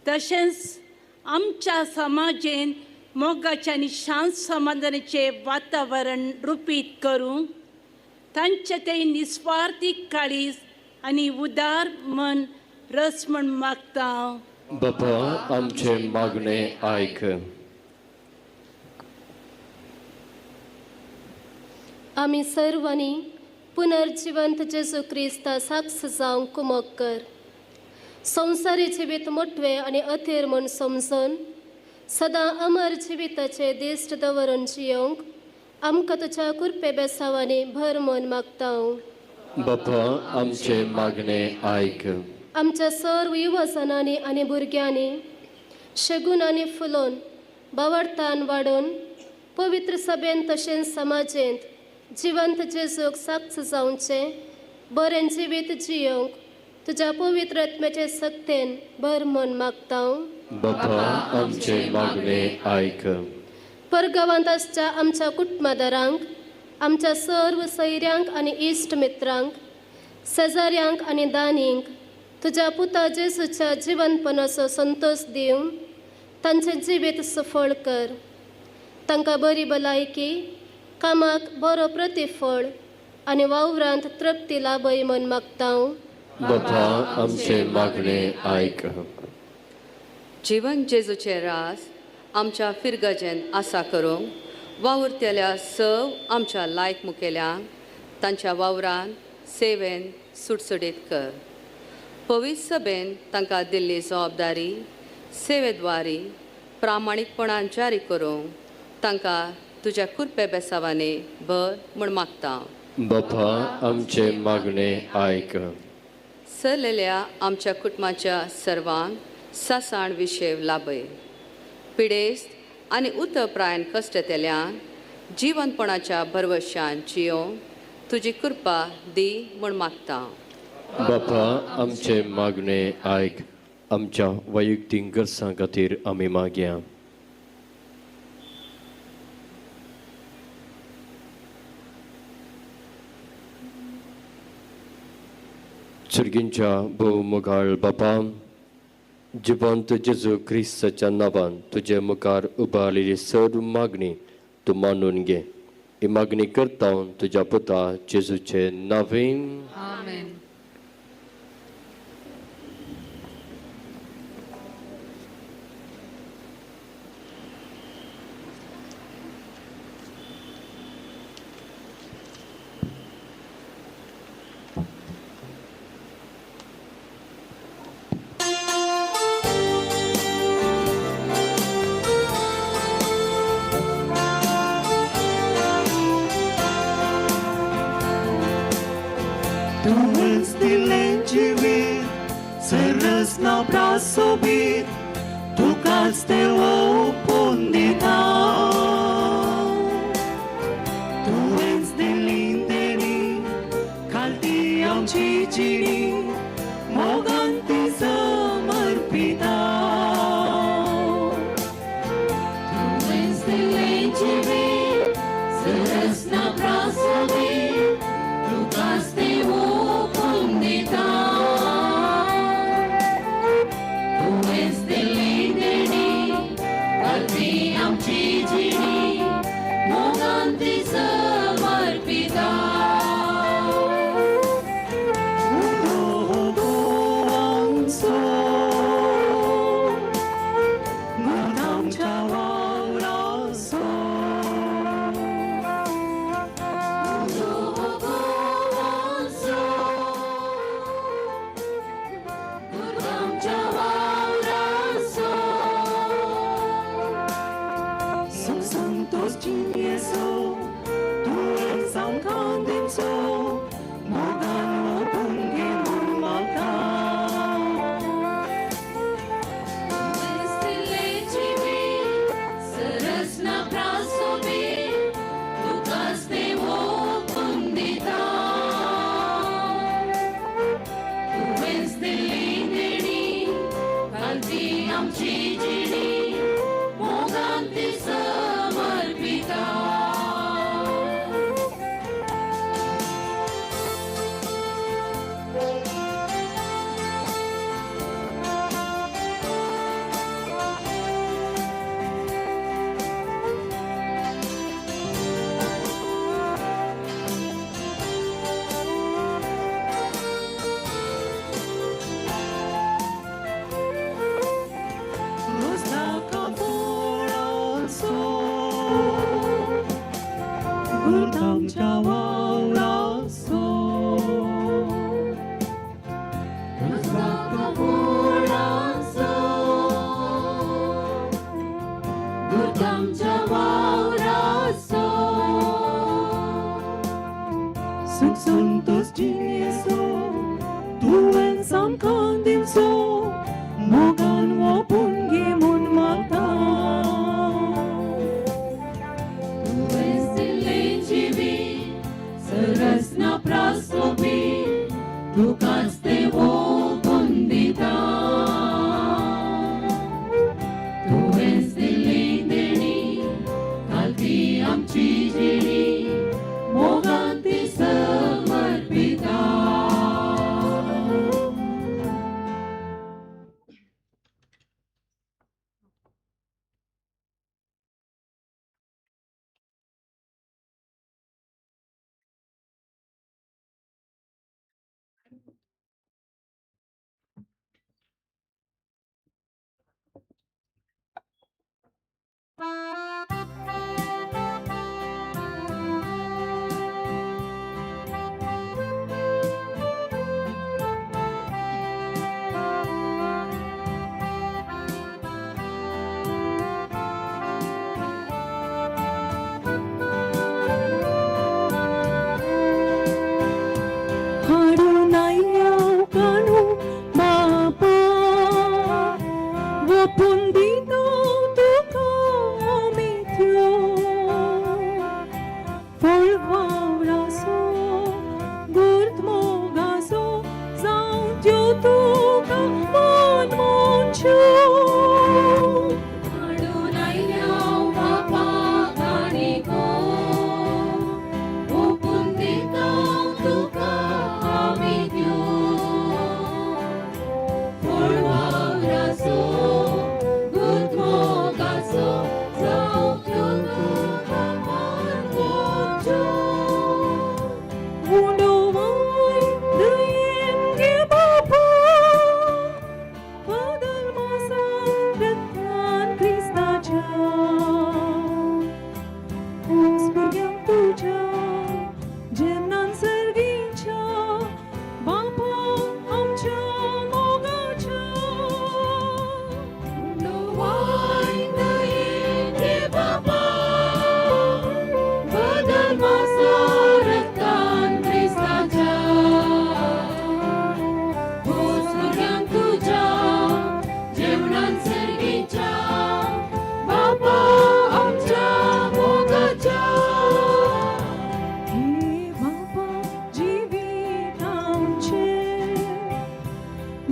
तशेंच आमच्या समाजेन मोगाचें आनी शांत समाधानाचें वातावरण रुपीत करूंक तांचे ते निस्वार्थी काळीज आनी उदार मन रस म्हूण मागता. बापा आमचे मागणे आयक. आमी सर्वांनी पुनर्जिवंत जेजू क्रिस्ता साक्ष जावंक कुमक कर. संवसारी जिवीत मोटवें आनी अथीर म्हूण समजून सदां अमर जिविताचे दिश्ट दवरून जियोवंक आमकां तुज्या कृपे बेसावांनी भर म्हूण मागता. बापा आमचे मागणे आयक. आमच्या सर्व युवजनांनी आनी भुरग्यांनी शगून आनी फुलोवन बावडतान वाडोवन पवित्र सभेन तशेंच समाजेंत जिवंत जेजूक साक्ष जावचें बरें जिवीत जियोवंक तुज्या पवित्र आत्म्याचे सक्तेन भर म्हूण मागता. बापा आमचे मागणे आयक. परगांवांत आसच्या आमच्या कुटुंबादारांक, आमच्या सर्व सैऱ्यांक आनी इश्ट मित्रांक, शेजाऱ्यांक आनी दानींक तुज्या पुता जेजूच्या जिवनपणाचो संतोश दिवन तांचें जिवीत सफळ कर. तांकां बरी भलायकी, कामाक बरो प्रतिफळ आनी वावरांत तृप्ती लाभय म्हूण मागता. बापा आमचे मागणे आयक. जिवन जेजूचे रास आमच्या फिरगजेन आसा करूंक वावुरतल्या सव आमच्या लायक मुखेल्यांक तांच्या वावरान सेवेन सुटसुटीत कर. पवित्र सभेन तांकां दिल्ली जबाबदारी सेवेद्वारी प्रामाणीकपणान जारी करूंक तांकां तुज्या कृपे बेसावांनी भर म्हूण मागता. बापा आमचे मागणे आयक. सरलेल्या आमच्या कुटुंबाच्या सर्वांक सासाण विशेव लाभय. पिडेस्त आनी उतप्रायन कश्टतेल्यांक जिवनपणाच्या भरवशान जियोवंक तुजी कृपा दी म्हूण मागता. बापा आमचे मागणे आयक. आमच्या वैयक्तीक गरजां खातीर आमी मागया. सुर्गींच्या भोव मुखार बापा, जिवंत जेजू क्रिस्ताच्या नांवान तुजे मुखार उबारलेली सर्व मागणी तूं मानून घे. ही मागणी करता तुज्या पुता जेजूचे नांवेन. आमेन. Sobit, tucați te opondita. Tu ens de lindeni, calti am cicini, moganti samarpita. Tu ens de lindeni, sarasna prasobit, tucați te opondita.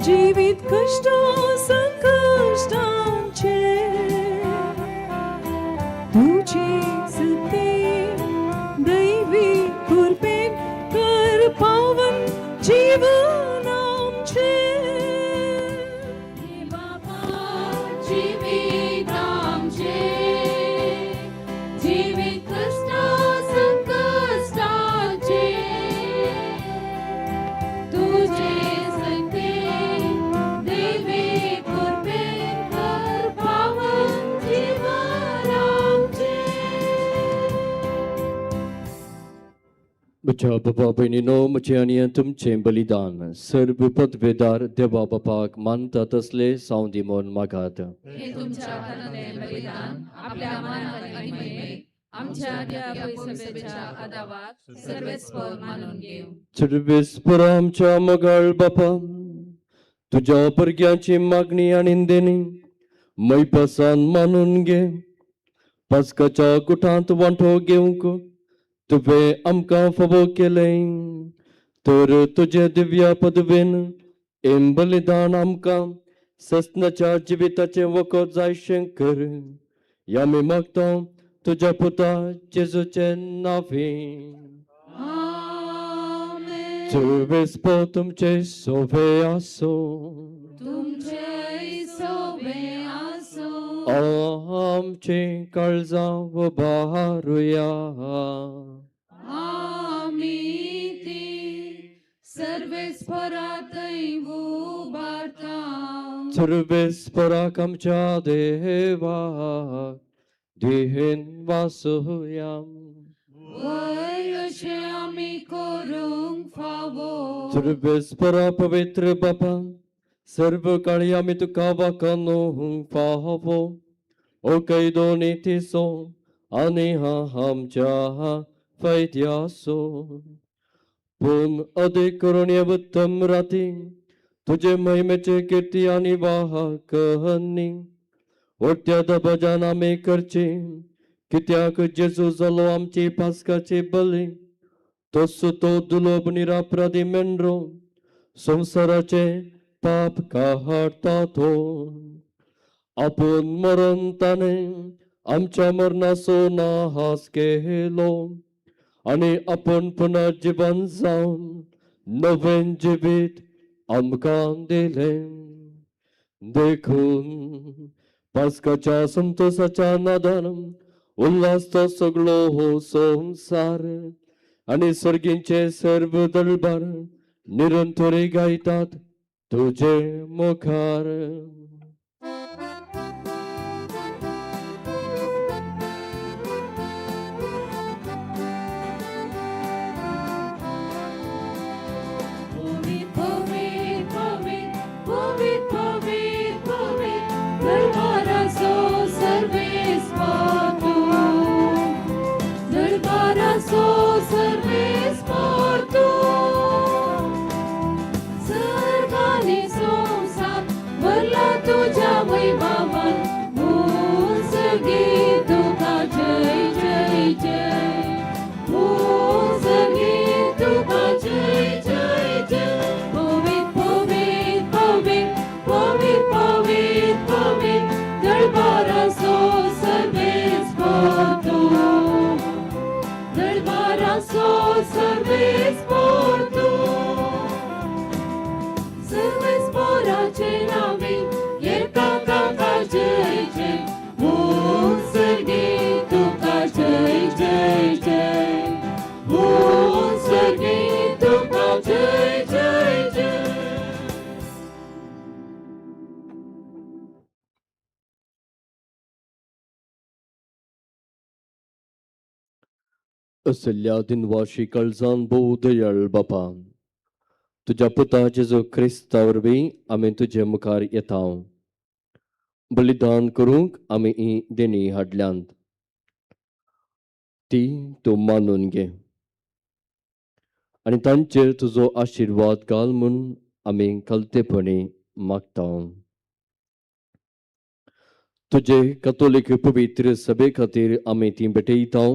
जिवीत कश्ट संकश्टांचे तुजी सत्ते दैवी कृपेन कर पावन जीवन आमचें. जिवीत आमचें, जिवीत कश्ट संकश्टांचें, तुजें सक्ते दैवी कृपेन कर पावन जीवन आमचें. म्हज्या बाबा भयणीनो, म्हजें आनी तुमचें बलिदान सर्व पदवेदार देवा बापाक मानता तसले सावंदी म्हूण मागात. हे तुमच्या हातांतलें बलिदान आपल्या मानाक आनी महिमेक आमच्या त्या पयसभेच्या आदावाक सर्वेस्पर मानून घेवं. सर्वेस्पर आमच्या मोगाळ बापा, तुज्या भुरग्यांची मागणी आनी देणी मैपासान मानून घे. पास्काच्या गुठांत वांटो घेवंक तुवें आमकां फावो केलें, तर तुजे दिव्या पदवेन हें बलिदान आमकां सस्नाच्या जिविताचें वखद जायशें कर. ह्या आमी मागता तुज्या पुता जेजूचे नांवे. सर्वेस्पर तुमचे सोवे आसो. तुमचें सोबे आसो. आमची काळजां उबारुया. आमी ती सर्वेस्परातय उबारता. सर्वेस्पराक आमच्या देवाक देहेन वासुया. वय अशें आमी करूंक फावो. सर्वेस्परा पवित्र बापा, सर्व काळी आमी तुका वाकानूंक फावो ओ कैदो नितीचो आनी आमच्या फायद्याचो. पूण अदीक करून हे उत्तम राती तुजे महिमेचे किर्ती आनी वाहकनी ओट्या दबाजान आमी करची, कित्याक जेजू जालो आमची पास्काची बली, तसो तो दुलोब निरापराधी मेंढरो संवसाराचे पाप काडटा तो. आपूण मरण ताणें आमच्या मरणाचो नाहास केलो आनी आपूण पुनर्जिवन जावन नवें जिवीत आमकां दिलें. देखून पास्काच्या संतोसाच्या नादान उल्हासतो सगळो हो संवसार आनी सर्गींचे सर्व दरबार निरंतरी गायतात तुजे मुखार. पवित्र पवित्र पवित्र पवित्र पवित्र पवित्र दरबाराचो सर्वेस्पर तूं, दरबाराचो सर्वेस्पर तूं. सर्गांनी संवसार भरला तुज्या वैभवान, उंचगी तुका जय जय जय, उंचगी तुका जय जय जय. पवित्र पवित्र पवित्र पवित्र पवित्र पवित्र दरबाराचो सर्वेस्पर तूं, दरबाराचो सर्वेस्पर तूं. सर्वेस्पराचे नावे येता ताका जय जय, उंचगी तुका जय जय जय, उंचगी तुका जय जय जय. असल्या दिनवाशी काळजान भोव दयाळ बापा, तुज्या पुता जेजू क्रिस्ता वरवीं आमी तुजे मुखार येता. बलिदान करूंक आमी ही देणी हाडल्यांत, ती तूं मानून घे आनी तांचेर तुजो आशिर्वाद घाल म्हूण आमी कलतेपणी मागता. तुजे कथोलीक पवित्र सभे खातीर आमी ती भेटयता,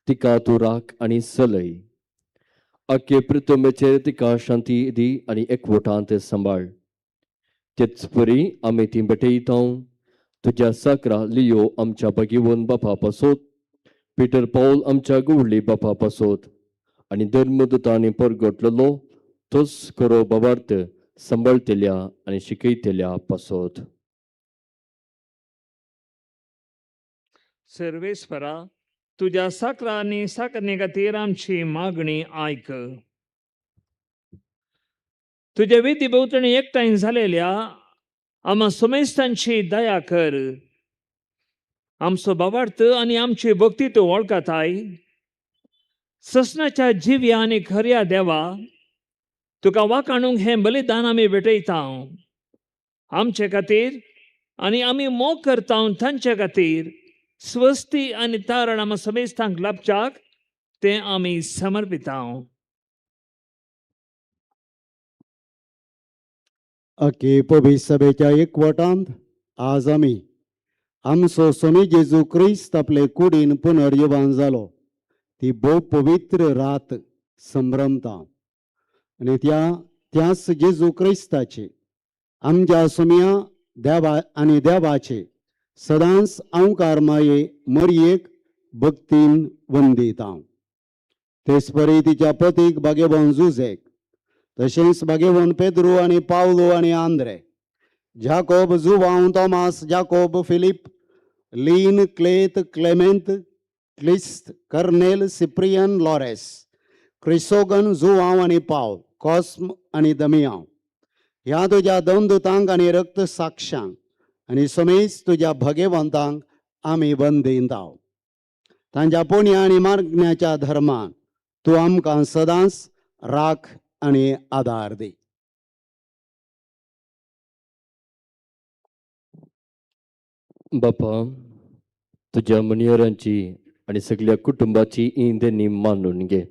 तिका तूं राख आनी चलय. आख्खे पृथ्वीचेर तिका शांती दी आनी एकवटांत सांबाळ. तेच परी आमी ती भेटयता तुज्या साकरा लियो आमच्या भगिवन बापा पासोत, पिटर पावल आमच्या गुवळी बापा पासोत आनी धर्मदूतांनी परगटलेलो तोच खरो बाबार्थ सांबाळटेल्या आनी शिकयतेल्या पासोत. सर्वेस्परा, तुज्या साकरा आनी साकरणे खातीर आमची मागणी आयक. तुज्या वेदी भोंवतणी एकठांय जालेल्या आमा समेस्तांची दया कर. आमचो बाबार्थ आनी आमची भक्ती तूं वळखताय. ससनाच्या जिव्या आनी खऱ्या देवा, तुका वाखाणूंक हें बलिदान आमी भेटयता. आमचे खातीर आनी आमी मोग करता तांचे खातीर स्वस्ती आनी तारण आमा समेस्तांक लाभच्याक तें आमी समर्पिता. अके पवित्र सभेच्या एकवटांत आज आमी आमचो स्वामी जेजू क्रिस्त आपले कुडीन पुनर्युवान जालो ती भोव पवित्र रात संभ्रमता आनी त्या त्याच जेजू क्रिस्ताची आमच्या सोम्या देवा आनी देवाचे सदांच अंकार माये मरयेक भक्तीन वंदिता. तेच परी तिच्या पतीक भाग्यवान जुझेक, तशेंच भाग्यवान पेद्रू आनी पावलो आनी आंद्रे, जाकोब, जुवांव, तोमास, जाकोब, फिलीप, लीन, क्लेत, क्लेमेंत, क्लिस्त, कर्नेल, सिप्रियन, लॉरेस, क्रिसोगन, जुवांव आनी पावल, कॉस्म आनी दमियांव ह्या तुज्या दंदुतांक आनी रक्त साक्षांक आनी समेज तुज्या भगेवंतांक आमी वंदिता. तांच्या पुण्य आनी मार्गण्याच्या धर्मान तूं आमकां सदांच राख आनी आदार दी. बापा, तुज्या मनियरांची आनी सगळ्या कुटुंबाची इंदनी मानून घे.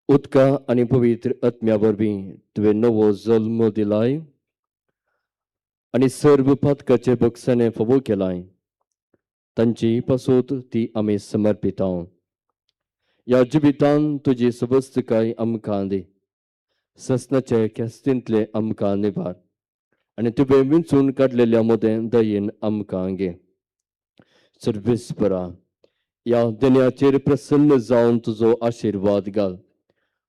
उदका आनी पवित्र आत्म्या वरवीं तुवें नवो जल्म दिलाय आनी सर्व पातकाचे बक्षाने फावो केलाय. तांची पासत ती आमी समर्पिता. ह्या जिवितान तुजी सबस्तकाय आमकां दी. ससनाचे केस्तींतले आमकां निवार आनी तुवें विंचून काडलेल्या मदें दयेन आमकां घे. सर्वेस्परा, ह्या देण्याचेर प्रसन्न जावन तुजो आशिर्वाद घाल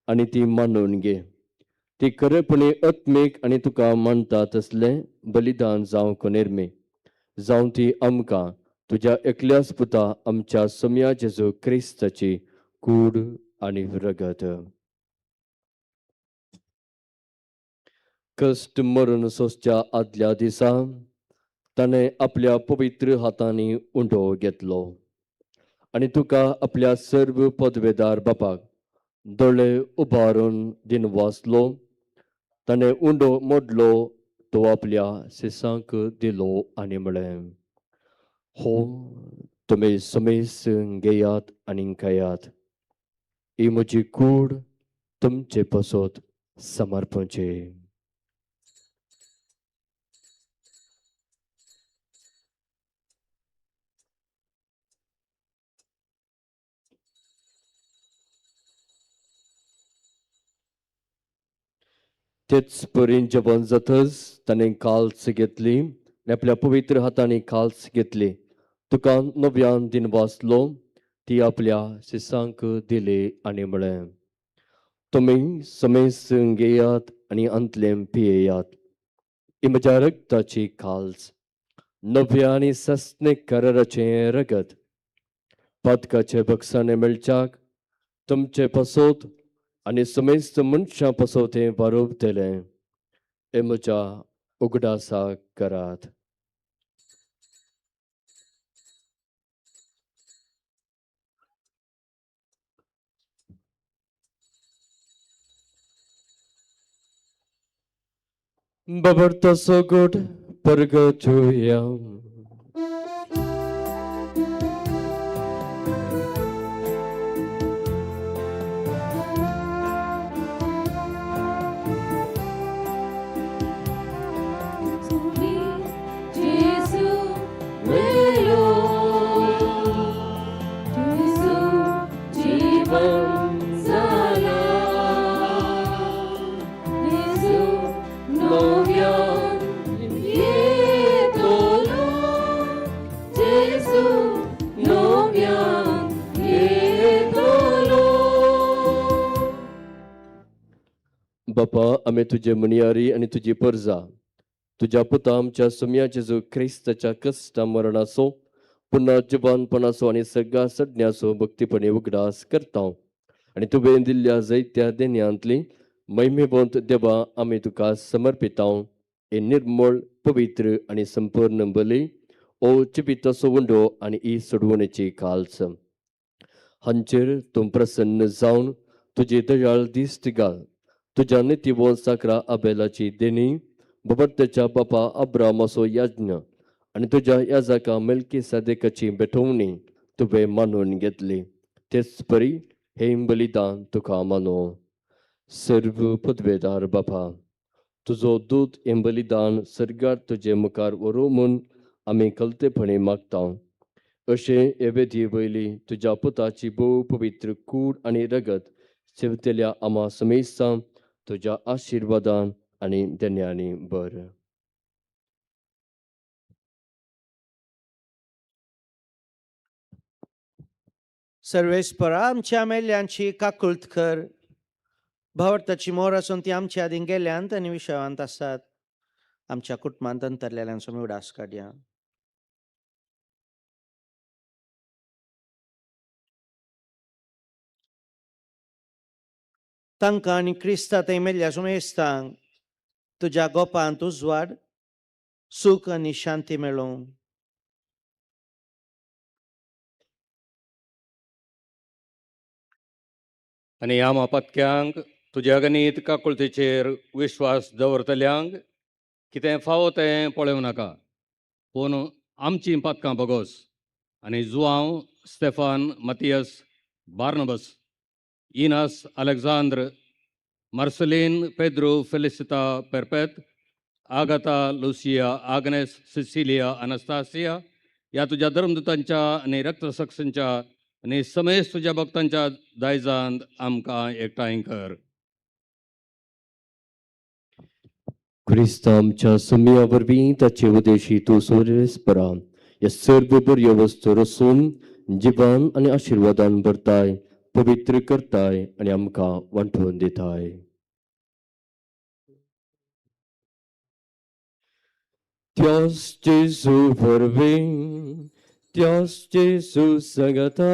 आनी ती मानून घे. ती खरेपणी आत्मीक आनी तुका मानता तसलें बलिदान जावंक निर्मी जावं ती आमकां तुज्या एकल्याच पुता आमच्या सोम्या जेजू क्रिस्ताची कूड आनी रगत. कश्ट मरण सोंसच्या आदल्या दिसा ताणें आपल्या पवित्र हातांनी उंडो घेतलो आनी तुका आपल्या सर्व पदवेदार बापाक दोळे उबारून दिन वाचलो. ताणें उंडो मोडलो, तो आपल्या शिसांक दिलो आनी म्हळें, हो तुमी समेस घेयात आनी खायात. ही म्हजी कूड तुमचे पासत समर्पणची. तेच परीन जेवण जातच ताणें काल्स घेतली आनी आपल्या पवित्र हातांनी काल्स घेतली, तुका नव्यान दिन वाचलो, ती आपल्या शिसांक दिली आनी म्हळें, तुमी समेस घेयात आनी अंतलें पियेयात. ही म्हज्या रगताची काल्स, नव्या आनी सस्ने कराराचें रगत, पातकाचे बक्षाने मेळच्याक तुमचे पासत आनी समेस्त मनशां पासत हें वारोवतलें. हें म्हज्या उगडासाक करात. बाबर्ताचो गोड परगटुया. Novia. बापा, आमी तुजे मुनियारी आनी तुजी परजा तुज्या पुता आमच्या सुम्या जेजू क्रिस्ताच्या कश्टा मरणाचो पुन्हा जिवानपणाचो आनी सगळ्या सज्ञाचो भक्तीपणी उगडास करता आनी तुवें दिल्ल्या जैत्या देण्यांतली महिमेवंत देवा आमी तुका समर्पिता. हे निर्मळ पवित्र आनी संपूर्ण बली ओ जिविताचो उंडो आनी ही सोडवणेची काल्स हांचेर तूं प्रसन्न जावन तुजी दयाळ दिश्ट घाल. तुज्या नितीवंत साकरा आबेलाची देणी बबर्त्याच्या बापा अब्रामाचो याज्ञ आनी तुज्या याजाका मेलकी सादेकाची भेटवणी तुवें मानून घेतली, तेच परी हे बलिदान तुका मानो. सर्व पदवेदार बापा, तुजो दूत हें बलिदान सर्गार तुजे मुखार व्हरूं म्हूण आमी कलतेपणी मागता. अशें हे वेदी वयली तुज्या पुताची भोव पवित्र कूड आनी रगत सेवतेल्या आमा समेस्तां तुज्या आशिर्वादान आनी देण्यांनी बर. सर्वेस्परा आमच्या मेल्ल्यांची काकुळट कर. भावार्थाची मोर आसून ती आमच्या आदीं गेल्यांत आनी विशयांत आसात. आमच्या कुटुंबांत अंतरलेल्यांचो आमी उडास काडया. तांकां आनी क्रिस्ता थंय मेल्ल्या सुमेस्तांक तुज्या गोपांत उजवाड, सूख आनी शांती मेळोवं. आनी ह्या म्हापत्क्यांक तुज्या गणीत काकुळतेचेर विश्वास दवरतल्यांक कितें फावो तें पळोवं नाका, पूण आमचीं पातकां बगोस आनी Joao, Stefan, Mathias, Barnabas, Inas, Alexandre, Marcelin, Pedro, Felicita, Perpet, Agatha, Lucia, Agnes, Cecilia, Anastasia ह्या तुज्या धर्मदूतांच्या आनी रक्तसक्षांच्या आनी समेस्त तुज्या भक्तांच्या दायजांत आमकां एकठांय कर. क्रिस्त आमच्या सुम्या वरवीं ताचे उदेशी तूं सोरेस्परा ह्या सर्व बऱ्यो वस्तू रसून जिवान आनी आशिर्वादान भरताय, पवित्र करताय आनी आमकां वांटून दिताय. त्यास जेजू वरवीं, त्यास जेजू सांगता,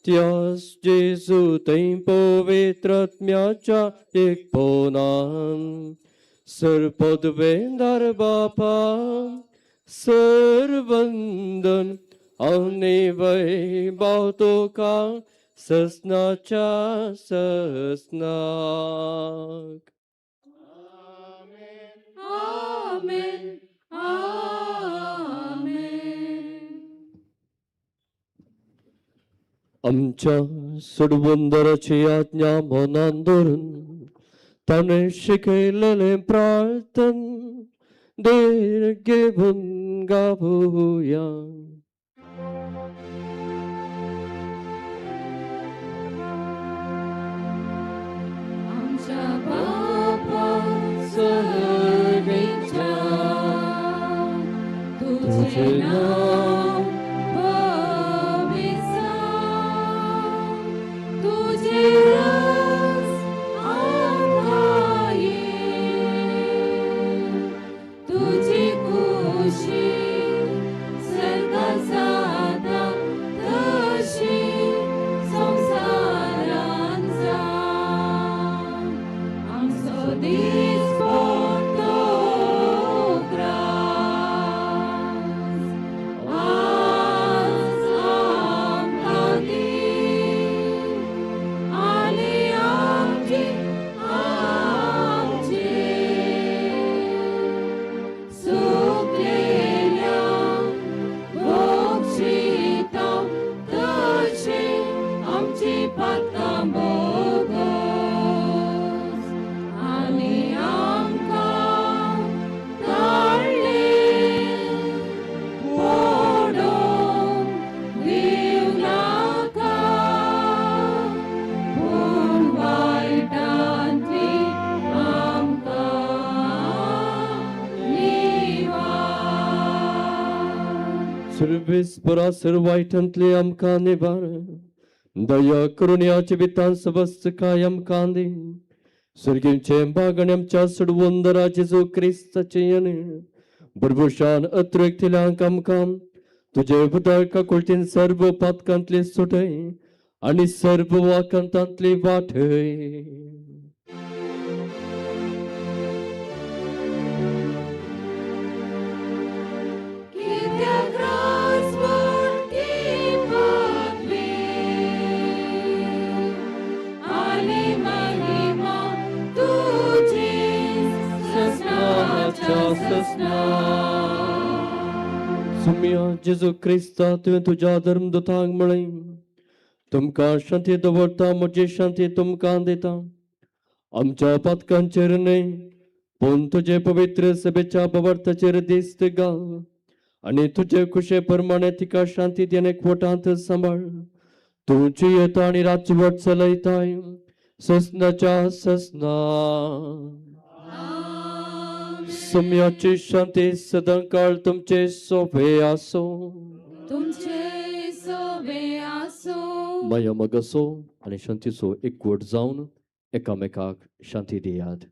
त्यास जेजू थंय पवित्रात्म्याच्या एकपणान सर्पदवेंदार बापा सर्वंदन आनी वैभव तुका ससनाच्या ससनाक. आमेन, आमेन. आमच्या सोडवंदराची आज्ञा मनान धरून ताणें शिकयलेलें प्रार्थन देर घेवन गावया. आमच्या बापा सर्वेच्या तुझे नाव पवित्र, तुझे राज आमकां ये, तुजी खुशी सर्गात जाता तशी संवसारांत जावं. आमचो दीस पडटो ग्रास आज आमकां दी आनी आमची आमचे सुकलेल्या बक्षिता तशी आमची पातकां बोगस आनी आमकां ताळ्ळे पडोवंक दिवं नाका, पूण वायटांतली आमकां निवार. सर्वेस्परा सर्वायटांतले आमकां निवार, दया करून ह्या जिवितांत सवस्त काय आमकां दी. सर्गींचे बागण आमच्या सोडवंदरा जेजू क्रिस्ताचे भरभुशान अत्रेक दिल्यांक आमकां तुजे उदर काकुळतीन सर्व पातकांतले सुटय आनी सर्व वाकांतांतली वाटय. सुम्या जेजू क्रिस्ता तुवें तुज्या धर्मदूतांक म्हळें तुमकां शांती दवरता म्हजी शांती तुमकां दिता. आमच्या पातकांचेर न्हय पूण तुजे पवित्र सभेच्या बवर्ताचेर दिस्त घाल आनी तुजे खुशे प्रमाणे तिका शांती दिवन एकवटांत सांबाळ. तूं जियेता आनी राजवट चलयताय ससनाच्या ससना. सुम्याची शांती सदांकाळ तुमचे सोबे आसो. तुमचे सोबे आसो. माया मगसो आनी शांतीचो एकवट जावन एकामेकाक शांती दियात.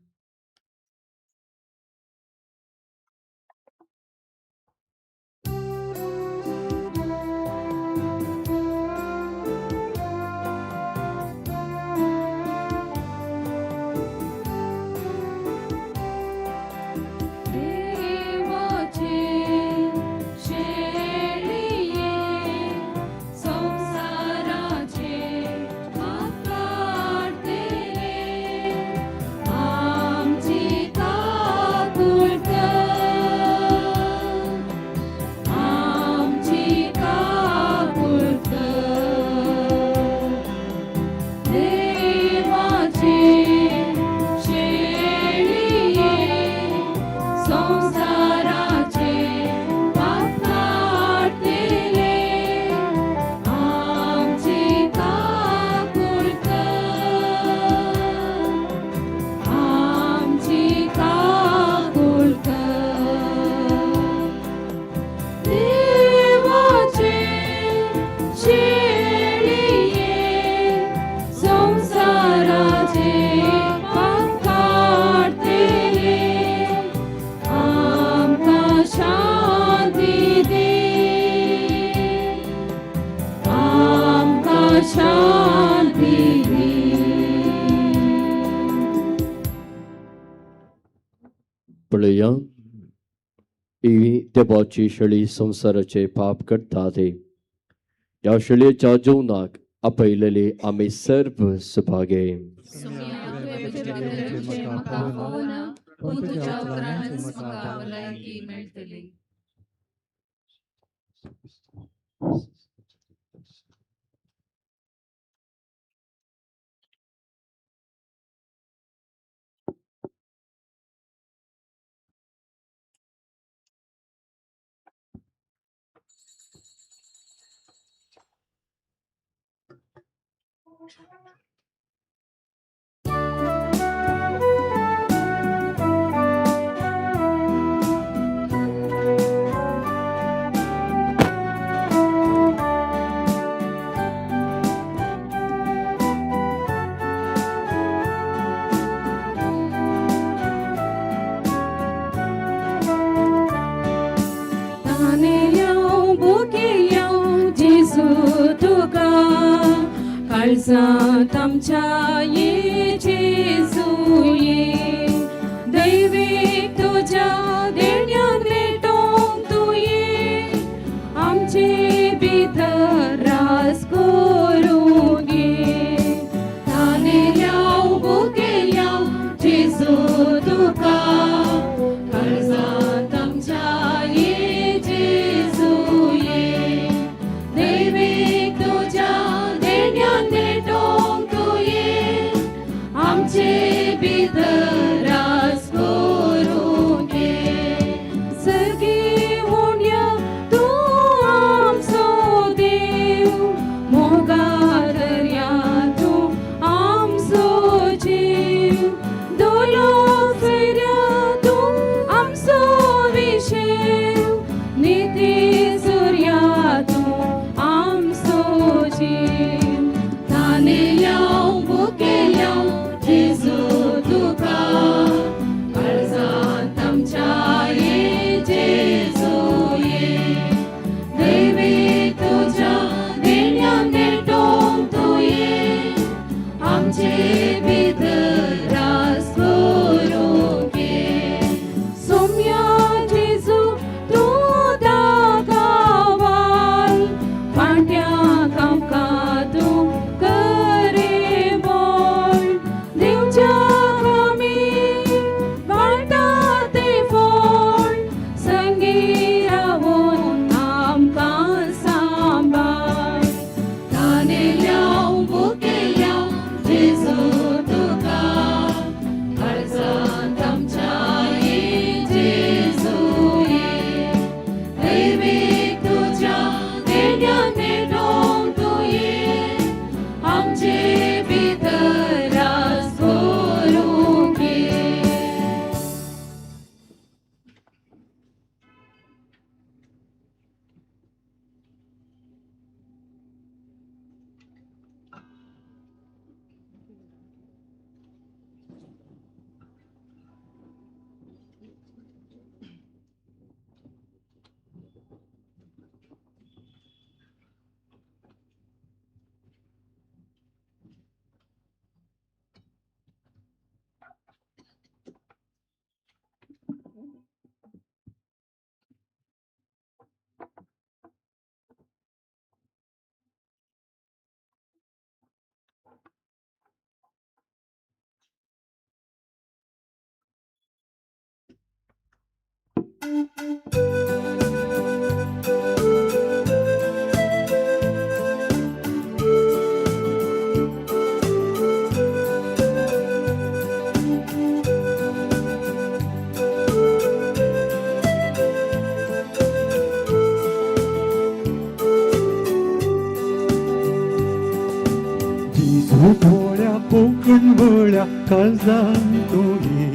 पळया ही देवाची शेळी संवसाराचे पाप करता ते ह्या शेळयेच्या जेवणाक आपयलेले आमी सर्व सुभागे. काळजांत आमच्या ये जेजू ये दैवीक तुज्या देण्यान भेटोवंक तूं ये आमचे भितर रास करूंक ये. तानेल्याव भुकेल्याव जेजू तुका काळजांत आमच्या ये जेजू ये दैवीक तुज्या आमचे भितर रास करूंक ये. सर्गी उण्या तूं आमचो देव मोगा दर्या तूं आमचो जीव दोलो सैऱ्या तूं आमचो विशेव निती सुर्या तूं आमचो जीव. तानेल्याव भुकेल्याव जेजू जेजू भोळ्या कोंकण भोळ्या काळजान तूं ये,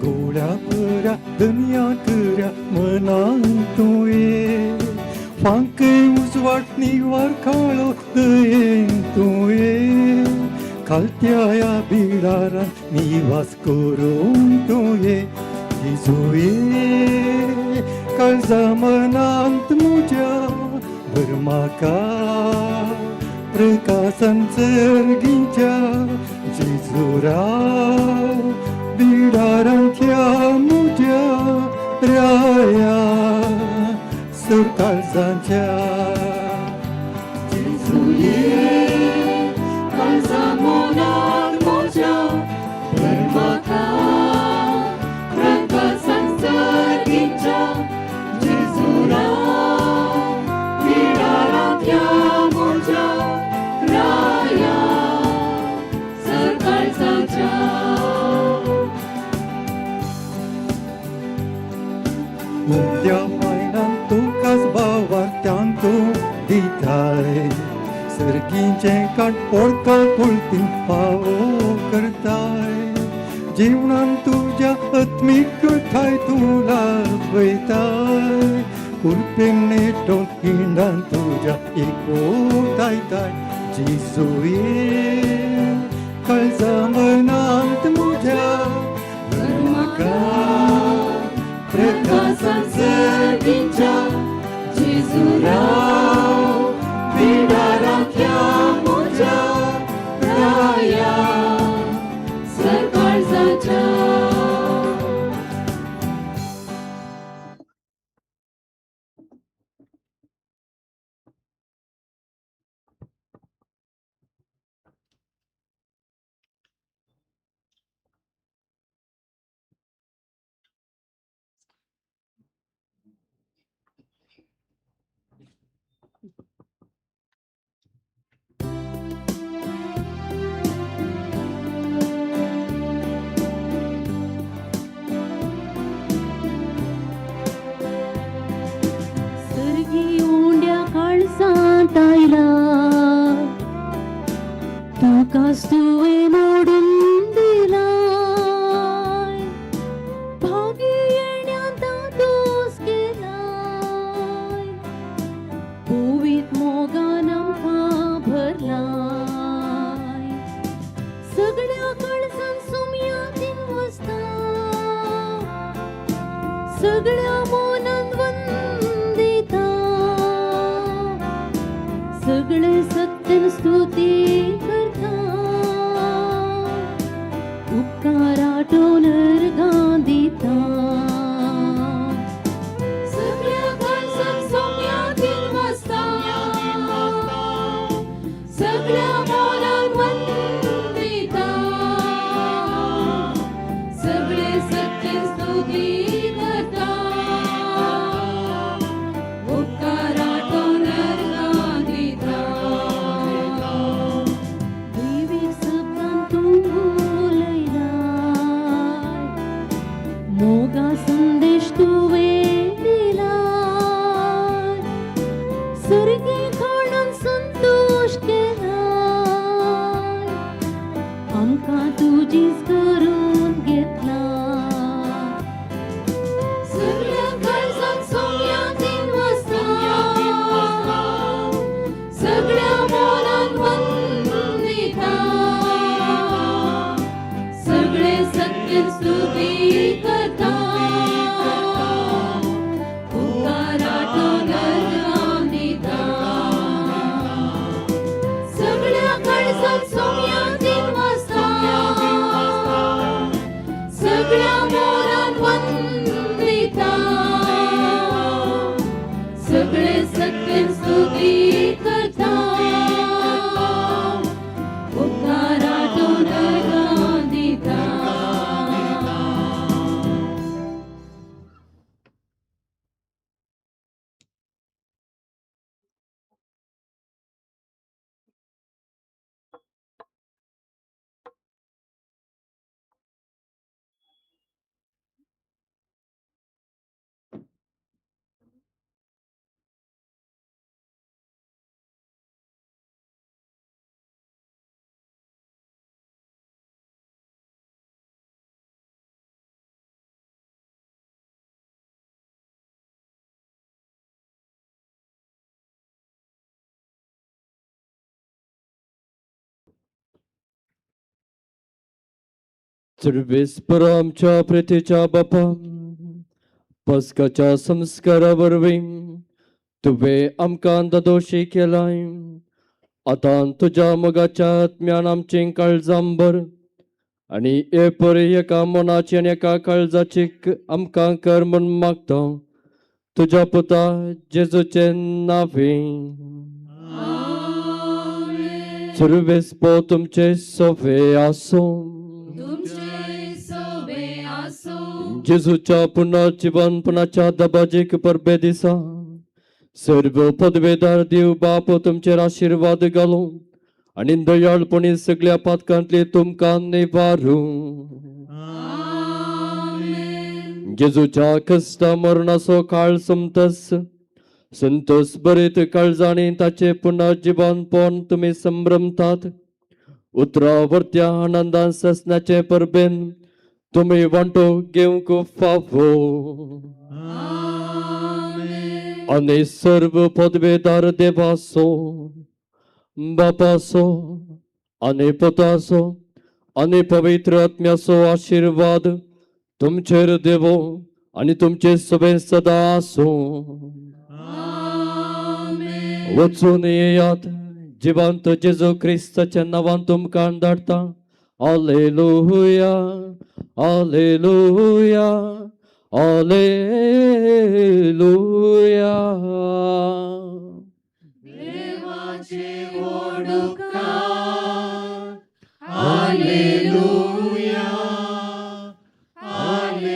गोळ्या बऱ्या दनया कऱ्या मनान तूं ये, फांकय उजवाट निवार काळो दयेन तूं ये, खालत्या ह्या बिळारान निवास करून तूं ये, जेजू ये काळजा मनांत म्हज्या भर म्हाका प्रकाशन सर्गीच्या जेजुरा बिडारांतल्या म्हज्या राया सुरकाळजांच्या. जेजू ये काळजा मनांत म्हज्या भर म्हाका प्रकाशन सर्गीच्या जेजुरा बिडारांतल्या म्हज्या राया सरकाळजांच्या. उद्या मायनान तुकाच भावार्थ्यान तूं दिताय, सर्गीचें काट पोडका कुळतीन फावो करताय, जिवनान तुज्या आत्मीक ठाय तूं लाभयताय, कुरपेन नेटोन हिंडान तुज्या एकवटायताय. जेजू ये काळजा मनांत म्हज्या भर म्हाका प्रकाशन सर्गीच्या जेजुरा बिडारांतल्या म्हज्या राया सरकाळजाच्या. सर्गी उंड्या काळजांत आयला, तुकाच तुवें मोडून दिलाय, भागी येण्यान दादोस केलाय, पवित्र मोगान आमकां भरलाय, सगळ्या काळजान सुमयातीन वसता, सगळ्या मनान वंदिता, सगळे सत्तेन स्तुती करता, उपकार आठोवन अर्गां दिता. सगळ्या काळजान सोम्यातीन वसता, सगळ्या मनान वंदिता, सगळे सत्तेन स्तुती करता, उपकार आठोवन अर्गां दिता. देवीक शब्दान तूं उलयलाय, मोगा संदेश तुवें दिलाय, सर्गी खाणान संतोश केलाय, आमकां तुजीच करून घेतला. सगळ्या काळजान सोम्यातीन वसता, सगळ्या मनान वंदिता, सगळे सत्य स्तुती करता, उपकार आठोवन अर्गां दिता. सगळ्या काळजान सोम्यातीन वसता, सगळ्या मनान वंदिता, सगळे सत्य स्तुती करता, उपकार आठोवन अर्गां दिता. सर्वेस्पर आमच्या प्रेतेच्या बापा, पस्काच्या संस्कारा वरवीं तुवें आमकां दादोशी केलाय. आतां तुज्या मोगाच्या आत्म्यान आमचें काळजांबर आनी हे परी एका मनाची आनी एका काळजाची आमकां कर म्हूण मागता, तुज्या पुता जेजूचें नांवे. सर्वेस्पर तुमचे सोवे आसूं. जेजूच्या पुनर्जीवनपणाच्या दबाजीक परबे दिसा सर्व पदवेदार देव बाप तुमचेर आशिर्वाद घालूं आनी दयाळपणी सगळ्या पातकांतले तुमकां निवारूं. जेजूच्या कश्टा मरणाचो काळ सोमतस संतोष बरीत काळजांनी ताचे पुनर्जीवनपण तुमी संभ्रमतात. उतरा वर्त्या आनंदान ससनाचे परबेन तुमी वांटो घेवंक फावो. आनी सर्व पदवेदार देवाचो, बापाचो आनी पुताचो आनी पवित्र आत्म्याचो आशिर्वाद तुमचेर देवो आनी तुमचे सगळे सदां आसूं. वचून येयात, जिवंत जेजू क्रिस्ताच्या नांवान तुमकां धाडटा. Alleluia, alleluia, alleluia. देवाचे वडुकार, हालेलुया, हालेलुया.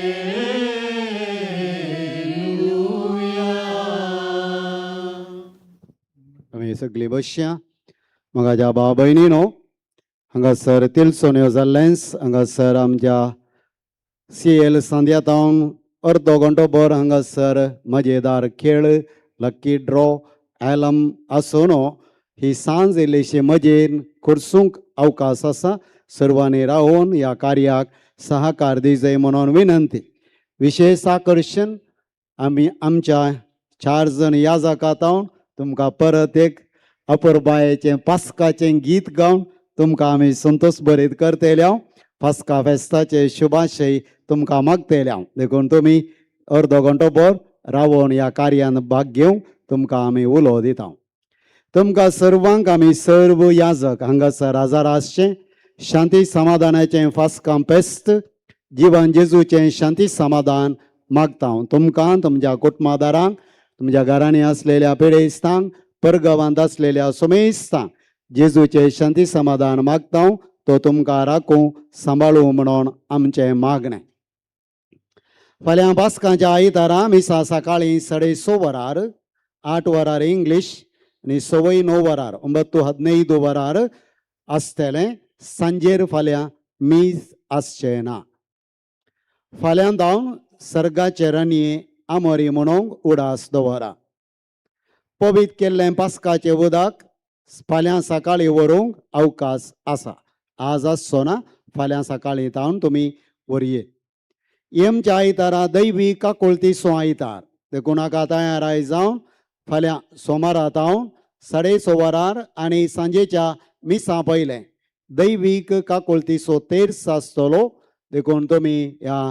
आमी सगळीं बसया. म्हज्या भाव भयणीनो, हांगासर तिलसोन्यो जाल्लेंच हांगासर आमच्या सी एल सांद्या तावन अर्दो घंटो भर हांगासर मजेदार खेळ, लक्की ड्रॉ एलम आसून ही सांज इल्लीशी मजेन करसूंक अवकाश आसा. सर्वांनी रावून ह्या कार्याक सहकार दिवचें म्हणून विनंती. विशेश आकर्शण आमी आमच्या चार जण याजका तावन तुमकां परत एक अपुरबायेचें पास्काचें गीत गावन तुमकां आमी संतोष भरीत करतले. पास्का फेस्ताचे शुभाशय तुमकां मागतले. देखून तुमी अर्दो घंटो भर रावोन ह्या कार्यान भाग घेवंक तुमकां आमी उलो दिता. तुमकां सर्वांक आमी सर्व याजक हांगासर हजर आसचें शांती समाधानाचें फास्कां फेस्त जिवन जेजूचें शांती समाधान मागता. तुमकां, तुमच्या कुटुंबादारांक, तुमच्या घरांनी आसलेल्या पिडेस्तांक, परगांवांत आसलेल्या सुमेस्तांक जेजूचें शांती समाधान मागता. तो तुमकां राखूं सांबाळूं म्हणून आमचें मागणें. फाल्यां पास्कांच्या आयतारा मिसा सकाळीं 6:30 वरार, 8 वरार इंग्लीश आनी 9:15 वरार 9:15 वरार आसतलें. सांजेर फाल्यां मीस आसचें ना. फाल्यां धांवन सर्गाचे राणये आमोरी म्हणूंक उडास दवरा. पवित्र केल्लें पास्काचें उदक फाल्यां सकाळीं व्हरूंक अवकाश आसा. आज आसचो ना, फाल्यां सकाळीं तावन तुमी व्हरये. येमच्या आयतारा दैवी काकुळतीचो आयतार, देखून हाका तयाराय जावन फाल्यां सोमारा तावन 6:30 वरार आनी सांजेच्या मिसां पयलें दैवीक काकुळतीचो तेर्स आसतलो. देखून तुमी ह्या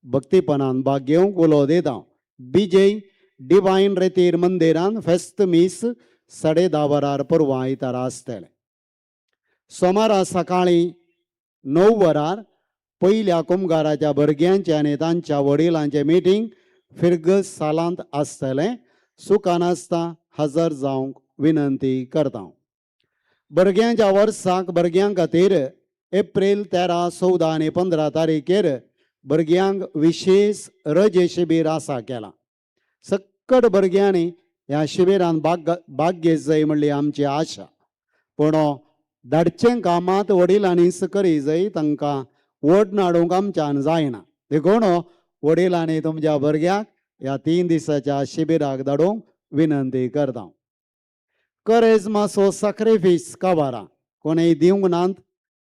भक्तीपणान भाग घेवंक उलो दिता. विजय डिवायन रेतीर मंदिरान फेस्त मीस 10:30 वरार परवां आयतारा आसतलें. सोमारा सकाळीं 9 वरार पयल्या कुमगाराच्या भुरग्यांचें आनी तांच्या वडिलांचें मिटींग फिर्गज सालांत आसतलें. सुखान आसता हजर जावंक विनंती करता. भुरग्यांच्या वर्साक भुरग्यां खातीर एप्रील 13, 14 आनी 15 तारीखेर भुरग्यांक विशेश रजे शिबीर आसा केलां. सक्कड भुरग्यांनी ह्या शिबिरान भाग घेत जाय म्हणली आमची आशा. पूण धाडचें कामांत वडिलांनी करी जाय, तांकां वड नाडूंक आमच्यान जायना. देखून वडिलांनी तुमच्या भुरग्याक ह्या 3 दिसाच्या शिबिराक धाडूंक विनंती करता. करेजमाचो साक्रिफीस काबारा कोणेय दिवंक नात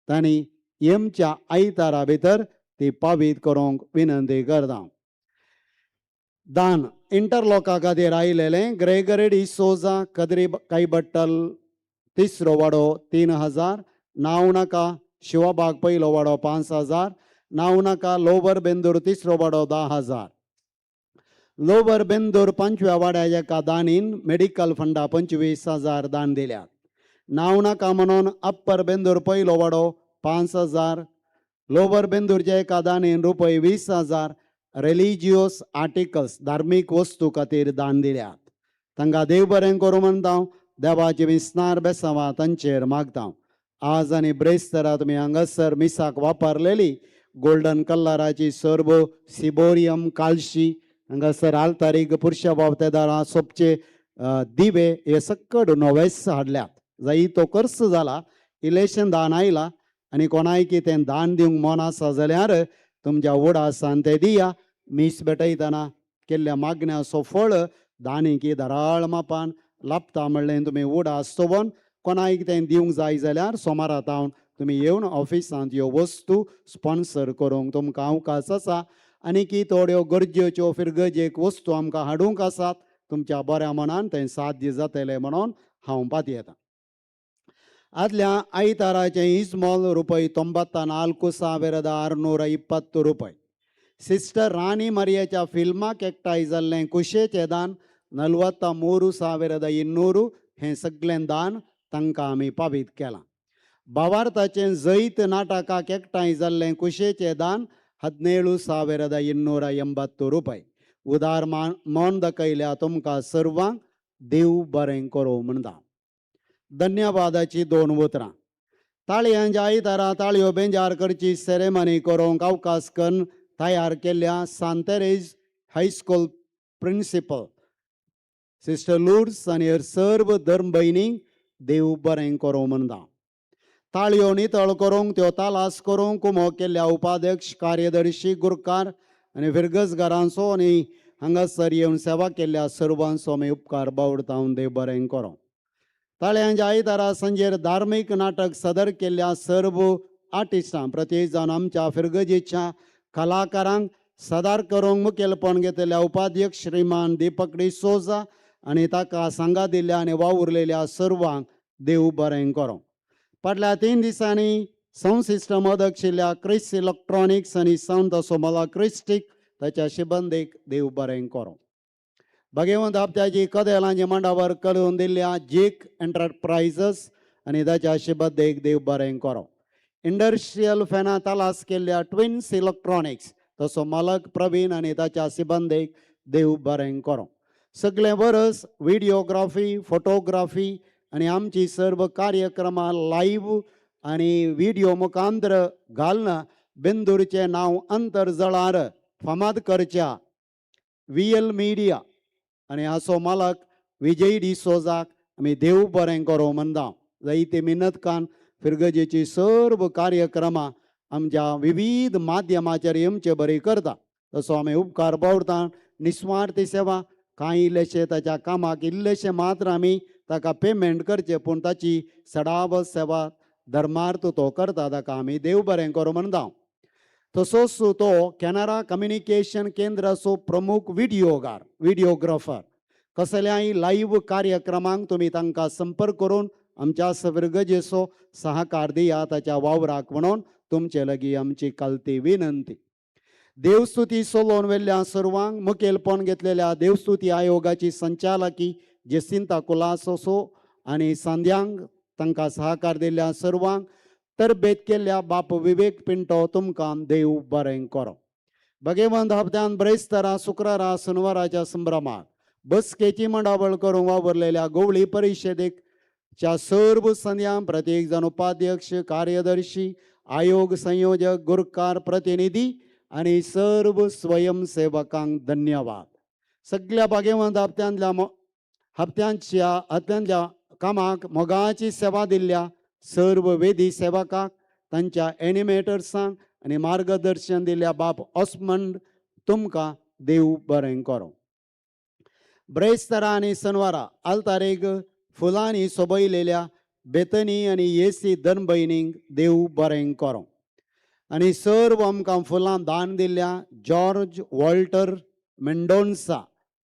तांणी येमच्या आयतारा भितर ती पावीत करूंक विनंती करता. दान इंटरलॉका खातीर आयलेलें ग्रेगरी डिसोजा कदरी कायबट्टल तिसरो वाडो 3000, नांव नाका शिवबाग पयलो वाडो 5000, नांव नाका लोवर बेंदूर तिसरो वाडो 10,000. लोवर बेंदूर 5व्या वाड्या एका दानीन मेडिकल फंडा 25,000 दान दिल्यात. नांव नाका म्हणून अप्पर बेंदूर पयलो वाडो 5,000. लोवर बेंदूरच्या एका दानीन रुपये 20,000 रिलिजियस आर्टिकल्स धार्मीक वस्तू खातीर दान दिल्यात. तांकां देव बरें करूं म्हणटा, देवाची विस्नार बेसांवा तांचेर मागता. आज आनी ब्रेस्तरा तुमी हांगासर मिसाक वापरलेली गोल्डन कलराची सर्व सिबोरियम कालशी हांगासर आल्तारीक पुरशा बावतेदारां सोपचे दिवे हे सक्कड नवेस हाडल्यात. जाई तो खर्च जाला, इलेशन दान आयला आनी कोणाय कितें दान दिवंक मन आसा जाल्यार तुमच्या उडासान तें दिया. मीस भेटयतना केल्ल्या मागण्याचो फळ दानी धाराळ मापान लाभता म्हणलें तुमी उडास दवरून कोणाय कितें दिवंक जाय जाल्यार सोमारा तावन तुमी येवन ऑफिसांत ह्यो वस्तू स्पॉन्सर करूंक तुमकां अवकाश आसा. आनी की थोड्यो गरजेच्यो फिरगजेक वस्तू आमकां हाडूंक आसात, तुमच्या बऱ्या मनान तें साध्य जातलें म्हणून हांव पातयेतां. आदल्या आयताराचें इजमॉल रुपये 94,620 रुपये. सिस्टर राणी मारियाच्या फिल्माक एकठांय जाल्लें कुशेचें दान 43,200 हें सगळें दान तांकां आमी पावीत केलां. भावार्थाचें जैत नाटकाक एकठांय जाल्लें कुशेचें दान 17,280 रुपये. उदार मन दाखयल्या तुमकां सर्वांक देव बरें करूं म्हणटा. धन्यवादाची दोन उतरां. ताळयांच्या आयतारा ताळयो बेंजार करची सेरेमनी करूंक अवकाश करून तयार केल्ल्या सांतेरेज high school principal sister Lourdes आनी हर सर्व धर्म भयणींक देव बरें करूं म्हणटा. ताळयो नितळ करूंक त्यो तालास करूंक कुमो केल्ल्या उपाध्यक्ष कार्यदर्शी गुरकार आनी फिरगजगारांचो आनी हांगासर येवन सेवा केल्ल्या सर्वांचो आमी उपकार बावडता. देव बरें करूं. ताळयांच्या आयतारा सांजेर धार्मीक नाटक सादर केल्ल्या सर्व आर्टिस्टां प्रत्येक जावन आमच्या फिरगजेच्या कलाकारांक सादर करूंक मुखेलपण घेतलेल्या उपाध्यक्ष श्रीमान दीपक डिसोजा आनी ताका सांगा दिल्ल्या आनी वावुरलेल्या सर्वांक देव बरें करूं. फाटल्या 3 दिसांनी सावंड सिस्टम अध्यक्षिल्ल्या क्रिस इलेक्ट्रॉनिक्स आनी सावंड तसो क्रिस्टीक ताच्या शिबंदीक देव बरें करूं. भगवंत हप्त्याची कदेलांची मांडावर करून दिल्ल्या जीक एंटरप्रायझस आनी ताच्या शिबंदीक देव बरें करूं. इंडस्ट्रियल फॅना तलास केल्ल्या ट्विन्स इलेक्ट्रॉनिक्स तसो मालक प्रवीण आनी ताच्या सिबंदीक देव बरें करूं. सगळें वरस व्हिडियोग्राफी फोटोग्राफी आनी आमची सर्व कार्यक्रमां लायव्ह आनी व्हिडियो मुखांतर घालना बेंदूरचें नांव अंतरजळार फामाद करच्या व्ही एल मिडिया आनी हाचो मालक विजय डिसोजाक आमी देव बरें करूं म्हणटा. जायते मिनतकान फिरगजेची सर्व कार्यक्रमां आमच्या विविध माध्यमाचेर येवचे बरी करता तसो आमी उपकार बावडता. निस्वार्थी सेवा कांय इल्लेशे ताच्या कामाक इल्लेशे मात्र आमी ताका पेमेंट करचें पूण ताची सडाव सेवा धर्मार्थ तो करता ताका आमी देव बरें करूं म्हणटा. तसोच तो कॅनरा कम्युनिकेशन केंद्राचो प्रमुख व्हिडियोगार व्हिडियोग्राफर. कसल्याय लायव्ह कार्यक्रमांक तुमी तांकां संपर्क करून आमच्या फिरगजेचो सहकार दिया ताच्या वावराक म्हणून तुमचे लागीं आमची कालती विनंती. देवस्तुती सोलोवन वेल्ल्या सर्वांक मुखेलपण घेतलेल्या देवस्तुती आयोगाची संचालकी जेसिंता कुलासोसो आनी सांद्यांक तांकां सहकार दिल्ल्या सर्वांक तरबेत केल्ल्या बाप विवेक पिंटो तुमकां देव बरें करो. भगवंत हप्त्यान ब्रेस्तरा शुक्रारा शनिवाराच्या संभ्रमाक बसकेची मंडावळ करूंक वावरलेल्या गोवळी परिशदेच्या सर्व संद्यां प्रत्येक जाण उपाध्यक्ष कार्यदर्शी आयोग संयोजक गुरकार प्रतिनिधी आनी सर्व स्वयंसेवकांक धन्यवाद. सगळ्या भाग्यवंत हप्त्यांतल्या हप्त्यांच्या हप्त्यांतल्या कामाक मोगाची सेवा दिल्ल्या सर्व वेदी सेवकांक तांच्या एनिमेटर्सांक आनी मार्गदर्शन दिल्ल्या बाप ऑस्मंड तुमकां देव बरें करूं. ब्रेस्तरा आनी शनवारा आल्तारेक फुलांनी सोबयलेल्या बेतनी आनी येसी धर्मभयणींक देव बरें करूं. आनी सर्व आमकां फुलां दान दिल्ल्या जॉर्ज वॉल्टर मेंडोन्सा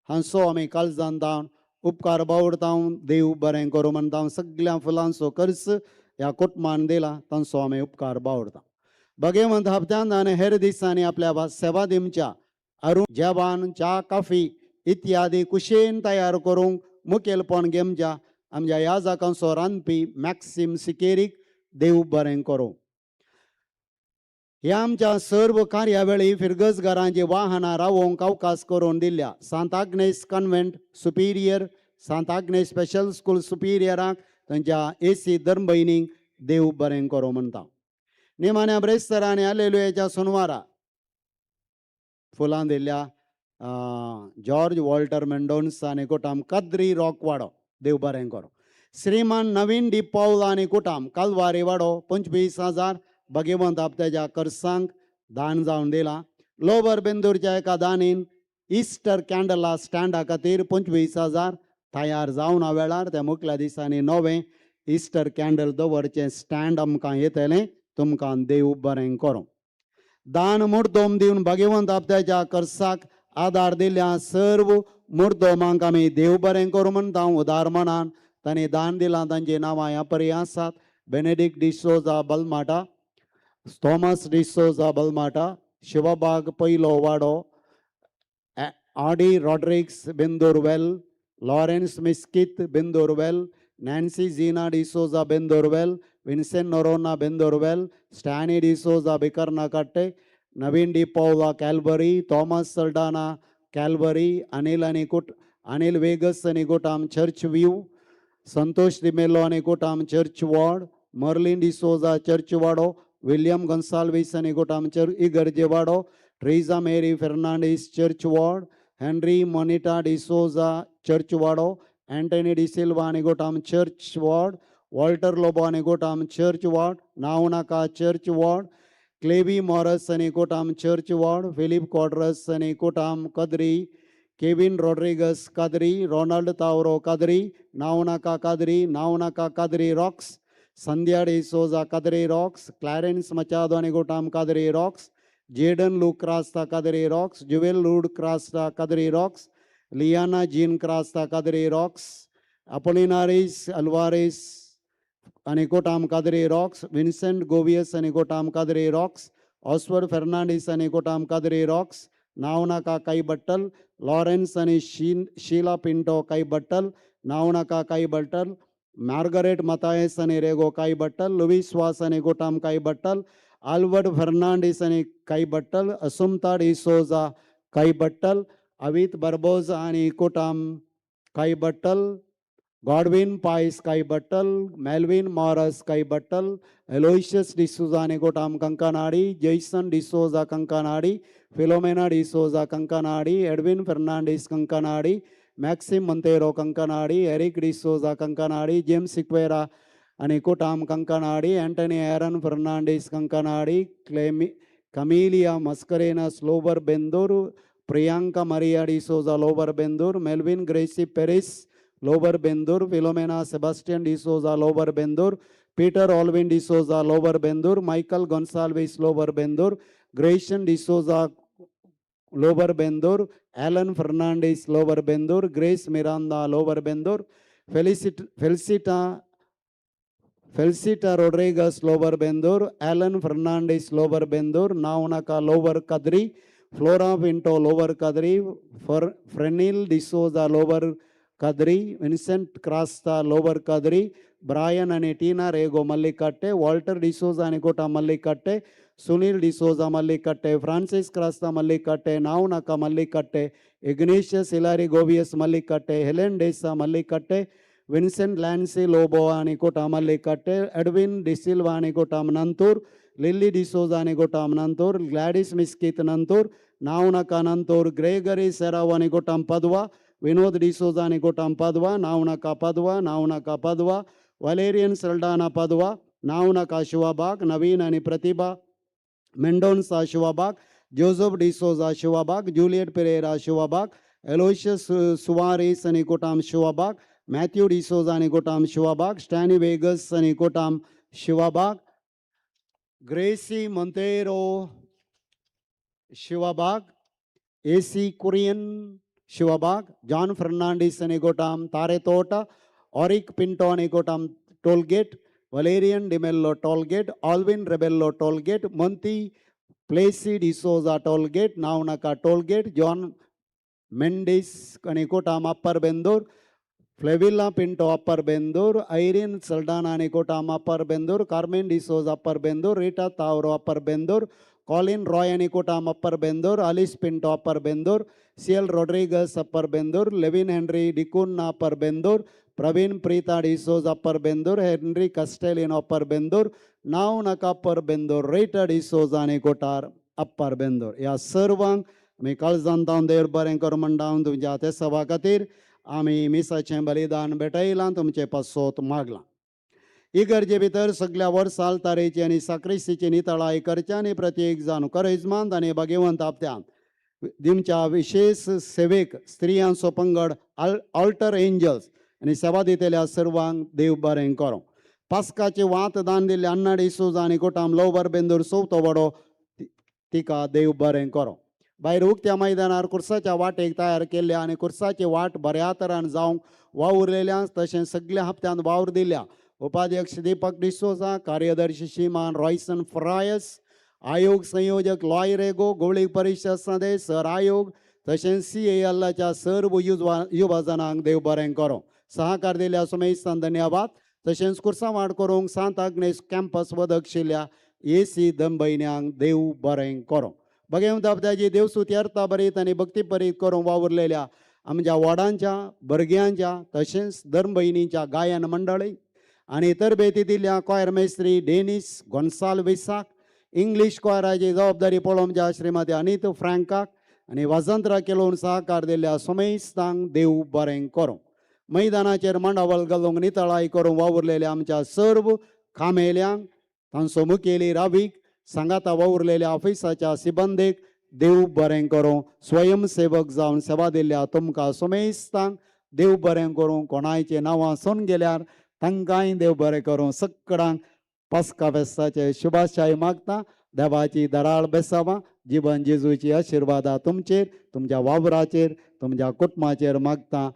हांचो आमी काळजान दावन उपकार बावडता. देव बरें करूं म्हणटा. सगळ्या फुलांचो खर्च ह्या कुटुंबान दिला तांचो आमी उपकार बावडता. भगेवंत हप्त्यांत आनी हेर दिसांनी आपल्या सेवा दिवच्या अरुण जेवण च्या कॉफी इत्यादी कुशेन तयार करूंक मुखेलपण घेवच्या आमच्या याजकांचो रांदपी मॅक्सिम सिकेरीक देव बरें करूं. ह्या आमच्या सर्व कार्यावेळी फिरगजगारांची वाहनां रावोवंक अवकाश करून दिल्या Sant Agnes convent superior, Sant Agnes special school सुपिरियरांक तांच्या एसी धर्मभयणींक देव बरें करूं म्हणटा. निमाण्या ब्रेस्तरांनी आलेलुयाच्या सोनवारा फुलां दिल्या जॉर्ज वॉल्टर मेंडोन्सा आनी कुटाम कद्री रॉकवाडो देव बरें करूं. श्रीमान नवीन डी पावल आनी कुटाम कालवारी वाडो 25,000 भगवंत आपत्याच्या कर्सांक दान जावन दिला. लोवर बेंदूरच्या एका दानीन इस्टर कॅन्डला स्टँडा खातीर 25,000 तयार जावन वेळार त्या मुखल्या दिसांनी नवें इस्टर कॅन्डल दवरचें स्टँड आमकां येतलें. तुमकां देव बरें करूं. दान मुर्दोम दिवन भगवंत आपत्याच्या कर्साक आदार दिल्या सर्व मुर्दोमांक आमी देव बरें करूं म्हणटा. उदार मनान तांणी दान दिलां तांची नांवां ह्या परी आसात. बेनेडिक्ट डिसोजा बलमाटा, थॉमस डिसोजा बलमाटा, शिवबाग पयलो वाडो, Audi Rodrigues Bendurwell, Lawrence Mesquita Bendurwell, Nancy Zina D'Souza Bendurwell, Vincent Noronha Bendurwell, Stany D'Souza Bikarnakatte, Naveen D Paula Calvary, Thomas Saldanha Calvary, Anil आनी कुट अनिल वेगस आनी कुटाम चर्च व्यू, संतोष डिमेलो आनी कुटाम church ward, Merlin D'Souza church वाडो, William Gonsalves आनी कुटाम church इगर्जे वाडो, Teresa Mary Fernandes church ward, Henry Monita D'Souza church वाडो, एंटनी डिसिल्वा आनी कुटाम चर्च वॉर्ड, वॉल्टर लोबो आनी कुटाम चर्च वॉर्ड, नावनाका चर्च वॉर्ड, क्लेवी मॉरस आनी कुटाम चर्च वॉर्ड, फिलीप क्वाड्रस आनी कुटाम Kadri, Kevin Rodrigues Kadri, Ronald Tauro Kadri, नावनाका कादरी, नावनाका Kadri Rocks, Sandhya D'Souza Kadri Rocks, Clarence Machado आनी कुटाम Kadri Rocks, Jaden Luke Crasta Kadri Rocks, Jewel Lourd Crasta Kadri Rocks, Liana Jean Crasta Kadri Rocks, Apolinaris Alvares आनी कुटाम कादरी रॉक्स, विन्सेंट गोवियस आनी कुटाम कादरी रॉक्स, ऑस्वर्ड फेर्नांडीस आनी कुटाम कादरी रॉक्स, नावनाका काईबट्टल, लॉरेन्स आनी शीला पिंटो काईबट्टल, नावनाका काईबट्टल, मार्गरेट मतायस आनी रेगो काईबट्टल, लुईस वास आनी कुटाम काईबट्टल, आल्बर्ट फर्नांडीस आनी काईबट्टल, असुमता डिसोजा काईबट्टल, अवित बर्बोज आनी कुटाम काईबट्टल, गॉडविन पायस काईबट्टल, मेल्विन मॉरस काईबट्टल, एलोइशियस डिसोजा आनी कुटाम Kankanady, Jason D'Souza Kankanady, Philomena D'Souza Kankanady, Edwin Fernandes Kankanady, Maxim Monteiro Kankanady, Eric D'Souza Kankanady, James Sequeira आनी कुटाम कंकनाडी, एंटनी एरन Fernandes Kankanady, clammy Camelia Mascarenhas Lower Bendur, Priyanka Maria D'Souza Lower Bendur, Melvin Gracy Peris Lower Bendur, Philomena Sebastian D'Souza Lower Bendur, Peter Alvin D'Souza Lower Bendur, Michael Gonsalves Lower Bendur, Grayson D'Souza Lower Bendur, Alan Fernandes Lower Bendur, Grace Miranda Lower Bendur, Felicita Rodrigues Lower Bendur, Alan Fernandes Lower Bendur, Navnaka Lower Kadri, Flora Pinto Lower Kadri, Frenil D'Souza Lower Kadri, Vincent Crasta Lower Kadri, Brian आनी Tina Rego Mallikatte, Walter D'Souza आनी कोटा Mallikatte, Sunil D'Souza Mallikatte, Francis Crasta Mallikatte, नावनाका Mallikatte, Ignatius Hilary Goveas Mallikatte, Helen Desa Mallikatte, Vincent Lancy Lobo आनी कोटा मल्लिकाट्टे, Edwin D'Silva आनी कोटाम नंतूर, Lillie D'Souza आनी कोटाम नंतूर, Gladys Mesquita नंतूर, नावनाका नंतूर, Gregory सेराव आनी कोटाम पदवा, विनोद डिसोजा आनी कोटाम पदवा, नावनाका पदवा, नावनाका पदवा, वलेरियन सल्डाना पदवा, नावनाका शिवाबाग, नवीन आनी प्रतिभा Mendonsa शिवाबाग, Joseph D'Souza शिवाबाग, Juliet Pereira शिवाबाग, Aloysius Soares आनी कोटाम शिवाबाग, मॅथ्यू डिसोजा आनी कोटाम शिवाबाग, स्टॅनी वेगस आनी कोटाम शिवाबाग, Gracy Monteiro Shivabag, AC Kurian Shivabag, John Fernandes आनी कोटाम तारेतोटा, ऑरिक पिंटो आनी कोटाम toll gate, Valerian D'Mello toll gate, Alvin Rebello toll gate, Monty Plessis D'Souza toll gate, Navnaka toll gate, John Mendes आनी Upper Bendor, Flavilla Pinto Upper Bendor, Irene Saldanha आनी Kotam Upper Bendor, Carmen D'Souza Upper Bendor, Rita Tauro Upper Bendor, Colin Roy आनी Kotam Upper Bendor, Alice Pinto Upper Bendor, C L Rodrigues Upper Bendor, Levin Henry D'Cunha Upper Bendor, Praveen Preeta D'Souza Upper Bendor, Henry Castelino Upper Bendor, नाव नाका upper Bendur, रेटा डिसोजा आनी कोटार upper Bendur. ह्या सर्वांक आमी काळजान तावन देव बरें कर म्हणटा तुमच्या ते सभा खातीर आमी मिसाचें बलिदान भेटयलां, तुमचें पासोत मागलां. इगर्जे भितर सगल्या वर्सा आल्तारेची आनी साक्रिस्तीची नितळाय करची आनी प्रत्येक जाण करेजमांत आनी भाग्यवंत आपत्यान दिमच्या विशेश सेवेक स्त्रियांचो पंगड ऑल्टर एंजल्स आनी सेवा दितल्या सर्वांक देव बरें करूं. पास्काचे वात दान दिल्ले अन्ना डिसोजा आनी कोटाम लोवर बेंदूर चवथो वडो तिका देव बरें करूं. भायर उक्त्या मैदानार कुर्साच्या वाटेक तयार केल्ल्या आनी कुर्साची वाट बऱ्या तरान जावंक वावुरलेल्या तशें सगल्या हप्त्यान वावर दिल्या उपाध्यक्ष दीपक डिसोजा, कार्यदर्शी श्रीमान रॉयसन फ्रायस, आयोग संयोजक लॉय रेगो, गोवळीक परिशद सदस्य सर आयोग तशेंच सी ए एलाच्या सर्व युवाजनांक देव बरें करूं. सहकार दिल्या सुमेस्तान धन्यवाद. तशेंच कुर्सा वाड करूंक सांत आग्नेस कॅम्पस वदक्षिल्ल्या ए सी दंबयन्यांक देव बरें करूं. बगेव दाबद्याची देवसुती अर्था बरीत आनी भक्ती परीत करूंक वावुरलेल्या आमच्या वॉर्डांच्या भुरग्यांच्या तशेंच धर्मभयणींच्या गायन मंडळी आनी तरबेती दिल्या कॉयर मेस्त्री डेनिस गोन्साल्विसाक, इंग्लीश कॉयराची जबाबदारी पळोवच्या श्रीमती अनीत फ्रँकाक आनी वाजंत्रा केलोवन सहकार दिल्ल्या सोमेस्तांक देव बरें करूं. मैदानाचेर मांडावळ घालूंक नितळाय करूंक वावुरलेल्या आमच्या सर्व कामेल्यांक, तांचो मुखेली रावीक, सांगाता वावुरलेल्या ऑफिसाच्या सिबंदेक देव बरें करूं. स्वयंसेवक जावन सेवा दिल्ल्या तुमकां सोमेस्तांक देव बरें करूं. कोणायचें नांवां सोन गेल्यार तांकांय देव बरें करूं. सगळ्यांक पास्का फेस्ताचे शुभाशय मागता. देवाची दराळ बेसावां, जिवन जेजूची आशिर्वादा तुमचेर, तुमच्या वावराचेर, तुमच्या कुटुंबाचेर मागता.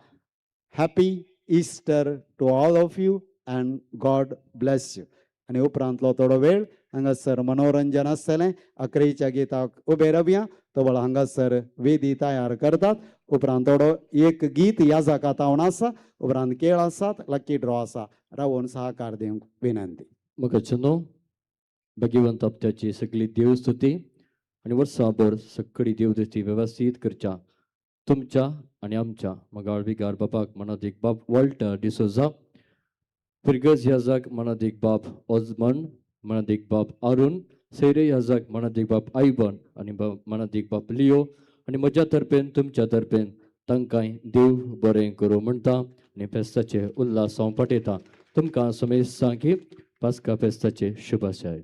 Happy Easter to all of you and God bless you. आनी उपरांतलो थोडो वेळ हांगासर मनोरंजन आसतलें. अकरेच्या गिताक उबे रावया, तवळ हांगासर वेदी तयार करतात. उपरांत थोडो एक गीत ह्या जाका आसा, उपरांत खेळ आसात, लकी ड्रॉ आसा. रावून सहकार दिवंक विनंती. म्हाका न्हू भगवंत आपत्याची सगळी देवस्तुती आनी वर्साभर सगळी देवदुस्ती वेवस्थीत करच्या तुमच्या आनी आमच्या मगाळ विगार बापाक मनादीक बाप वॉल्टर डिसोजा, फिरगज याजाक मनादीक बाप ओजमन, मनादीक बाप अरुण, सैरे याजाक मनादीक बाप आयबन आनी मनादीक बाप लियो आनी म्हज्या तर्फेन तुमच्या तर्फेन तांकांय देव बरें करूं म्हणटा आनी फेस्ताचे उल्हास हांव पाठयता. तुमकां समेस्तांक की पास्का फेस्ताचे शुभाशय.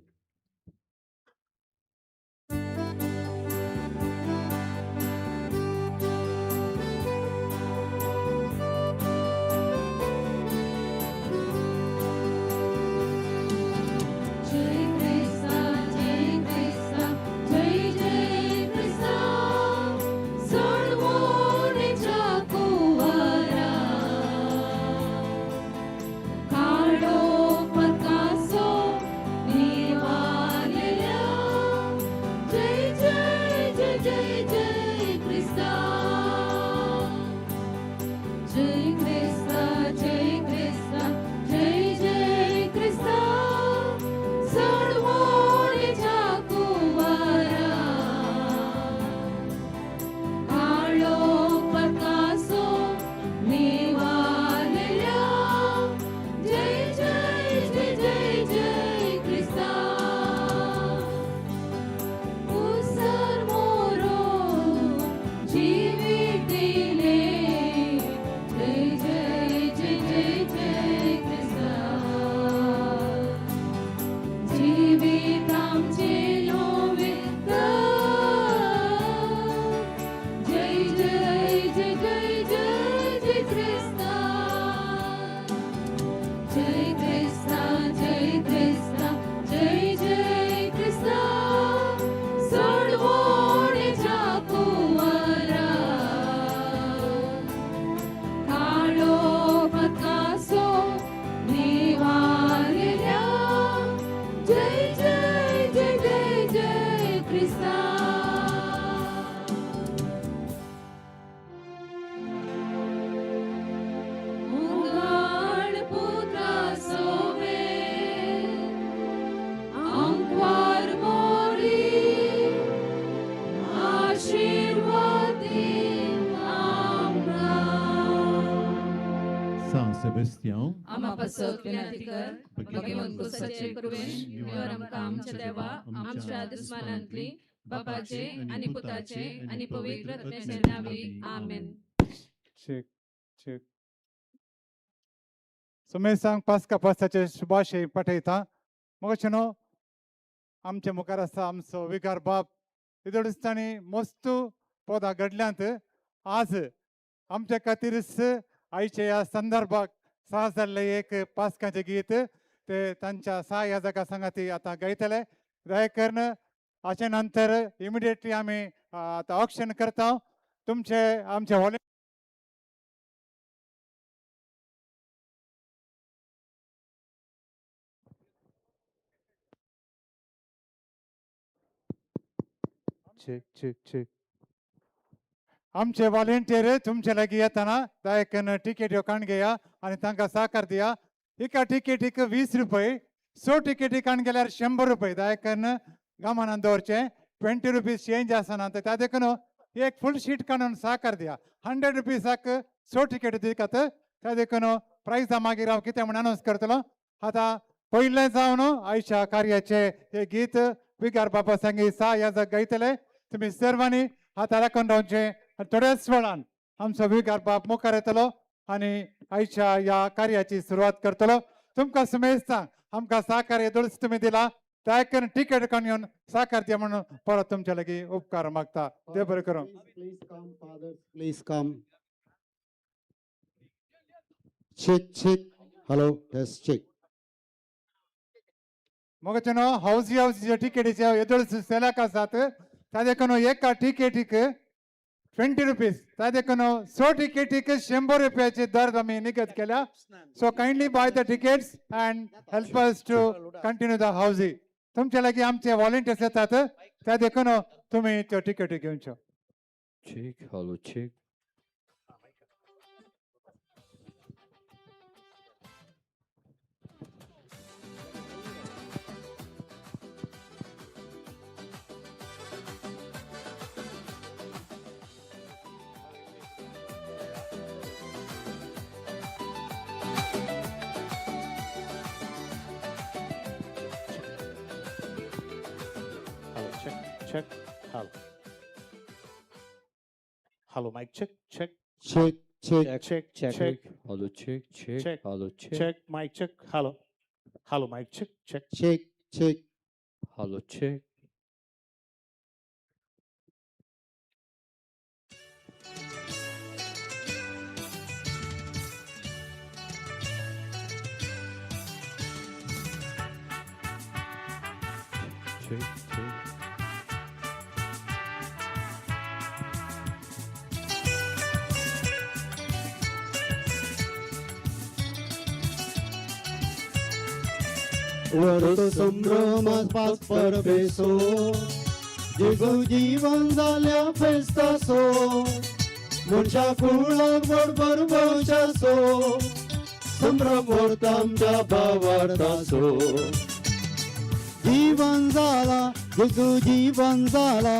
Usar moro क्रिस्त्यांव आमा पासत विनंती कर. भगवंत कुसाचे कृपेन निवर आमकां आमच्या देवा आमच्या दुस्मानांतली बापाचे आनी पुताचे आनी पवित्र आत्म्याच्या नांवी आमेन. Check check. सुमेसांक पास्का पास्ताचे शुभाशय पाठयता. मगो न्हू आमचे मुखार आसा आमचो विकार बाप. येदोळ दिसांनी मस्त पदां घडल्यांत. आज आमच्या खातीरच आयच्या ह्या संदर्भाक साह जाल्लें एक पास्काचें गीत ते तांच्या सा ह्या जागा सांगाती आतां गायतले. दया करून हाचे नंतर इमिडिएटली आमी आतां ऑक्शन करता. तुमचे आमचे हॉल चेक चेक चेक. आमचे व्हॉलेंटियर तुमचे लागीं येतना दया करून टिकेट्यो काण घेया आनी तांकां साकार दिया. एका टिकेटीक 20 रुपये, 100 टिकेटी काण गेल्यार 100 रुपये. दया करून गमनान दवरचें. 20 रुपीज चेंज आसना त्या देखून एक फूल शीट काडून साकार दिया. 100 रुपीजाक 100 टिकेट दितात. त्या देखून प्रायजा मागीर हांव कितें म्हूण अनावंस करतलो. आतां पयलें जावन आयच्या कार्याचें हें गीत विकार बाबा सांगी सा ह्या जाग गायतले. तुमी सर्वांनी आतां राखून रावचें. थोड्याच वेळान आमचो विकार बाप मुखार येतलो आनी आयच्या ह्या कार्याची सुरवात करतलो. तुमकां सुमेस्तांक आमकां साकार येदोळच तुमी दिला. दया करून टिकेट काडून येवन साकार दिया म्हणून परत तुमच्या लागीं उपकार मागता. देव बरें करूं. Please come, fathers, please come. Check, check. Hello, test, check. मग न्हू हावजी हावजीच्या टिकेटीचे येदोळच सेलाक आसात. त्या देखून एका टिकेटीक 20 रुपीज, त्या देखून 100 टिकेटीक 100 रुपयाचे दर आमी निगत केल्या. So kindly buy the tickets and help us to continue the हावजी. तुमचे लागीं आमचे व्हॉलेंटियर्स येतात. त्या देखून तुमी त्यो टिकेटी घेवच्यो. Check hello check. Hello check check. Hello hello mic check check check check check check hello check check check hello check check mic check. Hello hello mic check check check check hello check. Check check. वरतो संभ्रमात pass परबेसो जेजू जीवन जाल्या फेस्तासो मनशा कुळाक व्हड भरभौशासो संभ्रम व्हरता आमच्या भावार्थासो. जीवन जाला जेजू जीवन जाला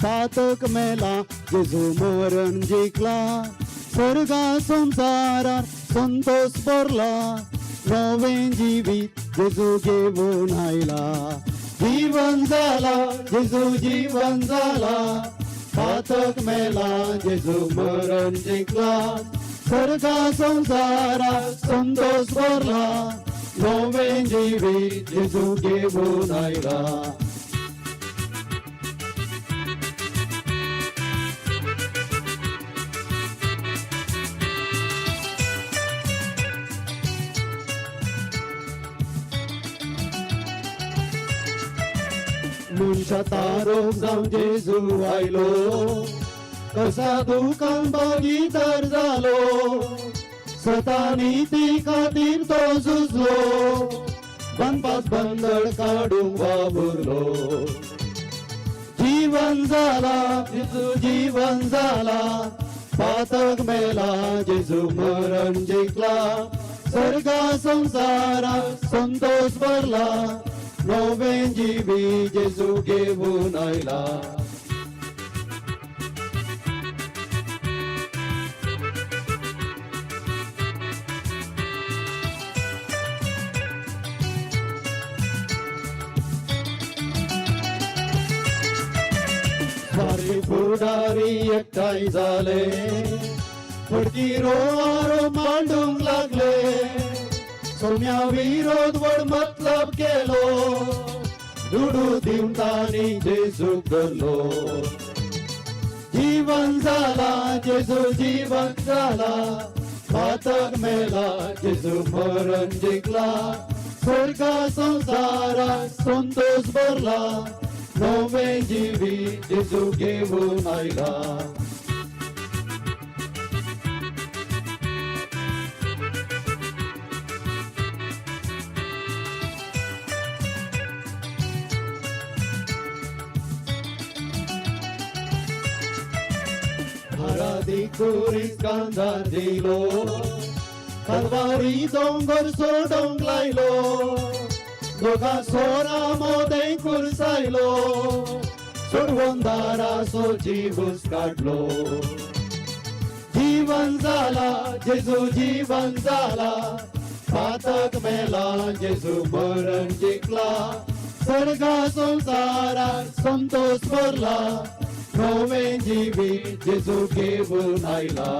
पातक मेला जेजू मरण जिखला स्वर्गा संसारार संतोष भरला नवें जिवीत जेजू घेवन आयला. जीवन जाला जेजू जीवन जाला पातक मेला जेजू मरण जिखला स्वर्गा संसारार संतोष भरला नवें जिवीत जेजू घेवन आयला. मनशा तारोक जावन जेजू आयलो कसा दुखान भागीदार जालो सतानी ती खातीर तो झुजलो बनपास बंदड काडूंक वावुरलो. जीवन जाला जेजू जीवन जाला पातक मेला जेजू मरण जिखला स्वर्गा संसारा संतोष भरला नवें जिवीत जेजू घेवन आयला. स्वार्थी फुडारी एकठांय जाले, फडकिरो आरो मांडूंक लागले, सोम्या विरोध व्हड मतलब केलो, दुडू दिवन तांणी जेजूक धरलो. जीवन जाला जेजू जीवन जाला, पातक मेला जेजू मरण जिंकला, स्वर्गा संवसाराक संतोष भरला, नवें जिवीत जेजू घेवन आयला. कुरीस कांदार दिलो, कलवारी दोंगर सोडूंक लायलो, दोगां सोरा मोदें कुरसायलो, सोडवंदाराचो जीवूच काडलो. जीवन जाला जेजू जीवन जाला, पातक मेला जेजू मरण जिंकला, स्वर्गा संवसाराक संतोष भरला, नवें जिवीत जेजू घेवन आयला.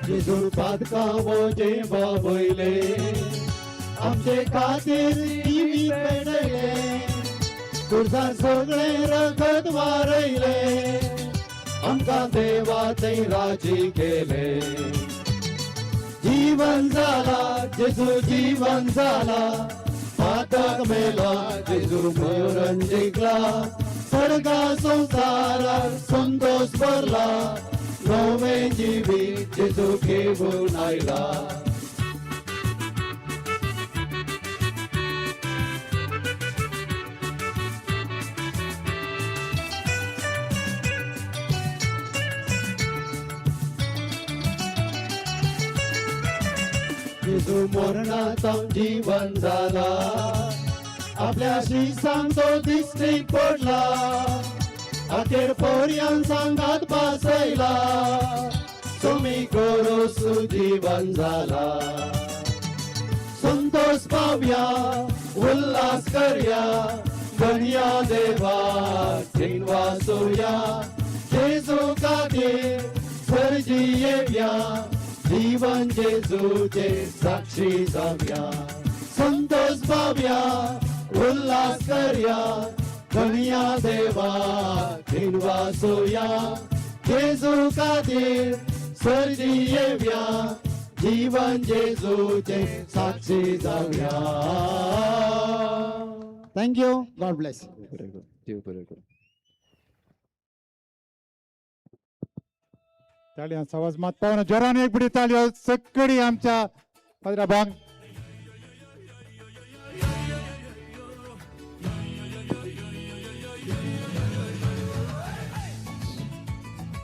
जेजू पातकां वजें बाबयले, आमचे खातीर जिवीत पेटयलें, तुझा सगळें रगत वारयलें, आमकां देवाचें राजी केलें. जीवन जाला जेजू जीवन जाला, पातक मेला जेजू मरण जिंकला, स्वर्गा संवसाराक संतोष भरला, नवें जिवीत जेजू घेवन आयला. जेजू मरणांत जीवन जाला, आपल्याशी सांगतो दिश्टी पडला, अखेर पर्यंत सांगात बसयला, तुमी गोरोस जीवन जाला. संतोष पावया उल्हास करया, गणया देवा वासुया, जेजू खातीर सर्जी येवया, जीवन जेजूचे साक्षी जावया. संतोष पावया उल्हास करया, गणया देवा वासुया, जेजू खातीर सर्जी येवया, जीवन जेजूचे साक्षी जावया. Thank you, God bless. देव बरें करूं. ताळयांचो आवाज मात पावना, जोरान एक बुडी ताळयो सकडी आमच्या पाद्रा बांग.